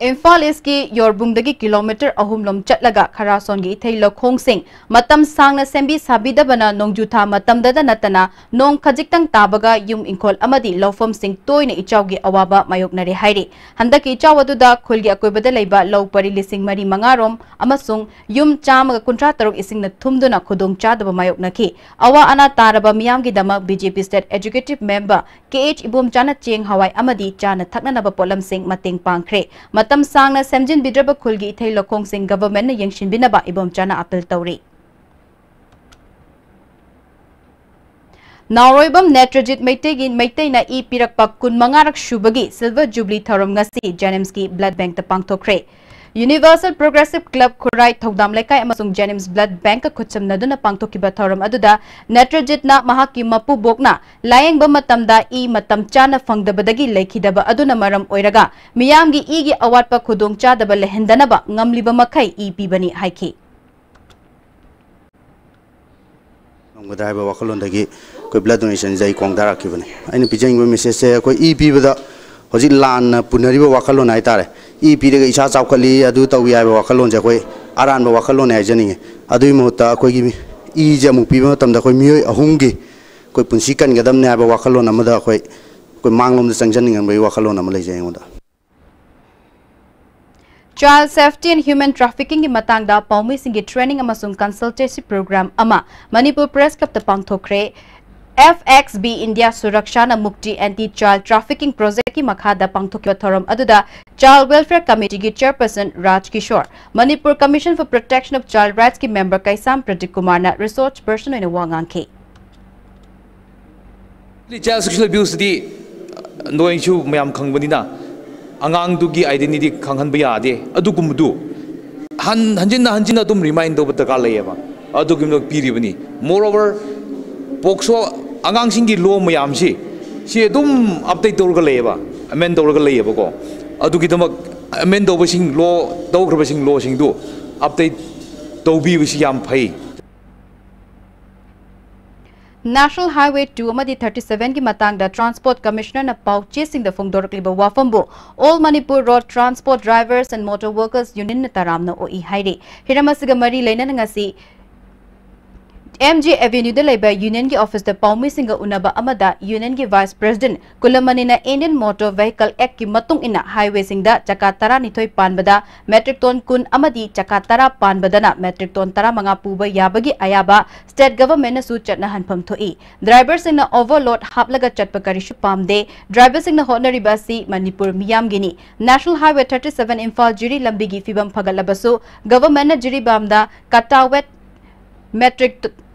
ꯏꯝꯐꯥꯜ ꯏꯁꯀꯤ ꯌꯣꯔꯕꯨꯡꯗꯒꯤ ꯀꯤꯂꯣꯃꯤꯇꯔ ꯑꯍꯨꯝ ꯂꯣꯝ ꯆꯠꯂꯒ ꯈꯔꯥꯁꯣꯟꯒꯤ ꯏꯊꯩ ꯂꯧꯈꯣꯡꯁꯤꯡ ꯃꯇꯝ ꯁꯥꯡꯅ ꯁꯦꯝꯕꯤ ꯁꯥꯕꯤꯗꯕꯅ ꯅꯣꯡꯖꯨ ꯊꯥ ꯃꯇꯝꯗꯗ ꯅꯠꯇꯅ ꯅꯣꯡ ꯈꯖꯤꯛꯇꯪ ꯇꯥꯕꯒ ꯌꯨꯝ ꯏꯪꯈꯣꯜ ꯑꯃꯗꯤ ꯂꯧꯐꯝꯁꯤꯡ ꯇꯣꯏꯅ ꯏꯆꯥꯎꯒꯤ ꯑꯋꯥꯕ ꯃꯥꯌꯣꯛꯅꯔꯦ ꯍꯥꯏꯔꯤ꯫ ꯍꯟꯗꯛꯀꯤ ꯏꯆꯥꯎ ꯑꯗꯨꯗ ꯈꯨꯜꯒꯤ ꯑꯀꯣꯏꯕꯗ ꯂꯩꯕ ꯂꯧ ꯄꯔꯤ ꯂꯤꯁꯤꯡ ꯃꯔꯤ ꯃꯉꯥ ꯔꯣꯝ ꯑꯃꯁꯨꯡ ꯌꯨꯝ ꯆꯥꯝꯃꯒ ꯀꯨꯟꯊ꯭ꯔꯥ ꯇꯔꯨꯛ ꯏꯁꯤꯡꯅ ꯊꯨꯝꯗꯨꯅ ꯈꯨꯗꯣꯡ ꯆꯥꯗꯕ ꯃꯥꯌꯣꯛꯅꯈꯤ꯫ ꯑꯋꯥ ꯑꯅꯥ ꯇꯥꯔꯕ ꯃꯤꯌꯥꯝꯒꯤꯗꯃꯛ ꯕꯤ ꯖꯦ ꯄꯤ ꯁ꯭ꯇꯦꯠ ꯑꯦꯛꯖꯤꯀ꯭ꯌꯨꯇꯤꯚ ꯃꯦꯝꯕꯔ ꯀꯦ ꯑꯩꯆ ꯏꯕꯣꯝꯆꯥꯅ ꯆꯦꯡ, ꯍꯋꯥꯏ ꯑꯃꯗꯤ ꯆꯥꯅ ꯊꯛꯅꯅꯕ ꯄꯣꯠꯂꯝꯁꯤꯡ ꯃꯇꯦꯡ ꯄꯥꯡꯈ꯭ꯔꯦ꯫ ꯃꯇꯝ ꯁꯥꯡꯅ ꯁꯦꯝꯖꯤꯟꯕꯤꯗ꯭ꯔꯕ ꯈꯨꯜꯒꯤ ꯏꯊꯩ ꯂꯧꯈꯣꯡꯁꯤꯡ ꯒꯚꯔꯟꯃꯦꯟꯠꯅ ꯌꯦꯡꯁꯤꯟꯕꯤꯅꯕ ꯏꯕꯣꯝꯆꯥꯅ ꯑꯥꯄꯤꯜ ꯇꯧꯔꯤ꯫ ꯅꯥꯎꯔꯣꯏꯕꯝ ꯅꯦꯇ꯭ꯔꯖꯤꯠ ꯃꯩꯇꯩꯒꯤ, ꯃꯩꯇꯩꯅ ꯏ ꯄꯤꯔꯛꯄ ꯀꯨꯟꯃꯉꯥꯔꯛ ꯁꯨꯕꯒꯤ ꯁꯤꯜꯚꯔ ꯖꯨꯕꯤꯂꯤ ꯊꯧꯔꯝ ꯉꯁꯤ ꯖꯦꯅꯤꯝꯁꯀꯤ ꯕ꯭ꯂꯗ ꯕꯦꯡꯛꯇ ꯄꯥꯡꯊꯣꯛꯈ꯭ꯔꯦ꯫ Universal Progressive Club ꯈꯨꯔꯥꯏ ꯊꯧꯗꯥꯝ ꯂꯩꯀꯥꯏ ꯑꯃꯁꯨꯡ Jenims Blood Bankꯀ ꯈꯨꯠꯁꯝꯅꯗꯨꯅ ꯄꯥꯡꯊꯣꯛꯈꯤꯕ ꯊꯧꯔꯝ ꯑꯗꯨꯗ ꯅꯦꯇ꯭ꯔꯖꯤꯠꯅ ꯃꯍꯥꯛꯀꯤ ꯃꯄꯨꯕꯣꯛꯅ ꯂꯥꯌꯦꯡꯕ ꯃꯇꯝꯗ ꯏ ꯃꯇꯝ ꯆꯥꯅ ꯐꯪꯗꯕꯗꯒꯤ ꯂꯩꯈꯤꯗꯕ ꯑꯗꯨꯅ ꯃꯔꯝ ꯑꯣꯏꯔꯒ ꯃꯤꯌꯥꯝꯒꯤ ꯏꯒꯤ ꯑꯋꯥꯠꯄ ꯈꯨꯗꯣꯡꯆꯥꯗꯕ ꯂꯩꯍꯟꯗꯅꯕ ꯉꯝꯂꯤꯕ ꯃꯈꯩ ꯏ ꯄꯤꯕꯅꯤ ꯍꯥꯏꯈꯤ꯫ ꯉꯝꯒꯗ꯭ꯔꯥ ꯍꯥꯏꯕ ꯋꯥꯈꯜꯂꯣꯟꯗꯒꯤ ꯑꯩꯈꯣꯏ blood donationꯁꯦ ꯑꯩ ꯈꯣꯡꯗꯥꯔꯛꯈꯤꯕꯅꯤ꯫ ꯑꯩꯅ ꯄꯤꯖꯅꯤꯡꯕ messageꯁꯦ ꯑꯩꯈꯣꯏ ꯏ ꯄꯤꯕꯗ ꯍꯧꯖꯤꯛ ꯂꯥꯟꯅ ꯄꯨꯅꯔꯤꯕ ꯋꯥꯈꯜꯂꯣꯟ ꯍꯥꯏꯇꯥꯔꯦ, ꯏ ꯄꯤꯔꯒ ꯏꯁꯥ ꯆꯥꯎꯈꯠꯂꯤ, ꯑꯗꯨ ꯇꯧꯏ ꯍꯥꯏꯕ ꯋꯥꯈꯜꯂꯣꯟꯁꯦ ꯑꯩꯈꯣꯏ ꯑꯔꯥꯟꯕ ꯋꯥꯈꯜꯂꯣꯟꯅꯦ ꯍꯥꯏꯖꯅꯤꯡꯉꯤ꯫ ꯑꯗꯨꯒꯤ ꯃꯍꯨꯠꯇ ꯑꯩꯈꯣꯏꯒꯤ ꯏꯁꯦ ꯑꯃꯨꯛ ꯄꯤꯕ ꯃꯇꯝꯗ ꯑꯩꯈꯣꯏ ꯃꯤꯑꯣꯏ ꯑꯍꯨꯝꯒꯤ ꯑꯩꯈꯣꯏ ꯄꯨꯟꯁꯤ ꯀꯟꯒꯗꯕꯅꯦ ꯍꯥꯏꯕ ꯋꯥꯈꯜꯂꯣꯟ ꯑꯃꯗ ꯑꯩꯈꯣꯏ, ꯑꯩꯈꯣꯏ ꯃꯥꯡꯂꯣꯝꯗ ꯆꯪꯖꯅꯤꯡꯉꯝꯕꯒꯤ ꯋꯥꯈꯜꯂꯣꯟ ꯑꯃ ꯂꯩꯖꯩ ꯑꯩꯉꯣꯟꯗ꯫ Child Safety and Human Traffickingꯒꯤ ꯃꯇꯥꯡꯗ ꯄꯥꯎꯃꯤꯁꯤꯡꯒꯤ training ꯑꯃꯁꯨꯡ consultancy program ꯑꯃ Manipur Press Clubꯇ ꯄꯥꯡꯊꯣꯛꯈ꯭ꯔꯦ꯫ F X B India Surakshana Mukti Anti Child Trafficking Projectꯀꯤ ꯃꯈꯥꯗ ꯄꯥꯡꯊꯣꯛꯈꯤꯕ ꯊꯧꯔꯝ ꯑꯗꯨꯗ Child Welfare Committeeꯒꯤ Chairperson Raj Kishore, Manipur Commission for Protection of Child Rightsꯀꯤ member ꯀꯩꯁꯥꯝ ꯄ꯭ꯔꯗꯤꯞ ꯀꯨꯃꯥꯔꯅ resource person ꯑꯣꯏꯅ ꯋꯥ ꯉꯥꯡꯈꯤ꯫ Child sexual abuseꯗꯤ ꯅꯣꯏꯁꯨ ꯃꯌꯥꯝ ꯈꯪꯕꯅꯤꯅ ꯑꯉꯥꯡꯗꯨꯒꯤ identity ꯈꯪꯍꯟꯕ ꯌꯥꯗꯦ꯫ ꯑꯗꯨꯒꯨꯝꯕꯗꯨ ꯍꯟ-, ꯍꯟꯖꯤꯟꯅ ꯍꯟꯖꯤꯟꯅ ꯑꯗꯨꯝ remind ꯇꯧꯕ ꯗꯔꯀꯥꯔ ꯂꯩꯌꯦꯕ꯫ ꯑꯗꯨꯒꯨꯝꯕ ꯄꯤꯔꯤꯕꯅꯤ꯫ Moreover, POCSO ꯑꯉꯥꯡꯁꯤꯡꯒꯤ law ꯃꯌꯥꯝꯁꯤ ꯁꯤ ꯑꯗꯨꯝ update ꯇꯧꯔꯒ ꯂꯩꯌꯦꯕ, amend ꯇꯧꯔꯒ ꯂꯩꯌꯦꯕꯀꯣ꯫ ꯑꯗꯨꯒꯤꯗꯃꯛ amend ꯇꯧꯕꯁꯤꯡ, law ꯇꯧꯈ꯭ꯔꯕꯁꯤꯡ, lawꯁꯤꯡꯗꯨ update ꯇꯧꯕꯤꯕꯁꯤ ꯌꯥꯝ ꯐꯩ꯫ National Highway two ꯑꯃꯗꯤ thirty sevenꯒꯤ ꯃꯇꯥꯡꯗ Transport Commissionerꯅ ꯄꯥꯎꯆꯦꯁꯤꯡꯗ ꯐꯣꯡꯗꯣꯔꯛꯂꯤꯕ ꯋꯥꯐꯝꯕꯨ All Manipur Road Transport Drivers and Motor Workers Unionꯅ ꯇꯔꯥꯝꯅ ꯑꯣꯛꯏ ꯍꯥꯏꯔꯤ꯫ ꯍꯤꯔꯝ ꯑꯁꯤꯒ ꯃꯔꯤ ꯂꯩꯅꯅ ꯉꯁꯤ M G Avenueꯗ ꯂꯩꯕ unionꯒꯤ officeꯇ ꯄꯥꯎꯃꯤꯁꯤꯡꯒ ꯎꯅꯕ ꯑꯃꯗ unionꯒꯤ Vice President ꯀꯨꯂꯃꯅꯤꯅ Indian Motor Vehicle Actꯀꯤ ꯃꯇꯨꯡ ꯏꯟꯅ highwayꯁꯤꯡꯗ ꯆꯀꯥ ꯇꯔꯥꯅꯤꯊꯣꯏ ꯄꯥꯟꯕꯗ metric ton ꯀꯨꯟ ꯑꯃꯗꯤ ꯆꯀꯥ ꯇꯔꯥ ꯄꯥꯟꯕꯗꯅ metric ton ꯇꯔꯥꯃꯉꯥ ꯄꯨꯕ ꯌꯥꯕꯒꯤ ꯑꯌꯥꯕ state governmentꯅꯁꯨ ꯆꯠꯅꯍꯟꯐꯝ ꯊꯣꯛꯏ꯫ Driverꯁꯤꯡꯅ overload ꯍꯥꯞꯂꯒ ꯆꯠꯄ ꯀꯔꯤꯁꯨ ꯄꯥꯝꯗꯦ꯫ Driverꯁꯤꯡꯅ ꯍꯣꯠꯅꯔꯤꯕ ꯑꯁꯤ Manipur ꯃꯤꯌꯥꯝꯒꯤꯅꯤ꯫ National Highway thirty seven Imphal ꯖꯤꯔꯤ ꯂꯝꯕꯤꯒꯤ ꯐꯤꯕꯝ ꯐꯒꯠꯂꯕꯁꯨ governmentꯅ ꯖꯤꯔꯤꯕꯥꯝꯗ ꯀꯇꯥ weight metric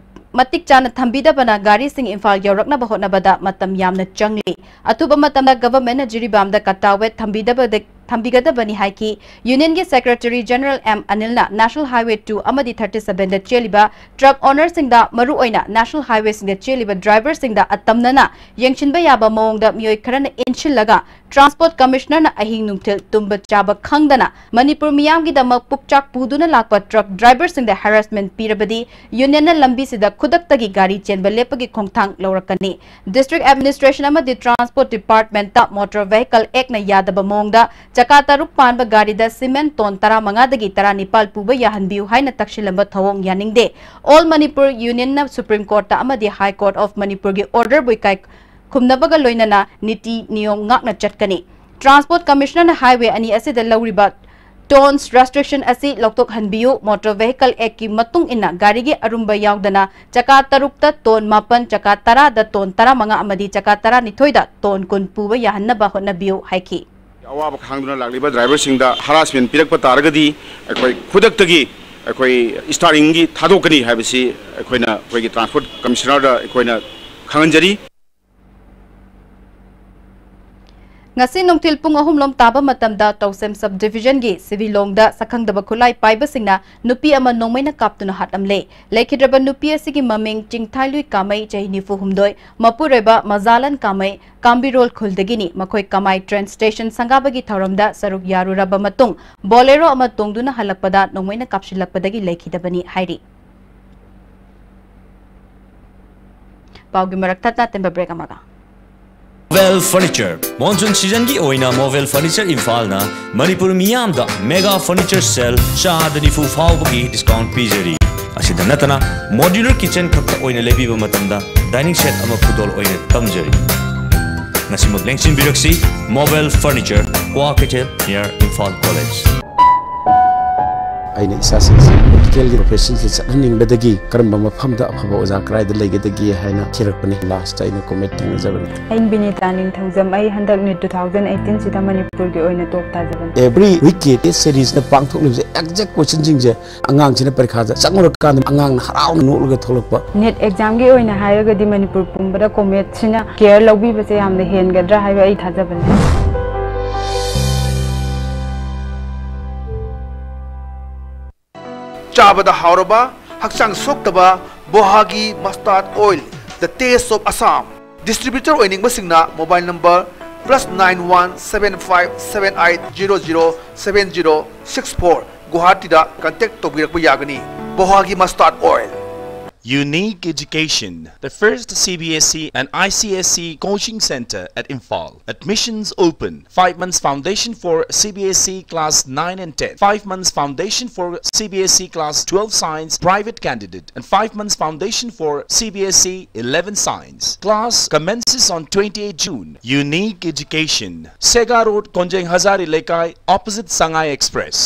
ꯃꯇꯤꯛ ꯆꯥꯅ ꯊꯝꯕꯤꯗꯕꯅ ꯒꯥꯔꯤꯁꯤꯡ ꯏꯝꯐꯥꯜ ꯌꯧꯔꯛꯅꯕ ꯍꯣꯠꯅꯕꯗ ꯃꯇꯝ ꯌꯥꯝꯅ ꯆꯪꯂꯤ꯫ ꯑꯊꯨꯕ ꯃꯇꯝꯗ governmentꯅ ꯖꯤꯔꯤꯕꯥꯝꯗ ꯀꯇꯥ weight ꯊꯝꯕꯤꯗꯕꯗ ꯊꯝꯕꯤꯒꯗꯕꯅꯤ ꯍꯥꯏꯈꯤ꯫ ꯌꯨꯅꯤꯌꯟꯒꯤ ꯁꯦꯀ꯭ꯔꯦꯇꯔꯤ ꯖꯦꯅꯔꯦꯜ ꯑꯦꯝ ꯑꯅꯤꯜꯅ National Highway two ꯑꯃꯗꯤ thirty seven ꯗ ꯆꯦꯜꯂꯤꯕ ꯇ꯭ꯔꯛ ꯑꯣꯅꯔꯁꯤꯡꯗ, ꯃꯔꯨꯑꯣꯏꯅ National Highwayꯁꯤꯡꯗ ꯆꯦꯜꯂꯤꯕ ꯗ꯭ꯔꯥꯏꯚꯔꯁꯤꯡꯗ ꯑꯇꯝꯅꯅ ꯌꯦꯡꯁꯤꯟꯕ ꯌꯥꯕ ꯃꯑꯣꯡꯗ ꯃꯤꯑꯣꯏ ꯈꯔꯅ ꯏꯟꯁꯤꯜꯂꯒ ꯇ꯭ꯔꯥꯟꯁꯄꯣꯔꯠ ꯀꯃꯤꯁꯅꯔꯅ ꯑꯍꯤꯡ ꯅꯨꯡꯊꯤꯜ ꯇꯨꯝꯕ ꯆꯥꯕ ꯈꯪꯗꯅ ꯃꯅꯤꯄꯨꯔ ꯃꯤꯌꯥꯝꯒꯤꯗꯃꯛ ꯄꯨꯛꯆꯥꯛ ꯄꯨꯗꯨꯅ ꯂꯥꯛꯄ ꯇ꯭ꯔꯛ ꯗ꯭ꯔꯥꯏꯚꯔꯁꯤꯡꯗ ꯍꯦꯔꯥꯁꯃꯦꯟ ꯄꯤꯔꯕꯗꯤ ꯌꯨꯅꯤꯌꯟꯅ ꯂꯝꯕꯤꯁꯤꯗ ꯈꯨꯗꯛꯇꯒꯤ ꯒꯥꯔꯤ ꯆꯦꯟꯕ ꯂꯦꯞꯄꯒꯤ ꯈꯣꯡꯊꯥꯡ ꯂꯧꯔꯛꯀꯅꯤ꯫ ꯗꯤꯁꯇ꯭ꯔꯤꯛ ꯑꯦꯗꯃꯤꯅꯤꯁꯇ꯭ꯔꯦꯁꯟ ꯑꯃꯗꯤ ꯇ꯭ꯔꯥꯟꯁꯄꯣꯔꯠ ꯗꯤꯄꯥꯔꯠꯃꯦꯟꯠꯇ ꯃꯣꯇꯣꯔ ꯚꯦꯍꯤꯀꯜ ꯑꯦꯛꯠꯅ ꯌꯥꯗꯕ ꯃꯑꯣꯡꯗ ꯆꯀꯥ ꯇꯔꯨꯛ ꯄꯥꯟꯕ ꯒꯥꯔꯤꯗ ꯁꯤꯃꯦꯟꯠ ꯇꯣꯟ ꯇꯔꯥꯃꯉꯥꯗꯒꯤ ꯇꯔꯥꯅꯤꯄꯥꯜ ꯄꯨꯕ ꯌꯥꯍꯟꯕꯤꯌꯨ ꯍꯥꯏꯅ ꯇꯛꯁꯤꯜꯂꯝꯕ ꯊꯧꯑꯣꯡ ꯌꯥꯅꯤꯡꯗꯦ꯫ ꯑꯣꯜ ꯃꯅꯤꯄꯨꯔ ꯌꯨꯅꯤꯌꯟꯅ ꯁꯨꯄ꯭ꯔꯤꯝ ꯀꯣꯔꯠꯇ ꯑꯃꯗꯤ ꯍꯥꯏ ꯀꯣꯔꯠ ꯑꯣꯐ ꯃꯅꯤꯄꯨꯔꯒꯤ ꯑꯣꯔꯗꯔꯕꯨ ꯏꯀꯥꯏ ꯈꯨꯝꯅꯕꯒ ꯂꯣꯏꯅꯅ ꯅꯤꯇꯤ ꯅꯤꯌꯣꯝ ꯉꯥꯛꯅ ꯆꯠꯀꯅꯤ꯫ ꯇ꯭ꯔꯥꯟꯁꯄꯣꯔꯠ ꯀꯃꯤꯁꯅꯔꯅ ꯍꯥꯏꯋꯦ ꯑꯅꯤ ꯑꯁꯤꯗ ꯂꯧꯔꯤꯕ ꯇꯣꯟꯁ ꯔꯦꯁꯇ꯭ꯔꯤꯛꯁꯟ ꯑꯁꯤ ꯂꯧꯊꯣꯛꯍꯟꯕꯤꯌꯨ꯫ ꯃꯣꯇꯣꯔ ꯚꯦꯍꯤꯀꯜ ꯑꯦꯛꯀꯤ ꯃꯇꯨꯡ ꯏꯟꯅ ꯒꯥꯔꯤꯒꯤ ꯑꯔꯨꯝꯕ ꯌꯥꯎꯗꯅ ꯆꯀꯥ ꯇꯔꯨꯛꯇ ꯇꯣꯟ ꯃꯥꯄꯟ, ꯆꯀꯥ ꯇꯔꯥꯗ ꯇꯣꯟ ꯇꯔꯥꯃꯉꯥ ꯑꯃꯗꯤ ꯆꯀꯥ ꯇꯔꯥꯅꯤꯊꯣꯏꯗ ꯇꯣꯟ ꯀꯨꯟ ꯄꯨꯕ ꯌꯥꯍꯟꯅꯕ ꯍꯣꯠꯅꯕꯤꯌꯨ ꯍꯥꯏꯈꯤ꯫ ꯑꯋꯥꯕ ꯈꯥꯡꯗꯨꯅ ꯂꯥꯛꯂꯤꯕ ꯗ꯭ꯔꯥꯏꯚꯔꯁꯤꯡꯗ ꯍꯔꯥꯁꯃꯦꯟ ꯄꯤꯔꯛꯄ ꯇꯥꯔꯒꯗꯤ ꯑꯩꯈꯣꯏ ꯈꯨꯗꯛꯇꯒꯤ ꯑꯩꯈꯣꯏ ꯁ꯭ꯇꯥꯔꯤꯡꯒꯤ ꯊꯥꯗꯣꯛꯀꯅꯤ ꯍꯥꯏꯕꯁꯤ ꯑꯩꯈꯣꯏꯅ ꯑꯩꯈꯣꯏꯒꯤ ꯇ꯭ꯔꯥꯟꯁꯄꯣꯔꯠ ꯀꯃꯤꯁꯅꯔꯗ ꯑꯩꯈꯣꯏꯅ ꯈꯪꯍꯟꯖꯔꯤ꯫ ꯉꯁꯤ ꯅꯨꯡꯊꯤꯜ ꯄꯨꯡ ꯑꯍꯨꯝ ꯂꯣꯝ ꯇꯥꯕ ꯃꯇꯝꯗ ꯇꯧꯁꯦꯝ ꯁꯕ ꯗꯤꯚꯤꯖꯟꯒꯤ ꯁꯤꯚꯤꯂꯣꯡꯗ ꯁꯛꯈꯪꯗꯕ ꯈꯨꯠꯂꯥꯏ ꯄꯥꯏꯕꯁꯤꯡꯅ ꯅꯨꯄꯤ ꯑꯃ ꯅꯣꯡꯃꯩꯅ ꯀꯥꯞꯇꯨꯅ ꯍꯥꯠꯂꯝꯂꯦ꯫ ꯂꯩꯈꯤꯗ꯭ꯔꯕ ꯅꯨꯄꯤ ꯑꯁꯤꯒꯤ ꯃꯃꯤꯡ ꯆꯤꯡꯊꯥꯏꯂꯨꯏ ꯀꯥꯃꯩ, ꯆꯍꯤ ꯅꯤꯐꯨ ꯍꯨꯝꯗꯣꯏ, ꯃꯄꯨꯔꯣꯏꯕ ꯃꯖꯥꯂꯟ ꯀꯥꯃꯩ, ꯀꯥꯝꯕꯤꯔꯣꯜ ꯈꯨꯜꯗꯒꯤꯅꯤ꯫ ꯃꯈꯣꯏ ꯀꯃꯥꯏ ꯇ꯭ꯔꯦꯟ ꯁ꯭ꯇꯦꯁꯟ ꯁꯪꯒꯥꯕꯒꯤ ꯊꯧꯔꯝꯗ ꯁꯔꯨꯛ ꯌꯥꯔꯨꯔꯕ ꯃꯇꯨꯡ ꯕꯣꯂꯦꯔꯣ ꯑꯃ ꯇꯣꯡꯗꯨꯅ ꯍꯜꯂꯛꯄꯗ ꯅꯣꯡꯃꯩꯅ ꯀꯥꯞꯁꯤꯜꯂꯛꯄꯗꯒꯤ ꯂꯩꯈꯤꯗꯕꯅꯤ ꯍꯥꯏꯔꯤ꯫ ꯄꯥꯎꯒꯤ ꯃꯔꯛ ꯊꯠꯅ ꯇꯦꯟꯕ ꯕ꯭ꯔꯦꯛ ꯑꯃꯒ꯫ ꯃꯣꯕꯦꯜ ꯐꯔꯅꯤꯆꯔ꯫ ꯃꯣꯟꯁꯨꯟ ꯁꯤꯖꯟꯒꯤ ꯑꯣꯏꯅ ꯃꯣꯕꯦꯜ ꯐꯔꯅꯤꯆꯔ ꯏꯝꯐꯥꯜꯅ ꯃꯅꯤꯄꯨꯔ ꯃꯤꯌꯥꯝꯗ ꯃꯦꯒꯥ ꯐꯔꯅꯤꯆꯔ ꯁꯦꯜ ꯆꯥꯗ ꯅꯤꯐꯨ ꯐꯥꯎꯕꯒꯤ ꯗꯤꯁꯀꯥꯎꯟꯠ ꯄꯤꯖꯔꯤ꯫ ꯑꯁꯤꯗ ꯅꯠꯇꯅ ꯃꯣꯗ꯭ꯌꯨꯂꯔ ꯀꯤꯆꯟ ꯈꯛꯇ ꯑꯣꯏꯅ ꯂꯩꯕꯤꯕ ꯃꯇꯝꯗ ꯗꯥꯏꯅꯤꯡ ꯁꯦꯠ ꯑꯃ ꯈꯨꯗꯣꯜ ꯑꯣꯏꯅ ꯇꯝꯖꯔꯤ꯫ ꯉꯁꯤꯃꯛ ꯂꯦꯡꯁꯤꯟꯕꯤꯔꯛꯁꯤ ꯃꯣꯕꯦꯜ furniture, Kwakeithel, near Imphal college. ꯑꯩꯅ ꯏꯆꯥꯁꯤꯡꯁꯤ ꯃꯦꯗꯤꯀꯦꯜꯒꯤ ꯄ꯭ꯔꯣꯐꯦꯁꯟꯁꯤ ꯆꯠꯍꯟꯅꯤꯡꯕꯗꯒꯤ ꯀꯔꯝꯕ ꯃꯐꯝꯗ ꯑꯐꯕ ꯑꯣꯖꯥ ꯀꯗꯥꯏꯗ ꯂꯩꯒꯗꯒꯦ ꯍꯥꯏꯅ ꯊꯤꯔꯛꯄꯅꯤ꯫ ꯂꯥꯁꯇ ꯑꯩꯅ ꯀꯣꯃꯦꯠ ꯊꯦꯡꯅꯖꯕꯅꯤ꯫ ꯑꯩ ꯕꯤꯅꯤꯇꯥ ꯅꯤꯡꯊꯧꯖꯝ꯫ ꯑꯩ ꯍꯟꯗꯛ ꯅꯤꯠ two thousand eighteen ꯁꯤꯗ ꯃꯅꯤꯄꯨꯔꯒꯤ ꯑꯣꯏꯅ ꯇꯣꯞ ꯇꯥꯖꯕꯅꯤ꯫ Every week ꯀꯤ test series ꯅ ꯄꯥꯡꯊꯣꯛꯂꯤꯕꯁꯦ exact question ꯁꯤꯡꯁꯦ ꯑꯉꯥꯡꯁꯤꯅ ꯄꯔꯤꯈꯥꯗ ꯆꯪꯉꯨꯔꯀꯥꯟꯗ ꯑꯉꯥꯡꯅ ꯍꯔꯥꯎꯅ ꯅꯣꯛꯂꯒ ꯊꯣꯛꯂꯛꯄ꯫ ꯅꯤꯠ ꯑꯦꯛꯖꯥꯝꯒꯤ ꯑꯣꯏꯅ ꯍꯥꯏꯔꯒꯗꯤ ꯃꯅꯤꯄꯨꯔ ꯄꯨꯝꯕꯗ ꯀꯣꯃꯦꯠꯁꯤꯅ ꯀꯦꯌꯔ ꯂꯧꯕꯤꯕꯁꯦ ꯌꯥꯝꯅ ꯍꯦꯟꯒꯗ꯭ꯔꯥ ꯍꯥꯏꯕ ꯑꯩ ꯊꯥꯖꯕ ꯂꯩ꯫ ꯆꯥꯕꯗ ꯍꯥꯎꯔꯕ, ꯍꯛꯆꯥꯡ ꯁꯣꯛꯇꯕ ꯕꯣꯍꯥꯒꯤ mustard oil, the taste of Assam꯫ Distributor ꯑꯣꯏꯅꯤꯡꯕꯁꯤꯡꯅ mobile number plus nine one seven five seven eight zero zero seven zero six four, ꯒꯨꯋꯥꯍꯥꯇꯤꯗ contact ꯇꯧꯕꯤꯔꯛꯄ ꯌꯥꯒꯅꯤ꯫ ꯕꯣꯍꯥꯒꯤ mustard oil꯫ Unique Education, the first C B S E and I C S E coaching center at Imphal. Admissions open. Five months foundation for C B S E class nine and ten. Five months foundation for C B S E class twelve science private candidate. And five months foundation for C B S E eleven science. Class commences on twenty-eighth June. Unique Education, Sega Road, Konjeng Hazari Lekai, opposite Sangai Express.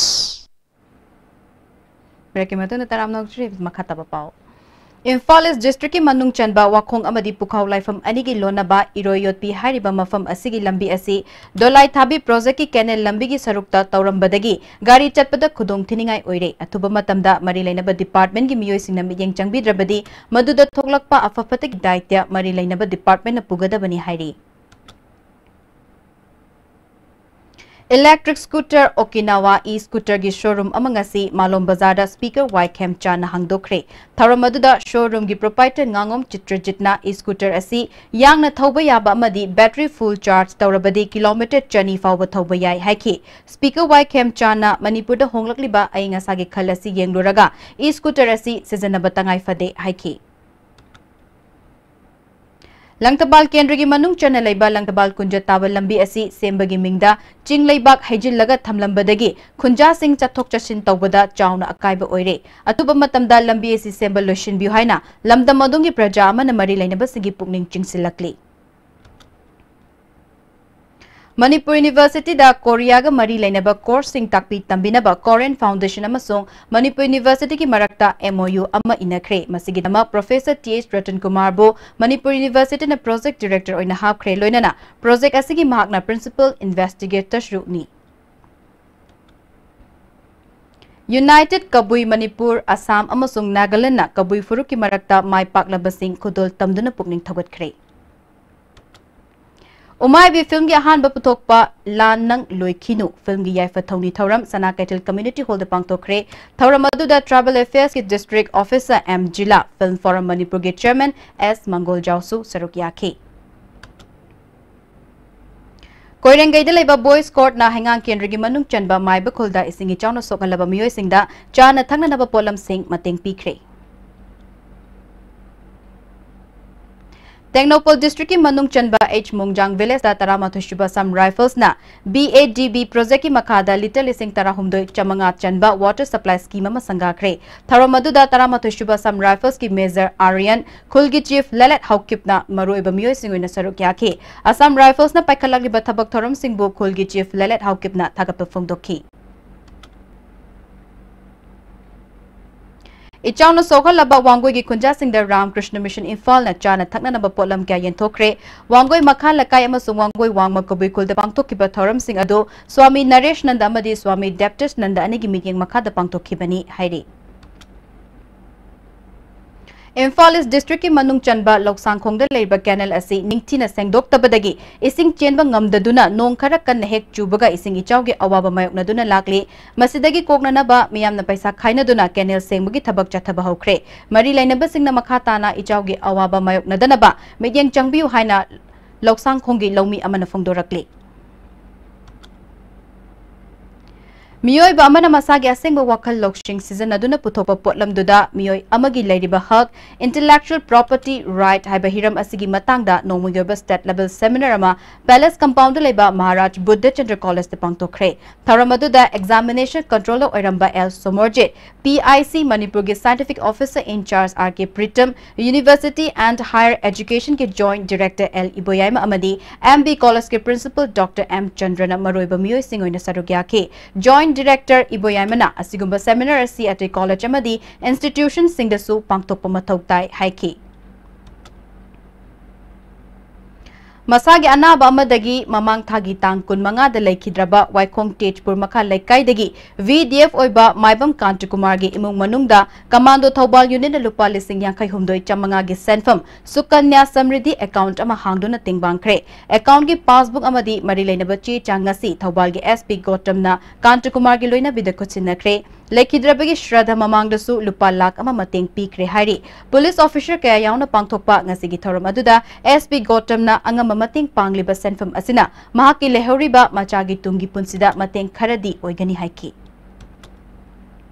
Break ꯀꯤ ꯃꯇꯨꯡꯗ ꯇꯔꯥꯝꯅ ꯑꯣꯛꯆꯔꯤ ꯃꯈꯥ ꯇꯥꯕ ꯄꯥꯎ꯫ ꯏꯝꯐꯥꯜ ꯏꯁ ꯗꯤꯁꯇ꯭ꯔꯤꯛꯀꯤ ꯃꯅꯨꯡ ꯆꯟꯕ ꯋꯥꯈꯣꯡ ꯑꯃꯗꯤ ꯄꯨꯈꯥꯎ ꯂꯥꯏꯐꯝ ꯑꯅꯤꯒꯤ ꯂꯣꯟꯅꯕ ꯏꯔꯣꯏ ꯌꯣꯠꯄꯤ ꯍꯥꯏꯔꯤꯕ ꯃꯐꯝ ꯑꯁꯤꯒꯤ ꯂꯝꯕꯤ ꯑꯁꯤ ꯗꯣꯂꯥꯏ ꯊꯥꯕꯤ ꯄ꯭ꯔꯣꯖꯦꯛꯀꯤ ꯀꯦꯅꯦꯜ ꯂꯝꯕꯤꯒꯤ ꯁꯔꯨꯛꯇ ꯇꯧꯔꯝꯕꯗꯒꯤ ꯒꯥꯔꯤ ꯆꯠꯄꯗ ꯈꯨꯗꯣꯡ ꯊꯤꯅꯤꯡꯉꯥꯏ ꯑꯣꯏꯔꯦ꯫ ꯑꯊꯨꯕ ꯃꯇꯝꯗ ꯃꯔꯤ ꯂꯩꯅꯕ ꯗꯤꯄꯥꯔꯠꯃꯦꯟꯒꯤ ꯃꯤꯑꯣꯏꯁꯤꯡꯅ ꯃꯤꯠꯌꯦꯡ ꯆꯪꯕꯤꯗ꯭ꯔꯕꯗꯤ ꯃꯗꯨꯗ ꯊꯣꯛꯂꯛꯄ ꯑꯐ ꯐꯠꯇꯒꯤ ꯗꯥꯏꯇ꯭ꯌ ꯃꯔꯤ ꯂꯩꯅꯕ ꯗꯤꯄꯥꯔꯠꯃꯦꯟꯅ ꯄꯨꯒꯗꯕꯅꯤ ꯍꯥꯏꯔꯤ꯫ Electric scooter Okinawa e-scooter ꯒꯤ showroom ꯑꯃ ꯉꯁꯤ ꯃꯥꯂꯣꯝ ꯕꯖꯥꯔꯗ Speaker ꯋꯥꯏ ꯈꯦꯝꯆꯥꯟꯅ ꯍꯥꯡꯗꯣꯛꯈ꯭ꯔꯦ꯫ ꯊꯧꯔꯝ ꯑꯗꯨꯗ showroom ꯒꯤ proprietor ꯉꯥꯉꯣꯝ ꯆꯤꯇ꯭ꯔꯖꯤꯠꯅ e-scooter ꯑꯁꯤ ꯌꯥꯡꯅ ꯊꯧꯕ ꯌꯥꯕ ꯑꯃꯗꯤ battery full charge ꯇꯧꯔꯕꯗꯤ kilometre ꯆꯅꯤ ꯐꯥꯎꯕ ꯊꯧꯕ ꯌꯥꯏ ꯍꯥꯏꯈꯤ꯫ Speaker ꯋꯥꯏ ꯈꯦꯝꯆꯥꯟꯅ ꯃꯅꯤꯄꯨꯔꯗ ꯍꯣꯡꯂꯛꯂꯤꯕ ꯑꯏꯪ ꯑꯁꯥꯒꯤ ꯈꯜ ꯑꯁꯤ ꯌꯦꯡꯂꯨꯔꯒ e-scooter ꯑꯁꯤ ꯁꯤꯖꯤꯟꯅꯕ ꯇꯉꯥꯏ ꯐꯗꯦ ꯍꯥꯏꯈꯤ꯫ ꯂꯪꯊꯕꯥꯜ ꯀꯦꯟꯗ꯭ꯔꯒꯤ ꯃꯅꯨꯡ ꯆꯟꯅ ꯂꯩꯕ ꯂꯪꯊꯕꯥꯜ ꯀꯨꯟꯖ ꯇꯥꯕ ꯂꯝꯕꯤ ꯑꯁꯤ ꯁꯦꯝꯕꯒꯤ ꯃꯤꯡꯗ ꯆꯤꯡ ꯂꯩꯕꯥꯛ ꯍꯩꯖꯤꯜꯂꯒ ꯊꯝꯂꯝꯕꯗꯒꯤ ꯈꯨꯟꯖꯥꯁꯤꯡ ꯆꯠꯊꯣꯛ ꯆꯠꯁꯤꯟ ꯇꯧꯕꯗ ꯆꯥꯎꯅ ꯑꯀꯥꯏꯕ ꯑꯣꯏꯔꯦ꯫ ꯑꯊꯨꯕ ꯃꯇꯝꯗ ꯂꯝꯕꯤ ꯑꯁꯤ ꯁꯦꯝꯕ ꯂꯣꯏꯁꯤꯟꯕꯤꯌꯨ ꯍꯥꯏꯅ ꯂꯝꯗꯝ ꯑꯗꯣꯝꯒꯤ ꯄ꯭ꯔꯖꯥ ꯑꯃꯅ ꯃꯔꯤ ꯂꯩꯅꯕꯁꯤꯡꯒꯤ ꯄꯨꯛꯅꯤꯡ ꯆꯤꯡꯁꯤꯜꯂꯛꯂꯤ꯫ ꯃꯅꯤꯄꯨꯔ ꯌꯨꯅꯤꯚꯔꯁꯤꯇꯤꯗ ꯀꯣꯔꯤꯌꯥꯒ ꯃꯔꯤ ꯂꯩꯅꯕ ꯀꯣꯔꯁꯁꯤꯡ ꯇꯥꯛꯄꯤ ꯇꯝꯕꯤꯅꯕ ꯀꯣꯔꯤꯌꯟ ꯐꯥꯎꯟꯗꯦꯁꯟ ꯑꯃꯁꯨꯡ ꯃꯅꯤꯄꯨꯔ ꯌꯨꯅꯤꯚꯔꯁꯤꯇꯤꯒꯤ ꯃꯔꯛꯇ M O U ꯑꯃ ꯏꯟꯅꯈ꯭ꯔꯦ꯫ ꯃꯁꯤꯒꯤꯗꯃꯛ ꯄ꯭ꯔꯣꯐꯦꯁꯔ ꯇꯤ ꯑꯩꯆ ꯔꯇꯟ ꯀꯨꯃꯥꯔꯕꯨ ꯃꯅꯤꯄꯨꯔ ꯌꯨꯅꯤꯚꯔꯁꯤꯇꯤꯅ ꯄ꯭ꯔꯣꯖꯦꯛ ꯗꯤꯔꯦꯛꯇꯔ ꯑꯣꯏꯅ ꯍꯥꯞꯈ꯭ꯔꯦ, ꯂꯣꯏꯅꯅ ꯄ꯭ꯔꯣꯖꯦꯛ ꯑꯁꯤꯒꯤ ꯃꯍꯥꯛꯅ ꯄ꯭ꯔꯤꯟꯁꯤꯄꯜ ꯏꯟꯚꯦꯁꯇꯤꯒꯦꯇꯔꯁꯨꯅꯤ꯫ ꯌꯨꯅꯥꯏꯇꯦꯗ ꯀꯕꯨꯏ ꯃꯅꯤꯄꯨꯔ, ꯑꯁꯥꯝ ꯑꯃꯁꯨꯡ ꯅꯥꯒꯥꯂꯦꯟꯗꯅ ꯀꯕꯨꯏ ꯐꯨꯔꯨꯞꯀꯤ ꯃꯔꯛꯇ ꯃꯥꯏ ꯄꯥꯛꯂꯕꯁꯤꯡ ꯈꯨꯗꯣꯜ ꯇꯝꯗꯨꯅ ꯄꯨꯛꯅꯤꯡ ꯊꯧꯒꯠꯈ꯭ꯔꯦ꯫ ꯎꯃꯥꯏꯕꯤ ꯐꯤꯜꯝꯒꯤ ꯑꯍꯥꯟꯕ ꯄꯨꯊꯣꯛꯄ ꯂꯥꯟ ꯅꯪ ꯂꯣꯏꯈꯤꯅꯨ ꯐꯤꯜꯝꯒꯤ ꯌꯥꯏꯐ ꯊꯧꯅꯤ ꯊꯧꯔꯝ ꯁꯅꯥ ꯀꯩꯊꯦꯜ ꯀꯝꯃ꯭ꯌꯨꯅꯤꯇꯤ ꯍꯣꯜꯗ ꯄꯥꯡꯊꯣꯛꯈ꯭ꯔꯦ꯫ ꯊꯧꯔꯝ ꯑꯗꯨꯗ ꯇ꯭ꯔꯥꯏꯕꯦꯜ ꯑꯦꯐꯤꯌꯔꯁꯀꯤ ꯗꯤꯁꯇ꯭ꯔꯤꯛ ꯑꯣꯐꯤꯁꯥꯔ ꯑꯦꯝ ꯖꯤꯂꯥ, ꯐꯤꯜꯝ ꯐꯣꯔꯝ ꯃꯅꯤꯄꯨꯔꯒꯤ ꯆꯦꯌꯔꯃꯦꯟ ꯑꯦꯁ ꯃꯪꯒꯣꯜꯖꯥꯎꯁꯨ ꯁꯔꯨꯛ ꯌꯥꯈꯤ꯫ ꯀꯣꯏꯔꯦꯡꯒꯩꯗ ꯂꯩꯕ ꯕꯣꯏꯁ ꯀꯣꯔꯠꯅ ꯍꯩꯉꯥꯡ ꯀꯦꯟꯗ꯭ꯔꯒꯤ ꯃꯅꯨꯡ ꯆꯟꯕ ꯃꯥꯏꯕ ꯈꯨꯜꯗ ꯏꯁꯤꯡ ꯏꯆꯥꯎꯅ ꯁꯣꯛꯍꯜꯂꯕ ꯃꯤꯑꯣꯏꯁꯤꯡꯗ ꯆꯥꯅ ꯊꯛꯅꯅꯕ ꯄꯣꯠꯂꯝꯁꯤꯡ ꯃꯇꯦꯡ ꯄꯤꯈ꯭ꯔꯦ꯫ ꯇꯦꯡꯅꯧꯄꯜ ꯗꯤꯁꯇ꯭ꯔꯤꯛꯀꯤ ꯃꯅꯨꯡ ꯆꯟꯕ ꯑꯩꯆ ꯃꯣꯡꯖꯥꯡ ꯚꯤꯂꯦꯖꯇ ꯇꯔꯥꯃꯥꯊꯣꯏ ꯁꯨꯕ ꯑꯁꯥꯝ ꯔꯥꯏꯐꯜꯁꯅ ꯕꯤ ꯑꯦ ꯗꯤ ꯕꯤ ꯄ꯭ꯔꯣꯖꯦꯛꯀꯤ ꯃꯈꯥꯗ ꯂꯤꯇꯔ ꯂꯤꯁꯤꯡ ꯇꯔꯥꯍꯨꯝꯗꯣꯏ ꯆꯥꯃꯉꯥ ꯆꯟꯕ ꯋꯥꯇꯔ ꯁꯄ꯭ꯂꯥꯏ ꯁ꯭ꯀꯤꯝ ꯑꯃ ꯁꯪꯒꯥꯈ꯭ꯔꯦ꯫ ꯊꯧꯔꯝ ꯑꯗꯨꯗ ꯇꯔꯥꯃꯥꯊꯣꯏ ꯁꯨꯕ ꯑꯁꯥꯝ ꯔꯥꯏꯐꯜꯁꯀꯤ ꯃꯦꯖꯔ ꯑꯥꯔꯌꯟ, ꯈꯨꯜꯒꯤ ꯆꯤꯐ ꯂꯂꯦꯠ ꯍꯥꯎꯀꯤꯞꯅ ꯃꯔꯨꯑꯣꯏꯕ ꯃꯤꯑꯣꯏꯁꯤꯡ ꯑꯣꯏꯅ ꯁꯔꯨꯛ ꯌꯥꯈꯤ꯫ ꯑꯁꯥꯝ ꯔꯥꯏꯐꯜꯁꯅ ꯄꯥꯏꯈꯠꯂꯛꯂꯤꯕ ꯊꯕꯛ ꯊꯧꯔꯝꯁꯤꯡꯕꯨ ꯈꯨꯜꯒꯤ ꯆꯤꯐ ꯂꯂꯦꯠ ꯍꯥꯎꯀꯤꯞꯅ ꯊꯥꯒꯠꯄ ꯐꯣꯡꯗꯣꯛꯈꯤ꯫ ꯏꯆꯥꯎꯅ ꯁꯣꯛꯍꯜꯂꯕ ꯋꯥꯡꯒꯣꯏꯒꯤ ꯈꯨꯟꯖꯥꯁꯤꯡꯗ ꯔꯥꯝꯀ꯭ꯔꯤꯁꯅ ꯃꯤꯁꯟ ꯏꯝꯐꯥꯜꯅ ꯆꯥꯅ ꯊꯛꯅꯅꯕ ꯄꯣꯠꯂꯝ ꯀꯌꯥ ꯌꯦꯟꯊꯣꯛꯈ꯭ꯔꯦ꯫ ꯋꯥꯡꯒꯣꯏ ꯃꯈꯥ ꯂꯩꯀꯥꯏ ꯑꯃꯁꯨꯡ ꯋꯥꯡꯒꯣꯏ ꯋꯥꯡꯃ ꯀꯕꯨꯏ ꯈꯨꯜꯗ ꯄꯥꯡꯊꯣꯛꯈꯤꯕ ꯊꯧꯔꯝꯁꯤꯡ ꯑꯗꯨ ꯁ꯭ꯋꯥꯃꯤ ꯅꯔꯦꯁ ꯅꯟꯗ ꯑꯃꯗꯤ ꯁ꯭ꯋꯥꯃꯤ ꯗꯦꯞꯇꯤꯁ ꯅꯟꯗ ꯑꯅꯤꯒꯤ ꯃꯤꯠꯌꯦꯡ ꯃꯈꯥꯗ ꯄꯥꯡꯊꯣꯛꯈꯤꯕꯅꯤ ꯍꯥꯏꯔꯤ꯫ ꯏꯝꯐꯥꯜ ꯏꯁ ꯗꯤꯁꯇ꯭ꯔꯤꯛꯀꯤ ꯃꯅꯨꯡ ꯆꯟꯕ ꯂꯧꯁꯥꯡꯈꯣꯡꯗ ꯂꯩꯔꯤꯕ ꯀꯦꯅꯦꯜ ꯑꯁꯤ ꯅꯤꯡꯊꯤꯅ ꯁꯦꯡꯗꯣꯛꯇꯕꯗꯒꯤ ꯏꯁꯤꯡ ꯆꯦꯟꯕ ꯉꯝꯗꯗꯨꯅ ꯅꯣꯡ ꯈꯔ ꯀꯟꯅ ꯍꯦꯛ ꯆꯨꯕꯒ ꯏꯁꯤꯡ ꯏꯆꯥꯎꯒꯤ ꯑꯋꯥꯕ ꯃꯥꯌꯣꯛꯅꯗꯨꯅ ꯂꯥꯛꯂꯤ꯫ ꯃꯁꯤꯗꯒꯤ ꯀꯣꯛꯅꯅꯕ ꯃꯤꯌꯥꯝꯅ ꯄꯩꯁꯥ ꯈꯥꯏꯅꯗꯨꯅ ꯀꯦꯅꯦꯜ ꯁꯦꯡꯕꯒꯤ ꯊꯕꯛ ꯆꯠꯊꯕ ꯍꯧꯈ꯭ꯔꯦ꯫ ꯃꯔꯤ ꯂꯩꯅꯕꯁꯤꯡꯅ ꯃꯈꯥ ꯇꯥꯅ ꯏꯆꯥꯎꯒꯤ ꯑꯋꯥꯕ ꯃꯥꯌꯣꯛꯅꯗꯅꯕ ꯃꯤꯠꯌꯦꯡ ꯆꯪꯕꯤꯌꯨ ꯍꯥꯏꯅ ꯂꯧꯁꯥꯡꯈꯣꯡꯒꯤ ꯂꯧꯃꯤ ꯑꯃꯅ ꯐꯣꯡꯗꯣꯔꯛꯂꯤ꯫ ꯃꯤꯑꯣꯏꯕ ꯑꯃꯅ ꯃꯁꯥꯒꯤ ꯑꯁꯦꯡꯕ ꯋꯥꯈꯜ ꯂꯧꯁꯤꯡ ꯁꯤꯖꯤꯟꯅꯗꯨꯅ ꯄꯨꯊꯣꯛꯄ ꯄꯣꯠꯂꯝꯗꯨꯗ ꯃꯤꯑꯣꯏ ꯑꯃꯒꯤ ꯂꯩꯔꯤꯕ ꯍꯛ, intellectual property right, ꯍꯥꯏꯕ ꯍꯤꯔꯝ ꯑꯁꯤꯒꯤ ꯃꯇꯥꯡꯗ ꯅꯣꯡꯃꯒꯤ ꯑꯣꯏꯕ state level seminar ꯑꯃ Palace Compound ꯗ ꯂꯩꯕ ꯃꯍꯥꯔꯥꯖ ꯕꯨꯗꯙꯆꯟꯗ꯭ꯔ College ꯇ ꯄꯥꯡꯊꯣꯛꯈ꯭ꯔꯦ꯫ ꯊꯧꯔꯝ ꯑꯗꯨꯗ Examination Controller ꯑꯣꯏꯔꯝꯕ L Somorjit, P I C ꯃꯅꯤꯄꯨꯔꯒꯤ Scientific Officer in Charge R K Pritam, University and Higher Education ꯒꯤ Joint Director ꯑꯦꯜ ꯏꯕꯣꯌꯥꯏꯃ ꯑꯃꯗꯤ M B College ꯀꯤ Principal Doctor ꯑꯦꯝ ꯆꯟꯗ꯭ꯔꯅ ꯃꯔꯨꯑꯣꯏꯕ ꯃꯤꯑꯣꯏꯁꯤꯡ ꯑꯣꯏꯅ ꯁꯔꯨꯛ ꯌꯥꯈꯤ꯫ Joint Director ꯏꯕꯣꯌꯥꯏꯃꯅ ꯑꯁꯤꯒꯨꯝꯕ seminar ꯑꯁꯤ ꯑꯇꯩ college ꯑꯃꯗꯤ institution ꯁꯤꯡꯗꯁꯨ ꯄꯥꯡꯊꯣꯛꯄ ꯃꯊꯧ ꯇꯥꯏ ꯍꯥꯏꯈꯤ꯫ ꯃꯁꯥꯒꯤ ꯑꯅꯥꯕ ꯑꯃꯗꯒꯤ ꯃꯃꯥꯡ ꯊꯥꯒꯤ ꯇꯥꯡ ꯀꯨꯟꯃꯉꯥꯗ ꯂꯩꯈꯤꯗ꯭ꯔꯕ ꯋꯥꯏꯈꯣꯡ ꯇꯦꯖꯄꯨꯔ ꯃꯈꯥ ꯂꯩꯀꯥꯏꯗꯒꯤ ꯚꯤ ꯗꯤ ꯑꯦꯐ ꯑꯣꯏꯕ ꯃꯥꯏꯕꯝ ꯀꯥꯟꯇ ꯀꯨꯃꯥꯔꯒꯤ ꯏꯃꯨꯡ ꯃꯅꯨꯡꯗ ꯀꯃꯥꯟꯗꯣ ꯊꯧꯕꯥꯜ ꯌꯨꯅꯤꯠꯅ ꯂꯨꯄꯥ ꯂꯤꯁꯤꯡ ꯌꯥꯡꯈꯩ ꯍꯨꯝꯗꯣꯏ ꯆꯥꯃꯉꯥꯒꯤ ꯁꯦꯟꯐꯝ ꯁꯨꯀꯟꯌꯥ ꯁꯝꯔꯤꯗꯤ ꯑꯦꯀꯥꯎꯟꯠ ꯑꯃ ꯍꯥꯡꯗꯨꯅ ꯇꯦꯡꯕꯥꯡꯈ꯭ꯔꯦ꯫ ꯑꯦꯀꯥꯎꯟꯠꯀꯤ ꯄꯥꯁꯕꯨꯛ ꯑꯃꯗꯤ ꯃꯔꯤ ꯂꯩꯅꯕ ꯆꯦ ꯆꯥꯡ ꯉꯁꯤ ꯊꯧꯕꯥꯜꯒꯤ ꯑꯦꯁ ꯄꯤ ꯒꯣꯇꯝꯅ ꯀꯥꯟꯇ ꯀꯨꯃꯥꯔꯒꯤ ꯂꯣꯏꯅꯕꯤꯗ ꯈꯨꯠꯁꯤꯟꯅꯈ꯭ꯔꯦ꯫ ꯂꯩꯈꯤꯗ꯭ꯔꯕꯒꯤ ꯁ꯭ꯔꯥꯗ ꯃꯃꯥꯡꯗꯁꯨ ꯂꯨꯄꯥ ꯂꯥꯈ ꯑꯃ ꯃꯇꯦꯡ ꯄꯤꯈ꯭ꯔꯦ ꯍꯥꯏꯔꯤ꯫ ꯄꯨꯂꯤꯁ ꯑꯣꯐꯤꯁꯔ ꯀꯌꯥ ꯌꯥꯎꯅ ꯄꯥꯡꯊꯣꯛꯄ ꯉꯁꯤꯒꯤ ꯊꯧꯔꯝ ꯑꯗꯨꯗ ꯑꯦꯁ ꯄꯤ ꯒꯣꯇꯝꯅ ꯑꯉꯝꯕ ꯃꯇꯦꯡ ꯄꯥꯡꯂꯤꯕ ꯁꯦꯟꯐꯝ ꯑꯁꯤꯅ ꯃꯍꯥꯛꯀꯤ ꯂꯩꯍꯧꯔꯤꯕ ꯃꯆꯥꯒꯤ ꯇꯨꯡꯒꯤ ꯄꯨꯟꯁꯤꯗ ꯃꯇꯦꯡ ꯈꯔꯗꯤ ꯑꯣꯏꯒꯅꯤ ꯍꯥꯏꯈꯤ꯫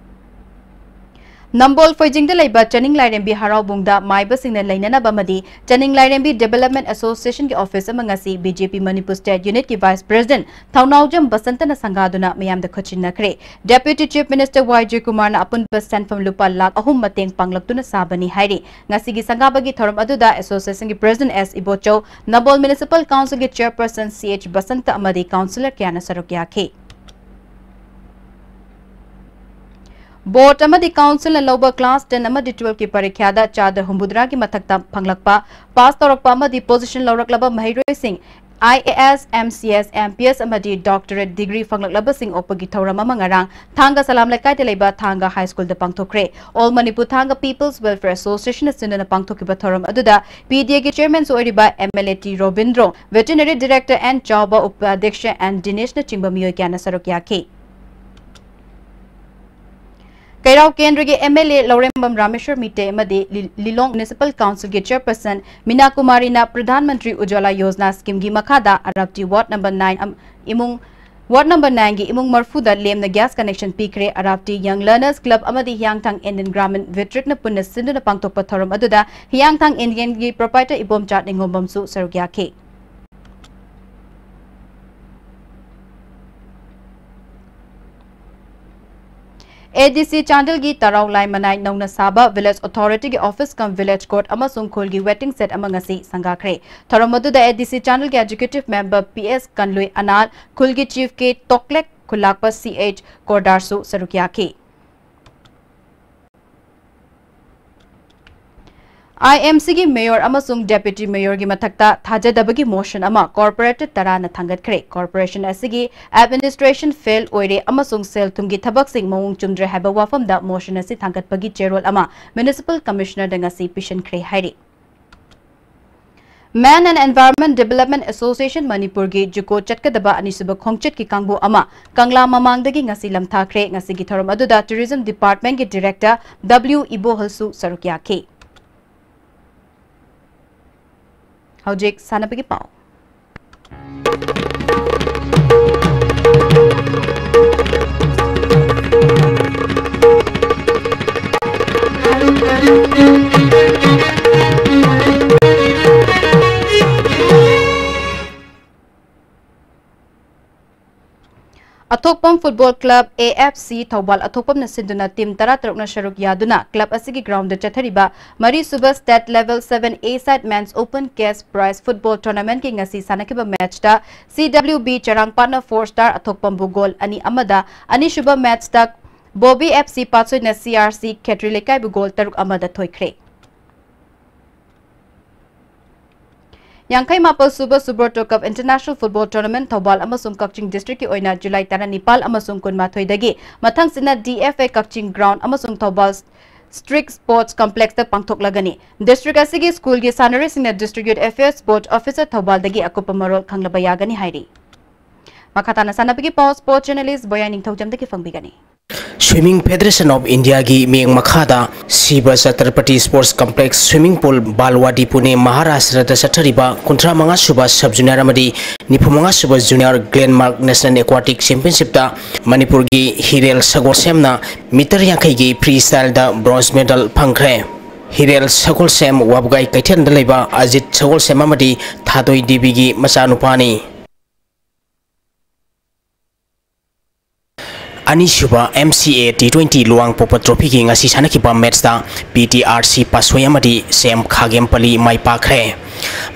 ꯅꯝꯕꯣꯜ ꯐꯣꯏꯖꯤꯡꯗ ꯂꯩꯕ ꯆꯅꯤꯡ ꯂꯥꯏꯔꯦꯝꯕꯤ ꯍꯔꯥꯎꯕꯨꯡꯗ ꯃꯥꯏꯕꯁꯤꯡꯅ ꯂꯩꯅꯅꯕ ꯑꯃꯗꯤ ꯆꯅꯤꯡ ꯂꯥꯏꯔꯦꯝꯕꯤ ꯗꯤꯕꯦꯂꯞꯃꯦꯟ ꯑꯦꯁꯣꯁꯤꯌꯦꯁꯟꯒꯤ ꯑꯣꯐꯤꯁ ꯑꯃ ꯉꯁꯤ B J P Manipur state ꯌꯨꯅꯤꯠꯀꯤ vice president ꯊꯧꯅꯥꯎꯖꯝ ꯕꯁꯟꯇꯅ ꯁꯪꯒꯥꯗꯨꯅ ꯃꯤꯌꯥꯝꯗ ꯈꯨꯠꯁꯤꯟꯅꯈ꯭ꯔꯦ꯫ ꯗꯦꯄ꯭ꯌꯨꯇꯤ ꯆꯤꯐ ꯃꯤꯅꯤꯁꯇꯔ ꯋꯥꯏ ꯖꯦꯀꯨꯃꯥꯔꯅ ꯑꯄꯨꯟꯕ ꯁꯦꯟꯐꯝ ꯂꯨꯄꯥ ꯂꯥꯈ ꯑꯍꯨꯝ ꯃꯇꯦꯡ ꯄꯥꯡꯂꯛꯇꯨꯅ ꯁꯥꯕꯅꯤ ꯍꯥꯏꯔꯤ꯫ ꯉꯁꯤꯒꯤ ꯁꯪꯒꯥꯕꯒꯤ ꯊꯧꯔꯝ ꯑꯗꯨꯗ ꯑꯦꯁꯣꯁꯤꯌꯦꯁꯟꯒꯤ ꯄ꯭ꯔꯦꯁꯤꯗꯦꯟꯠ ꯑꯦꯁ ꯏꯕꯣꯆꯧ, ꯅꯝꯕꯣꯜ ꯃ꯭ꯌꯨꯅꯤꯁꯤꯄꯥꯜ ꯀꯥꯎꯟꯁꯤꯜꯒꯤ ꯆꯦꯌꯔꯄꯔꯁꯟ ꯁꯤ ꯑꯩꯆ ꯕꯁꯟꯇ ꯑꯃꯗꯤ ꯀꯥꯎꯟꯁꯤꯂꯔ ꯀꯌꯥꯅ ꯁꯔꯨꯛ ꯌꯥꯈꯤ꯫ ꯕꯣꯔꯗ ꯑꯃꯗꯤ ꯀꯥꯎꯟꯁꯤꯜꯅ ꯂꯧꯕ ꯀ꯭ꯂꯥꯁ ꯇꯦꯟ ꯑꯃꯗꯤ ꯇꯨꯋꯦꯜꯐꯀꯤ ꯄꯔꯤꯈ꯭ꯌꯥꯗ ꯆꯥꯗ ꯍꯨꯝꯐꯨꯇꯔꯥꯒꯤ ꯃꯊꯛꯇ ꯐꯪꯂꯛꯄ, ꯄꯥꯁ ꯇꯧꯔꯛꯄ ꯑꯃꯗꯤ position ꯂꯧꯔꯛꯂꯕ ꯃꯍꯩꯔꯣꯏꯁꯤꯡ I A S, M C S, M P S ꯑꯃꯗꯤ ꯗꯣꯛꯇꯔꯦꯠ ꯗꯤꯒ꯭ꯔꯤ ꯐꯪꯂꯛꯂꯕꯁꯤꯡ ꯑꯣꯛꯄꯒꯤ ꯊꯧꯔꯝ ꯑꯃ ꯉꯔꯥꯡ ꯊꯥꯡꯒ ꯁꯂꯥꯝ ꯂꯩꯀꯥꯏꯗ ꯂꯩꯕ ꯊꯥꯡꯒ ꯍꯥꯏ ꯁ꯭ꯀꯨꯜꯗ ꯄꯥꯡꯊꯣꯛꯈ꯭ꯔꯦ꯫ ꯑꯣꯜ ꯃꯅꯤꯄꯨꯔ ꯊꯥꯡꯒ ꯄꯤꯄꯜꯁ ꯋꯦꯜꯐꯤꯌꯔ ꯑꯦꯁꯣꯁꯤꯌꯦꯁꯟꯅ ꯁꯤꯟꯗꯨꯅ ꯄꯥꯡꯊꯣꯛꯈꯤꯕ ꯊꯧꯔꯝ ꯑꯗꯨꯗ ꯄꯤ ꯗꯤ ꯑꯦꯒꯤ ꯆꯦꯌꯔꯃꯦꯟꯁꯨ ꯑꯣꯏꯔꯤꯕ M L A T Robindro, veterinary director N Chaoba, ꯎꯄꯥꯙ꯭ꯌꯛꯁ ꯑꯦꯟ ꯗꯤꯅꯦꯁꯅꯆꯤꯡꯕ ꯃꯤꯑꯣꯏ ꯀꯌꯥꯅ ꯁꯔꯨꯛ ꯌꯥꯈꯤ꯫ ꯀꯩꯔꯥꯎ ꯀꯦꯟꯗ꯭ꯔꯒꯤ ꯑꯦꯝ ꯑꯦꯜ ꯑꯦ ꯂꯧꯔꯦꯝꯕꯝ ꯔꯥꯃꯦꯁ꯭ꯋꯔ ꯃꯤꯇꯦ ꯑꯃꯗꯤ ꯂꯤ-, ꯂꯤꯂꯣꯡ ꯃ꯭ꯌꯨꯅꯤꯁꯤꯄꯥꯜ ꯀꯥꯎꯟꯁꯤꯜꯒꯤ ꯆꯦꯌꯔꯄꯔꯁꯟ ꯃꯤꯅꯥ ꯀꯨꯃꯥꯔꯤꯅ ꯄ꯭ꯔꯙꯥꯟ ꯃꯟꯇ꯭ꯔꯤ ꯎꯖ꯭ꯋꯥꯂꯥ ꯌꯣꯖꯅꯥ ꯁ꯭ꯀꯤꯝꯒꯤ ꯃꯈꯥꯗ ꯑꯔꯥꯞꯇꯤ ꯋꯥꯔꯗ ꯅꯝꯕꯔ ꯅꯥꯏꯟ ꯑꯝ-, ꯏꯃꯨꯡ, ꯋꯥꯔꯗ ꯅꯝꯕꯔ ꯅꯥꯏꯟꯒꯤ ꯏꯃꯨꯡ ꯃꯔꯐꯨꯗ ꯂꯦꯝꯅ ꯒ꯭ꯌꯥꯁ ꯀꯅꯦꯛꯁꯟ ꯄꯤꯈ꯭ꯔꯦ꯫ ꯑꯔꯥꯞꯇꯤ ꯌꯪ ꯂꯔꯅꯔꯁ ꯀ꯭ꯂꯕ ꯑꯃꯗꯤ ꯍꯤꯌꯥꯡꯊꯥꯡ ꯏꯟꯗꯤꯌꯟ ꯒ꯭ꯔꯥꯃꯤꯟ ꯚꯤꯇ꯭ꯔꯤꯛꯅ ꯄꯨꯟꯅ ꯁꯤꯟꯗꯨꯅ ꯄꯥꯡꯊꯣꯛꯄ ꯊꯧꯔꯝ ꯑꯗꯨꯗ ꯍꯤꯌꯥꯡꯊꯥꯡ ꯏꯟꯗꯤꯌꯟꯒꯤ ꯄ꯭ꯔꯣꯄꯥꯏꯇꯔ ꯏꯕꯣꯝꯆꯥ ꯅꯤꯉꯣꯝꯕꯝꯁꯨ ꯁꯔꯨꯛ ꯌꯥꯈꯤ꯫ ꯑꯦ ꯗꯤ ꯁꯤ ꯆꯥꯟꯗꯦꯜꯒꯤ ꯇꯔꯥꯎ ꯂꯥꯏ ꯃꯅꯥꯏ ꯅꯧꯅ ꯁꯥꯕ ꯚꯤꯂꯦꯖ ꯑꯣꯊꯣꯔꯤꯇꯤꯒꯤ ꯑꯣꯐꯤꯁ ꯀꯝ ꯚꯤꯂꯦꯖ ꯀꯣꯔꯠ ꯑꯃꯁꯨꯡ ꯈꯨꯜꯒꯤ ꯋꯦꯇꯤꯡ ꯁꯦꯗ ꯑꯃ ꯉꯁꯤ ꯁꯪꯒꯥꯈ꯭ꯔꯦ꯫ ꯊꯧꯔꯝ ꯑꯗꯨꯗ ꯑꯦ ꯗꯤ ꯁꯤ ꯆꯥꯟꯗꯦꯜꯒꯤ executive member P S Konlui Anal, ꯈꯨꯜꯒꯤ ꯆꯤꯐ ꯀꯦ ꯇꯣꯛꯂꯦꯛ, ꯈꯨꯜꯂꯥꯛꯄ ꯁꯤ ꯑꯩꯆ ꯀꯣꯔꯗꯥꯔꯁꯨ ꯁꯔꯨꯛ ꯌꯥꯈꯤ꯫ IMCꯒꯤ mayor ꯑꯃꯁꯨꯡ deputy mayorꯒꯤ ꯃꯊꯛꯇ ꯊꯥꯖꯗꯕꯒꯤ motion ꯑꯃ corporator ꯇꯔꯥꯅ ꯊꯥꯡꯒꯠꯈ꯭ꯔꯦ꯫ Corporation ꯑꯁꯤꯒꯤ administration fail ꯑꯣꯏꯔꯦ ꯑꯃꯁꯨꯡ ꯁꯦꯜ ꯊꯨꯝꯒꯤ ꯊꯕꯛꯁꯤꯡ ꯃꯑꯣꯡ ꯆꯨꯝꯗ꯭ꯔꯦ ꯍꯥꯏꯕ ꯋꯥꯐꯝꯗ motion ꯑꯁꯤ ꯊꯥꯡꯒꯠꯄꯒꯤ ꯆꯦꯔꯣꯜ ꯑꯃ municipal commissionerꯗ ꯉꯁꯤ ꯄꯤꯁꯤꯟꯈ꯭ꯔꯦ ꯍꯥꯏꯔꯤ꯫ Man and Environment Development Association ꯃꯅꯤꯄꯨꯔꯒꯤ JUCO ꯆꯠꯀꯗꯕ ꯑꯅꯤꯁꯨꯕ ꯈꯣꯡꯆꯠꯀꯤ ꯀꯥꯡꯕꯨ ꯑꯃ ꯀꯪꯂꯥ ꯃꯃꯥꯡꯗꯒꯤ ꯉꯁꯤ ꯂꯝꯊꯥꯈ꯭ꯔꯦ꯫ ꯉꯁꯤꯒꯤ ꯊꯧꯔꯝ ꯑꯗꯨꯗ Tourism Departmentꯀꯤ director W ꯏꯕꯣꯍꯜꯁꯨ ꯁꯔꯨꯛ ꯌꯥꯈꯤ꯫ ꯍꯧꯖꯤꯛ ꯁꯥꯟꯅꯕꯒꯤ ꯄꯥꯎ꯫ ꯑꯊꯣꯛꯄꯝ Football Club, AFC, ꯊꯧꯕꯥꯜ ꯑꯊꯣꯛꯄꯝꯅ ꯁꯤꯟꯗꯨꯅ team ꯇꯔꯥꯇꯔꯨꯛꯅ ꯁꯔꯨꯛ ꯌꯥꯗꯨꯅ club ꯑꯁꯤꯒꯤ groundꯗ ꯆꯠꯊꯔꯤꯕ ꯃꯔꯤꯁꯨꯕ State Level seven A side Men's Open Cash Prize Football Tournamentꯀꯤ ꯉꯁꯤ ꯁꯥꯟꯅꯈꯤꯕ matchꯇ CWB ꯆꯔꯥꯡꯄꯥꯠꯅ Four Star ꯑꯊꯣꯛꯄꯝꯕꯨ goal ꯑꯅꯤ ꯑꯃꯗ, ꯑꯅꯤꯁꯨꯕ matchꯇ Bobby FC ꯄꯥꯠꯁꯣꯏꯅ CRC ꯈꯦꯇ꯭ꯔꯤ ꯂꯩꯀꯥꯏꯕꯨ goal ꯇꯔꯨꯛ ꯑꯃꯗ ꯊꯣꯏꯈ꯭ꯔꯦ꯫ ꯌꯥꯡꯈꯩ ꯃꯥꯄꯜ ꯁꯨꯕ Subroto Cup International Football Tournament Thoubal ꯑꯃꯁꯨꯡ ꯀꯛꯆꯤꯡ districtꯀꯤ ꯑꯣꯏꯅ July ꯇꯔꯥꯅꯤꯄꯥꯜ ꯑꯃꯁꯨꯡ ꯀꯨꯟꯃꯥꯊꯣꯏꯗꯒꯤ ꯃꯊꯪꯁꯤꯅ DFA ꯀꯛꯆꯤꯡ ground ꯑꯃꯁꯨꯡ ꯊꯧꯕꯥꯜ Street Sports Complexꯇ ꯄꯥꯡꯊꯣꯛꯂꯒꯅꯤ꯫ District ꯑꯁꯤꯒꯤ schoolꯒꯤ ꯁꯥꯟꯅꯔꯣꯏꯁꯤꯡꯅ District Youth Affairs Sports Officer ꯊꯧꯕꯥꯜꯗꯒꯤ ꯑꯀꯨꯞꯄ ꯃꯔꯣꯜ ꯈꯪꯂꯕ ꯌꯥꯒꯅꯤ ꯍꯥꯏꯔꯤ꯫ ꯃꯈꯥ ꯇꯥꯅ ꯁꯥꯟꯅꯕꯒꯤ ꯄꯥꯎ sports journalist ꯕꯣꯌꯥ ꯅꯤꯡꯊꯧꯖꯝꯗꯒꯤ ꯐꯪꯕꯤꯒꯅꯤ꯫ Swimming Federation of Indiaꯒꯤ ꯃꯤꯠꯌꯦꯡ ꯃꯈꯥꯗ ꯁꯤꯕ Chhatrapati Sports Complex Swimming Pool, ꯕꯥꯜꯋꯥꯗꯤ, Pune, ꯃꯍꯥꯔꯥꯁꯇ꯭ꯔꯗ ꯆꯠꯊꯔꯤꯕ ꯀꯨꯟꯊ꯭ꯔꯥ ꯃꯉꯥ ꯁꯨꯕ sub junior ꯑꯃꯗꯤ ꯅꯤꯐꯨ ꯃꯉꯥ ꯁꯨꯕ junior Glenmark National Aquatic Championshipꯇ ꯃꯅꯤꯄꯨꯔꯒꯤ ꯍꯤꯔꯦꯜ ꯁꯒꯣꯜꯁꯦꯝꯅ meter ꯌꯥꯡꯈꯩꯒꯤ freestyleꯗ bronze medal ꯐꯪꯈ꯭ꯔꯦ꯫ ꯍꯤꯔꯦꯜ ꯁꯒꯣꯜꯁꯦꯝ ꯋꯥꯕꯒꯥꯏ ꯀꯩꯊꯦꯜꯗ ꯂꯩꯕ ꯑꯖꯤꯠ ꯁꯒꯣꯜꯁꯦꯝ ꯑꯃꯗꯤ ꯊꯥꯗꯣꯏ ꯗꯦꯕꯤꯒꯤ ꯃꯆꯥꯅꯨꯄꯥꯅꯤ꯫ ꯑꯅꯤꯁꯨꯕ MCA T twenty ꯂꯨꯋꯥꯡꯄꯣꯛꯄ trophyꯒꯤ ꯉꯁꯤ ꯁꯥꯟꯅꯈꯤꯕ matchꯇ PTRC ꯄꯥꯁꯣꯏ ꯑꯃꯗꯤ ꯁꯦꯝ ꯈꯥꯒꯦꯝꯄꯂꯤ ꯃꯥꯏ ꯄꯥꯛꯈ꯭ꯔꯦ꯫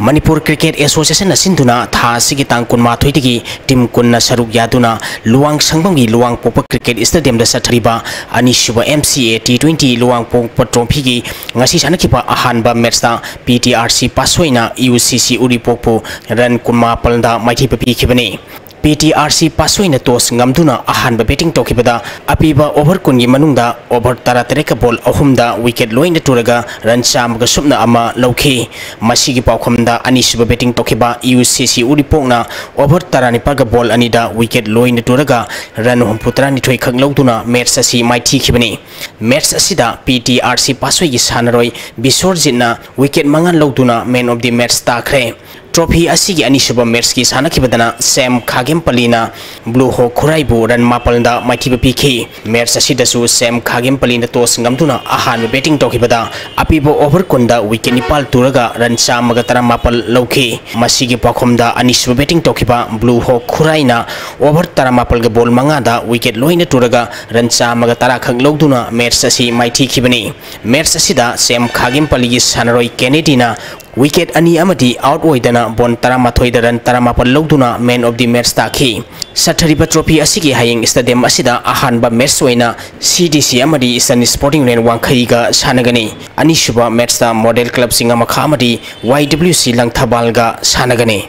ꯃꯅꯤꯄꯨꯔ ꯀ꯭ꯔꯤꯀꯦꯠ ꯑꯦꯁꯣꯁꯤꯌꯦꯁꯟꯅ ꯁꯤꯟꯗꯨꯅ ꯊꯥ ꯑꯁꯤꯒꯤ ꯇꯥꯡ ꯀꯨꯟꯃꯥꯊꯣꯏꯗꯒꯤ ꯇꯤꯝ ꯀꯨꯟꯅ ꯁꯔꯨꯛ ꯌꯥꯗꯨꯅ ꯂꯨꯋꯥꯡ ꯁꯪꯕꯝꯒꯤ ꯂꯨꯋꯥꯡꯄꯣꯛꯄ ꯀ꯭ꯔꯤꯀꯦꯠ ꯁ꯭ꯇꯦꯗꯤꯌꯝꯗ ꯆꯠꯊꯔꯤꯕ ꯑꯅꯤꯁꯨꯕ M C A T twenty ꯂꯨꯋꯥꯡꯄꯣꯛꯄ ꯇ꯭ꯔꯣꯐꯤꯒꯤ ꯉꯁꯤ ꯁꯥꯟꯅꯈꯤꯕ ꯑꯍꯥꯟꯕ ꯃꯦꯠꯁꯇ P T R C ꯄꯥꯁꯣꯏꯅ U C C ꯎꯔꯤꯄꯣꯛꯄꯨ ꯔꯟ ꯀꯨꯟꯃꯥꯄꯜꯗ ꯃꯥꯏꯊꯤꯕ ꯄꯤꯈꯤꯕꯅꯤ꯫ P T R C ꯄꯥꯁꯣꯏꯅ ꯇꯣꯁ ꯉꯝꯗꯨꯅ ꯑꯍꯥꯟꯕ ꯕꯦꯇꯤꯡ ꯇꯧꯈꯤꯕꯗ ꯑꯄꯤꯕ ꯑꯣꯚꯔ ꯀꯨꯟꯒꯤ ꯃꯅꯨꯡꯗ ꯑꯣꯚꯔ ꯇꯔꯥꯇꯔꯦꯠꯀ ꯕꯣꯜ ꯑꯍꯨꯝꯗ ꯋꯤꯀꯦꯠ ꯂꯣꯏꯅ ꯇꯨꯔꯒ ꯔꯟ ꯆꯥꯝꯃꯒ ꯁꯨꯞꯅ ꯑꯃ ꯂꯧꯈꯤ꯫ ꯃꯁꯤꯒꯤ ꯄꯥꯎꯈꯨꯝꯗ ꯑꯅꯤꯁꯨꯕ ꯕꯦꯇꯤꯡ ꯇꯧꯈꯤꯕ U C C ꯎꯔꯤꯄꯣꯛꯅ ꯑꯣꯚꯔ ꯇꯔꯥꯅꯤꯄꯥꯜꯒ ꯕꯣꯜ ꯑꯅꯤꯗ ꯋꯤꯀꯦꯠ ꯂꯣꯏꯅ ꯇꯨꯔꯒ ꯔꯟ ꯍꯨꯝꯐꯨ ꯇꯔꯥꯅꯤꯊꯣꯏ ꯈꯛ ꯂꯧꯗꯨꯅ ꯃꯦꯠꯁ ꯑꯁꯤ ꯃꯥꯏꯊꯤꯈꯤꯕꯅꯤ꯫ ꯃꯦꯠꯁ ꯑꯁꯤꯗ P T R C ꯄꯥꯁꯣꯏꯒꯤ ꯁꯥꯟꯅꯔꯣꯏ ꯕꯤꯁꯣꯔꯖꯤꯠꯅ ꯋꯤꯀꯦꯠ ꯃꯉꯥ ꯂꯧꯗꯨꯅ Man of the Match ꯇꯥꯈ꯭ꯔꯦ꯫ ꯇ꯭ꯔꯣꯐꯤ ꯑꯁꯤꯒꯤ ꯑꯅꯤꯁꯨꯕ ꯃꯦꯠꯁꯀꯤ ꯁꯥꯟꯅꯈꯤꯕꯗꯅ ꯁꯦꯝ ꯈꯥꯒꯦꯝꯄꯜꯂꯤꯅ ꯕ꯭ꯂꯨ ꯍꯣꯛ ꯈꯨꯔꯥꯏꯕꯨ ꯔꯟ ꯃꯥꯄꯜꯗ ꯃꯥꯏꯊꯤꯕ ꯄꯤꯈꯤ꯫ ꯃꯦꯠꯁ ꯑꯁꯤꯗꯁꯨ ꯁꯦꯝ ꯈꯥꯒꯦꯝꯄꯜꯂꯤꯅ ꯇꯣꯁ ꯉꯝꯗꯨꯅ ꯑꯍꯥꯟꯕ ꯕꯦꯇꯤꯡ ꯇꯧꯈꯤꯕꯗ ꯑꯄꯤꯕ ꯑꯣꯚꯔ ꯀꯨꯟꯗ ꯋꯤꯀꯦꯠ ꯅꯤꯄꯥꯜ ꯇꯨꯔꯒ ꯔꯟ ꯆꯥꯝꯃꯒ ꯇꯔꯥꯃꯥꯄꯜ ꯂꯧꯈꯤ꯫ ꯃꯁꯤꯒꯤ ꯄꯥꯎꯈꯨꯝꯗ ꯑꯅꯤꯁꯨꯕ ꯕꯦꯇꯤꯡ ꯇꯧꯈꯤꯕ ꯕ꯭ꯂꯨ ꯍꯣꯛ ꯈꯨꯔꯥꯏꯅ ꯑꯣꯚꯔ ꯇꯔꯥꯃꯥꯄꯜꯒ ꯕꯣꯜ ꯃꯉꯥꯗ ꯋꯤꯀꯦꯠ ꯂꯣꯏꯅ ꯇꯨꯔꯒ ꯔꯟ ꯆꯥꯝꯃꯒ ꯇꯔꯥ ꯈꯛ ꯂꯧꯗꯨꯅ ꯃꯦꯠꯁ ꯑꯁꯤ ꯃꯥꯏꯊꯤꯈꯤꯕꯅꯤ꯫ ꯃꯦꯠꯁ ꯑꯁꯤꯗ ꯁꯦꯝ ꯈꯥꯒꯦꯝꯄꯜꯂꯤꯒꯤ ꯁꯥꯟꯅꯔꯣꯏ ꯀꯦꯅꯦꯗꯤꯅ ꯋꯤꯀꯦꯠ ꯑꯅꯤ ꯑꯃꯗꯤ ꯑꯥꯎꯠ ꯑꯣꯏꯗꯅ ꯕꯣꯜ ꯇꯔꯥꯃꯥꯊꯣꯏꯗ ꯔꯟ ꯇꯔꯥꯃꯥꯄꯜ ꯂꯧꯗꯨꯅ Man of the Match ꯇꯥꯈꯤ꯫ ꯁꯠꯊꯔꯤꯕ ꯇ꯭ꯔꯣꯐꯤ ꯑꯁꯤꯒꯤ ꯍꯌꯦꯡ ꯁ꯭ꯇꯦꯗꯤꯌꯝ ꯑꯁꯤꯗ ꯑꯍꯥꯟꯕ ꯃꯦꯠꯁ ꯑꯣꯏꯅ C D C ꯑꯃꯗꯤ Eastern Sporting Union ꯋꯥꯡꯈꯩꯒ ꯁꯥꯟꯅꯒꯅꯤ꯫ ꯑꯅꯤꯁꯨꯕ ꯃꯦꯠꯁꯇ ꯃꯣꯗꯦꯜ ꯀ꯭ꯂꯕ ꯆꯤꯡꯉꯃꯈꯥ ꯑꯃꯗꯤ Y W C ꯂꯪꯊꯕꯥꯜꯒ ꯁꯥꯟꯅꯒꯅꯤ꯫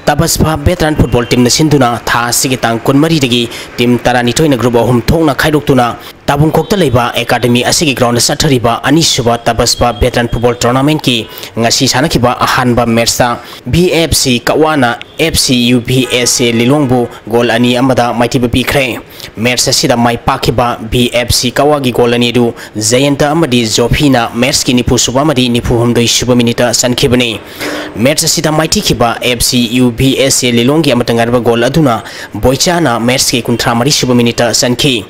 ꯇꯕꯁꯐꯥ ꯚꯦꯇꯔꯥꯟ ꯐꯨꯠꯕꯣꯜ ꯇꯤꯝꯅ ꯁꯤꯟꯗꯨꯅ ꯊꯥ ꯑꯁꯤꯒꯤ ꯇꯥꯡ ꯀꯨꯟꯃꯔꯤꯗꯒꯤ ꯇꯤꯝ ꯇꯔꯥꯅꯤꯊꯣꯏꯅ ꯒ꯭ꯔꯨꯞ ꯑꯍꯨꯝ ꯊꯣꯛꯅ ꯈꯥꯏꯗꯣꯛꯇꯨꯅ ꯇꯥꯕꯨꯡꯈꯣꯛꯇ ꯂꯩꯕ ꯑꯦꯀꯥꯗꯃꯤ ꯑꯁꯤꯒꯤ ꯒ꯭ꯔꯥꯎꯟꯗ ꯆꯠꯊꯔꯤꯕ ꯑꯅꯤꯁꯨꯕ ꯇꯕꯁꯐꯥ ꯚꯦꯇꯔꯥꯟ ꯐꯨꯠꯕꯣꯜ ꯇꯣꯔꯅꯥꯃꯦꯟꯠꯀꯤ ꯉꯁꯤ ꯁꯥꯟꯅꯈꯤꯕ ꯑꯍꯥꯟꯕ ꯃꯦꯠꯁꯇ B F C ꯀꯛꯋꯥꯅ F C U B S A ꯂꯤꯂꯣꯡꯕꯨ ꯒꯣꯜ ꯑꯅꯤ ꯑꯃꯗ ꯃꯥꯏꯊꯤꯕ ꯄꯤꯈ꯭ꯔꯦ꯫ ꯃꯦꯠꯁ ꯑꯁꯤꯗ ꯃꯥꯏ ꯄꯥꯛꯈꯤꯕ B F C ꯀꯛꯋꯥꯒꯤ ꯒꯣꯜ ꯑꯅꯤꯗꯨ ꯖꯌꯟꯇ ꯑꯃꯗꯤ ꯖꯣꯐꯤꯅ ꯃꯦꯠꯁꯀꯤ ꯅꯤꯐꯨ ꯁꯨꯕ ꯑꯃꯗꯤ ꯅꯤꯐꯨ ꯍꯨꯝꯗꯣꯏ ꯁꯨꯕ ꯃꯤꯅꯤꯠꯇ ꯆꯟꯈꯤꯕꯅꯤ꯫ ꯃꯦꯠꯁ ꯑꯁꯤꯗ ꯃꯥꯏꯊꯤꯈꯤꯕ F C U B S A ꯂꯤꯂꯣꯡꯒꯤ ꯑꯃꯠꯇ ꯉꯥꯏꯔꯕ ꯒꯣꯜ ꯑꯗꯨꯅ ꯕꯣꯏꯆꯥꯅ ꯃꯦꯠꯁꯀꯤ ꯀꯨꯟꯊ꯭ꯔꯥ ꯃꯔꯤ ꯁꯨꯕ ꯃꯤꯅꯤꯠꯇ ꯆꯟꯈꯤ꯫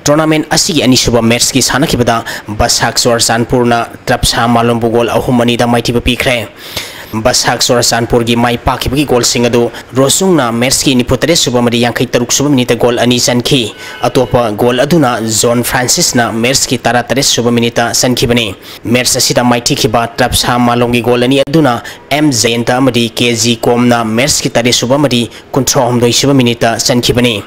ꯇꯣꯔꯅꯥꯃꯦꯟ ꯑꯁꯤꯒꯤ ꯑꯅꯤꯁꯨꯕ ꯃꯦꯠꯁꯀꯤ ꯁꯥꯟꯅꯈꯤꯕꯗ ꯕꯁꯥꯛ ꯆꯨꯔꯆꯥꯟꯄꯨꯔꯅ ꯇ꯭ꯔꯞꯁꯥ ꯃꯥꯂꯣꯝꯕꯨ ꯒꯣꯜ ꯑꯍꯨꯝ ꯑꯅꯤꯗ ꯃꯥꯏꯊꯤꯕ ꯄꯤꯈ꯭ꯔꯦ꯫ ꯕꯁꯥꯛ ꯆꯨꯔꯆꯥꯟꯄꯨꯔꯒꯤ ꯃꯥꯏ ꯄꯥꯛꯈꯤꯕꯒꯤ ꯒꯣꯜꯁꯤꯡ ꯑꯗꯨ ꯔꯣꯁꯨꯡꯅ ꯃꯦꯠꯁꯀꯤ ꯅꯤꯐꯨ ꯇꯔꯦꯠ ꯁꯨꯕ ꯑꯃꯗꯤ ꯌꯥꯡꯈꯩ ꯇꯔꯨꯛ ꯁꯨꯕ ꯃꯤꯅꯤꯠꯇ ꯒꯣꯜ ꯑꯅꯤ ꯆꯟꯈꯤ꯫ ꯑꯇꯣꯞꯄ ꯒꯣꯜ ꯑꯗꯨꯅ ꯖꯣꯟ ꯐ꯭ꯔꯥꯟꯁꯤꯁꯅ ꯃꯦꯠꯁꯀꯤ ꯇꯔꯥ ꯇꯔꯦꯠ ꯁꯨꯕ ꯃꯤꯅꯤꯠꯇ ꯆꯟꯈꯤꯕꯅꯤ꯫ ꯃꯦꯠꯁ ꯑꯁꯤꯗ ꯃꯥꯏꯊꯤꯈꯤꯕ ꯇ꯭ꯔꯞꯁꯥ ꯃꯥꯂꯣꯝꯒꯤ ꯒꯣꯜ ꯑꯅꯤ ꯑꯗꯨꯅ ꯑꯦꯝ ꯖꯌꯟꯇ ꯑꯃꯗꯤ ꯀꯦ ꯖꯤ ꯀꯣꯝꯅ ꯃꯦꯠꯁꯀꯤ ꯇꯔꯦꯠ ꯁꯨꯕ ꯑꯃꯗꯤ ꯀꯨꯟꯊ꯭ꯔꯥ ꯍꯨꯝꯗꯣꯏ ꯁꯨꯕ ꯃꯤꯅꯤꯠꯇ ꯆꯟꯈꯤꯕꯅꯤ꯫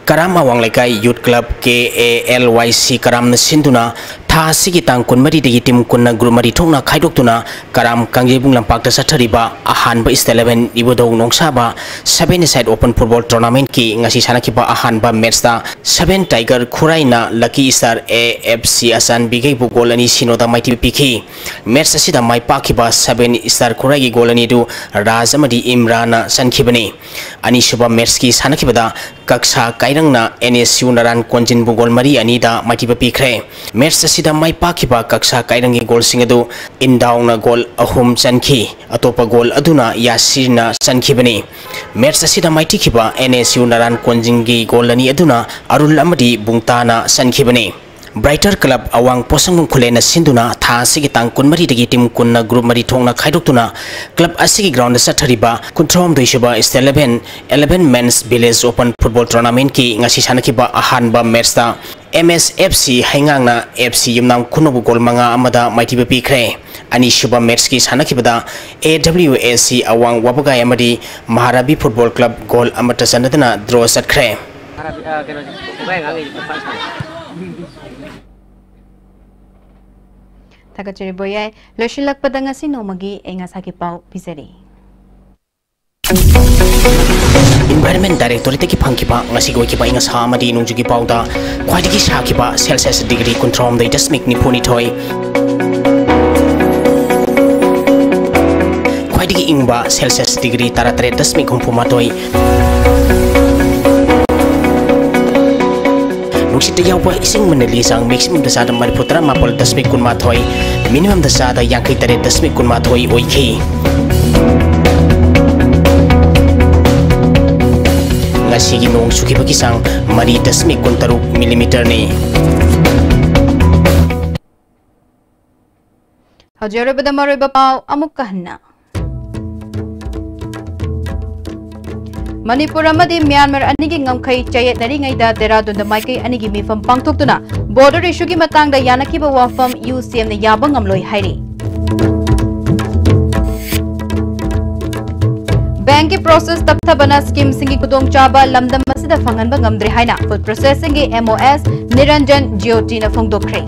ꯀꯔꯥꯝ ꯑꯋꯥꯡ ꯂꯩꯀꯥꯏ ꯌꯨꯠ club, K A L Y ꯁꯤ ꯀꯔꯥꯝꯅ ꯁꯤꯟꯗꯨꯅ ꯊꯥ ꯑꯁꯤꯒꯤ ꯇꯥꯡ ꯀꯨꯟꯃꯔꯤꯗꯒꯤ ꯇꯤꯝ ꯀꯨꯟꯅ ꯒ꯭ꯔꯨꯞ ꯃꯔꯤ ꯊꯣꯛꯅ ꯈꯥꯏꯗꯣꯛꯇꯨꯅ ꯀꯔꯥꯝ ꯀꯥꯡꯖꯩꯕꯨꯡ ꯂꯝꯄꯥꯛꯇ ꯆꯠꯊꯔꯤꯕ ꯑꯍꯥꯟꯕ ꯏꯁꯇꯦꯠ ꯏꯂꯦꯚꯦꯟ ꯏꯕꯨꯙꯧ ꯅꯣꯡꯁꯥꯕ ꯁꯚꯦꯟ ꯑꯦ ꯁꯥꯏꯠ ꯑꯣꯄꯟ ꯐꯨꯠꯕꯣꯜ ꯇꯣꯔꯅꯥꯃꯦꯟꯠꯀꯤ ꯉꯁꯤ ꯁꯥꯟꯅꯈꯤꯕ ꯑꯍꯥꯟꯕ ꯃꯦꯠꯁꯇ seven tiger ꯈꯨꯔꯥꯏꯅ lucky star A F C ꯑꯆꯥꯟꯕꯤꯈꯩꯕꯨ goal ꯑꯅꯤ ꯁꯤꯅꯣꯗ ꯃꯥꯏꯊꯤꯕ ꯄꯤꯈꯤ꯫ ꯃꯦꯠꯁ ꯑꯁꯤꯗ ꯃꯥꯏ ꯄꯥꯛꯈꯤꯕ ꯁꯚꯦꯟ ꯏꯁꯇꯥꯔ ꯈꯨꯔꯥꯏꯒꯤ ꯒꯣꯜ ꯑꯅꯤꯗꯨ ꯔꯥꯖ ꯑꯃꯗꯤ ꯏꯝꯔꯥꯟꯅ ꯆꯟꯈꯤꯕꯅꯤ꯫ ꯑꯅꯤꯁꯨꯕ ꯃꯦꯠꯁꯀꯤ ꯁꯥꯟꯅꯈꯤꯕꯗ ꯀꯛꯁꯥ ꯀꯥꯏꯔꯪꯅ ꯑꯦꯟ ꯑꯦꯁ ꯌꯨ ꯅꯔꯥꯟ ꯀꯣꯟꯖꯤꯟꯕꯨ ꯒꯣꯜ ꯃꯔꯤ ꯑꯅꯤꯗ ꯃꯥꯏꯊꯤꯕ ꯄꯤꯈ꯭ꯔꯦ꯫ ꯃꯦꯠꯁ ꯑꯁꯤꯗ ꯃꯥꯏ ꯄꯥꯛꯈꯤꯕ ꯀꯛꯁꯥ ꯀꯥꯏꯔꯪꯒꯤ ꯒꯣꯜꯁꯤꯡ ꯑꯗꯨ ꯏꯟꯗꯥꯎꯅ ꯒꯣꯜ ꯑꯍꯨꯝ ꯆꯟꯈꯤ꯫ ꯑꯇꯣꯞꯄ ꯒꯣꯜ ꯑꯗꯨꯅ ꯌꯥꯁꯤꯔꯅ ꯆꯟꯈꯤꯕꯅꯤ꯫ ꯃꯦꯠꯁ ꯑꯁꯤꯗ ꯃꯥꯏꯊꯤꯈꯤꯕ ꯑꯦꯟ ꯑꯦꯁ ꯌꯨ ꯅꯔꯥꯟ ꯀꯣꯟꯖꯤꯟꯒꯤ ꯒꯣꯜ ꯑꯅꯤ ꯑꯗꯨꯅ ꯑꯔꯨꯜ ꯑꯃꯗꯤ ꯕꯨꯡꯇꯥꯅ ꯆꯟꯈꯤꯕꯅꯤ꯫ ꯕ꯭ꯔꯥꯏꯇꯔ ꯀ꯭ꯂꯕ ꯑꯋꯥꯡ ꯄꯣꯠꯁꯪꯕꯝ ꯈꯨꯂꯦꯟꯅ ꯁꯤꯟꯗꯨꯅ ꯊꯥ ꯑꯁꯤꯒꯤ ꯇꯥꯡ ꯀꯨꯟꯃꯔꯤꯗꯒꯤ ꯇꯤꯝ ꯀꯨꯟꯅ ꯒ꯭ꯔꯨꯞ ꯃꯔꯤ ꯊꯣꯛꯅ ꯈꯥꯏꯗꯣꯛꯇꯨꯅ ꯀ꯭ꯂꯕ ꯑꯁꯤꯒꯤ ꯒ꯭ꯔꯥꯎꯟꯗ ꯆꯠꯊꯔꯤꯕ ꯀꯨꯟꯊ꯭ꯔꯥꯍꯨꯝꯗꯣꯏ ꯁꯨꯕ estate eleven, eleven men's village open football ꯇꯣꯔꯅꯥꯃꯦꯟꯠꯀꯤ ꯉꯁꯤ ꯁꯥꯟꯅꯈꯤꯕ ꯑꯍꯥꯟꯕ ꯃꯦꯠꯁꯇ ꯑꯦꯝ ꯑꯦꯁ ꯑꯦꯐ ꯁꯤ ꯍꯩꯉꯥꯡꯅ ꯑꯦꯐ ꯁꯤ ꯌꯨꯝꯅꯥꯝ ꯈꯨꯅꯧꯕꯨ ꯒꯣꯜ ꯃꯉꯥ ꯑꯃꯗ ꯃꯥꯏꯊꯤꯕ ꯄꯤꯈ꯭ꯔꯦ꯫ ꯑꯅꯤꯁꯨꯕ ꯃꯦꯠꯁꯀꯤ ꯁꯥꯟꯅꯈꯤꯕꯗ ꯑꯦ ꯗꯕ꯭ꯂꯤꯎ ꯑꯦ ꯁꯤ ꯑꯋꯥꯡ ꯋꯥꯕꯒꯥꯏ ꯑꯃꯗꯤ ꯃꯍꯥꯔꯥꯕꯤ ꯐꯨꯠꯕꯣꯜ ꯀ꯭ꯂꯕ ꯒꯣꯜ ꯑꯃꯠꯇ ꯆꯟꯅꯗꯅ ꯗ꯭ꯔꯣ ꯆꯠꯈ꯭ꯔꯦ꯫ ꯊꯥꯒꯠꯆꯔꯤ ꯕꯣꯌꯥꯏ꯫ ꯂꯣꯏꯁꯤꯜꯂꯛꯄꯗ ꯉꯁꯤ ꯅꯣꯡꯃꯒꯤ ꯑꯏꯪ ꯑꯁꯥꯒꯤ ꯄꯥꯎ ꯄꯤꯖꯔꯤ꯫ ꯏꯟꯚꯥꯏꯔꯟꯃꯦꯟ ꯗꯥꯏꯔꯦꯛꯇꯣꯔꯦꯠꯇꯒꯤ ꯐꯪꯈꯤꯕ ꯉꯁꯤꯒꯤ ꯑꯣꯏꯈꯤꯕ ꯑꯏꯪ ꯑꯁꯥ ꯑꯃꯗꯤ ꯅꯣꯡꯖꯨꯒꯤ ꯄꯥꯎꯗ ꯈ꯭ꯋꯥꯏꯗꯒꯤ ꯁꯥꯈꯤꯕ ꯁꯦꯜꯁꯤꯌꯁ ꯗꯤꯒ꯭ꯔꯤ ꯀꯨꯟꯊ꯭ꯔꯥ ꯍꯨꯝꯗꯣꯏ ꯗꯁꯃꯤꯛ ꯅꯤꯐꯨ ꯅꯤꯊꯣꯏ, ꯈ꯭ꯋꯥꯏꯗꯒꯤ ꯏꯪꯕ ꯁꯦꯜꯁꯤꯌꯁ ꯗꯤꯒ꯭ꯔꯤ ꯇꯔꯥ ꯇꯔꯦꯠ ꯗꯁꯃꯤꯛ ꯍꯨꯝꯐꯨ ꯃꯥꯊꯣꯏ, ꯅꯨꯡꯁꯤꯠꯇ ꯌꯥꯎꯕ ꯏꯁꯤꯡ ꯃꯅꯤꯜꯒꯤ ꯆꯥꯡ ꯃꯦꯛꯁꯤꯃꯝꯗ ꯆꯥꯗ ꯃꯔꯤꯐꯨ ꯇꯔꯥ ꯃꯥꯄꯜ ꯗꯁꯃꯤꯛ ꯀꯨꯟꯃꯥꯊꯣꯏ, ꯃꯤꯅꯤꯃꯝꯗ ꯆꯥꯗ ꯌꯥꯡꯈꯩ ꯇꯔꯦꯠ ꯗꯁꯃꯤꯛ ꯀꯨꯟꯃꯥꯊꯣꯏ ꯑꯣꯏꯈꯤ꯫ ꯉꯁꯤꯒꯤ ꯅꯣꯡ ꯆꯨꯈꯤꯕꯒꯤ ꯆꯥꯡ ꯃꯔꯤ ꯗꯁꯃꯤꯛ ꯀꯨꯟꯇꯔꯨꯛ ꯃꯤꯂꯤꯃꯤꯇꯔꯅꯤ꯫ ꯍꯧꯖꯤꯛ ꯑꯔꯣꯏꯕꯗ ꯃꯔꯨꯑꯣꯏꯕ ꯄꯥꯎ ꯑꯃꯨꯛꯀ ꯍꯟꯅ꯫ ꯃꯅꯤꯄꯨꯔ ꯑꯃꯗꯤ ꯃ꯭ꯌꯥꯟꯃꯥꯔ ꯑꯅꯤꯒꯤ ꯉꯝꯈꯩ ꯆꯌꯦꯠꯅꯔꯤꯉꯩꯗ ꯗꯦꯔꯥꯗꯨꯟꯗ ꯃꯥꯏꯀꯩ ꯑꯅꯤꯒꯤ ꯃꯤꯐꯝ ꯄꯥꯡꯊꯣꯛꯇꯨꯅ border issue ꯒꯤ ꯃꯇꯥꯡꯗ ꯌꯥꯅꯈꯤꯕ ꯋꯥꯐꯝ ꯌꯨ ꯁꯤ ꯑꯦꯝꯅ ꯌꯥꯕ ꯉꯝꯂꯣꯏ ꯍꯥꯏꯔꯤ꯫ Bank ꯀꯤ process ꯇꯞꯊꯕꯅ scheme ꯁꯤꯡꯒꯤ ꯈꯨꯗꯣꯡꯆꯥꯕ ꯂꯝꯗꯝ ꯑꯁꯤꯗ ꯐꯪꯍꯟꯕ ꯉꯝꯗ꯭ꯔꯦ ꯍꯥꯏꯅ food processing ꯒꯤ M O S ꯅꯤꯔꯟꯖꯟ ꯖ꯭ꯌꯣꯇꯤꯅ ꯐꯣꯡꯗꯣꯛꯈ꯭ꯔꯦ꯫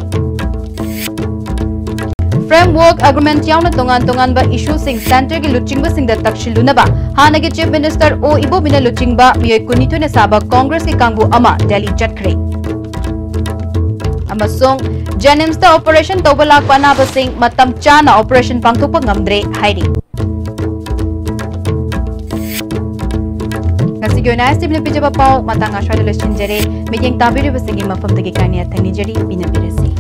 Framework agreement ꯌꯥꯎꯅ ꯇꯣꯉꯥꯟ ꯇꯣꯉꯥꯟꯕ issue ꯁꯤꯡ centre ꯒꯤ ꯂꯨꯆꯤꯡꯕꯁꯤꯡꯗ ꯇꯛꯁꯤꯜꯂꯨꯅꯕ ꯍꯥꯟꯅꯒꯤ Chief Minister ꯑꯣ ꯏꯕꯣꯕꯤꯅ ꯂꯨꯆꯤꯡꯕ ꯃꯤꯑꯣꯏ ꯀꯨꯟꯅꯤꯊꯣꯏꯅ ꯁꯥꯕ Congress ꯀꯤ ꯀꯥꯡꯕꯨ ꯑꯃ ꯗꯦꯜꯂꯤ ꯆꯠꯈ꯭ꯔꯦ꯫ ꯑꯃꯁꯨꯡ JNIMS ꯇ operation ꯇꯧꯕ ꯂꯥꯛꯄ ꯑꯅꯥꯕꯁꯤꯡ ꯃꯇꯝ ꯆꯥꯅ operation ꯄꯥꯡꯊꯣꯛꯄ ꯉꯝꯗ꯭ꯔꯦ ꯍꯥꯏꯔꯤ꯫ ꯉꯁꯤꯒꯤ ꯑꯣꯏꯅ S T V ꯅ ꯄꯤꯖꯕ ꯄꯥꯎ ꯃꯇꯥꯡ ꯑꯁ꯭ꯋꯥꯏꯗ ꯂꯣꯏꯁꯤꯟꯖꯔꯦ꯫ ꯃꯤꯠꯌꯦꯡ ꯇꯥꯕꯤꯔꯤꯕꯁꯤꯡꯒꯤ ꯃꯐꯝꯗꯒꯤ ꯀꯥꯏꯅ ꯌꯥꯊꯪ ꯅꯤꯖꯔꯤ꯫ ꯄꯤꯅꯕꯤꯔꯁꯤ꯫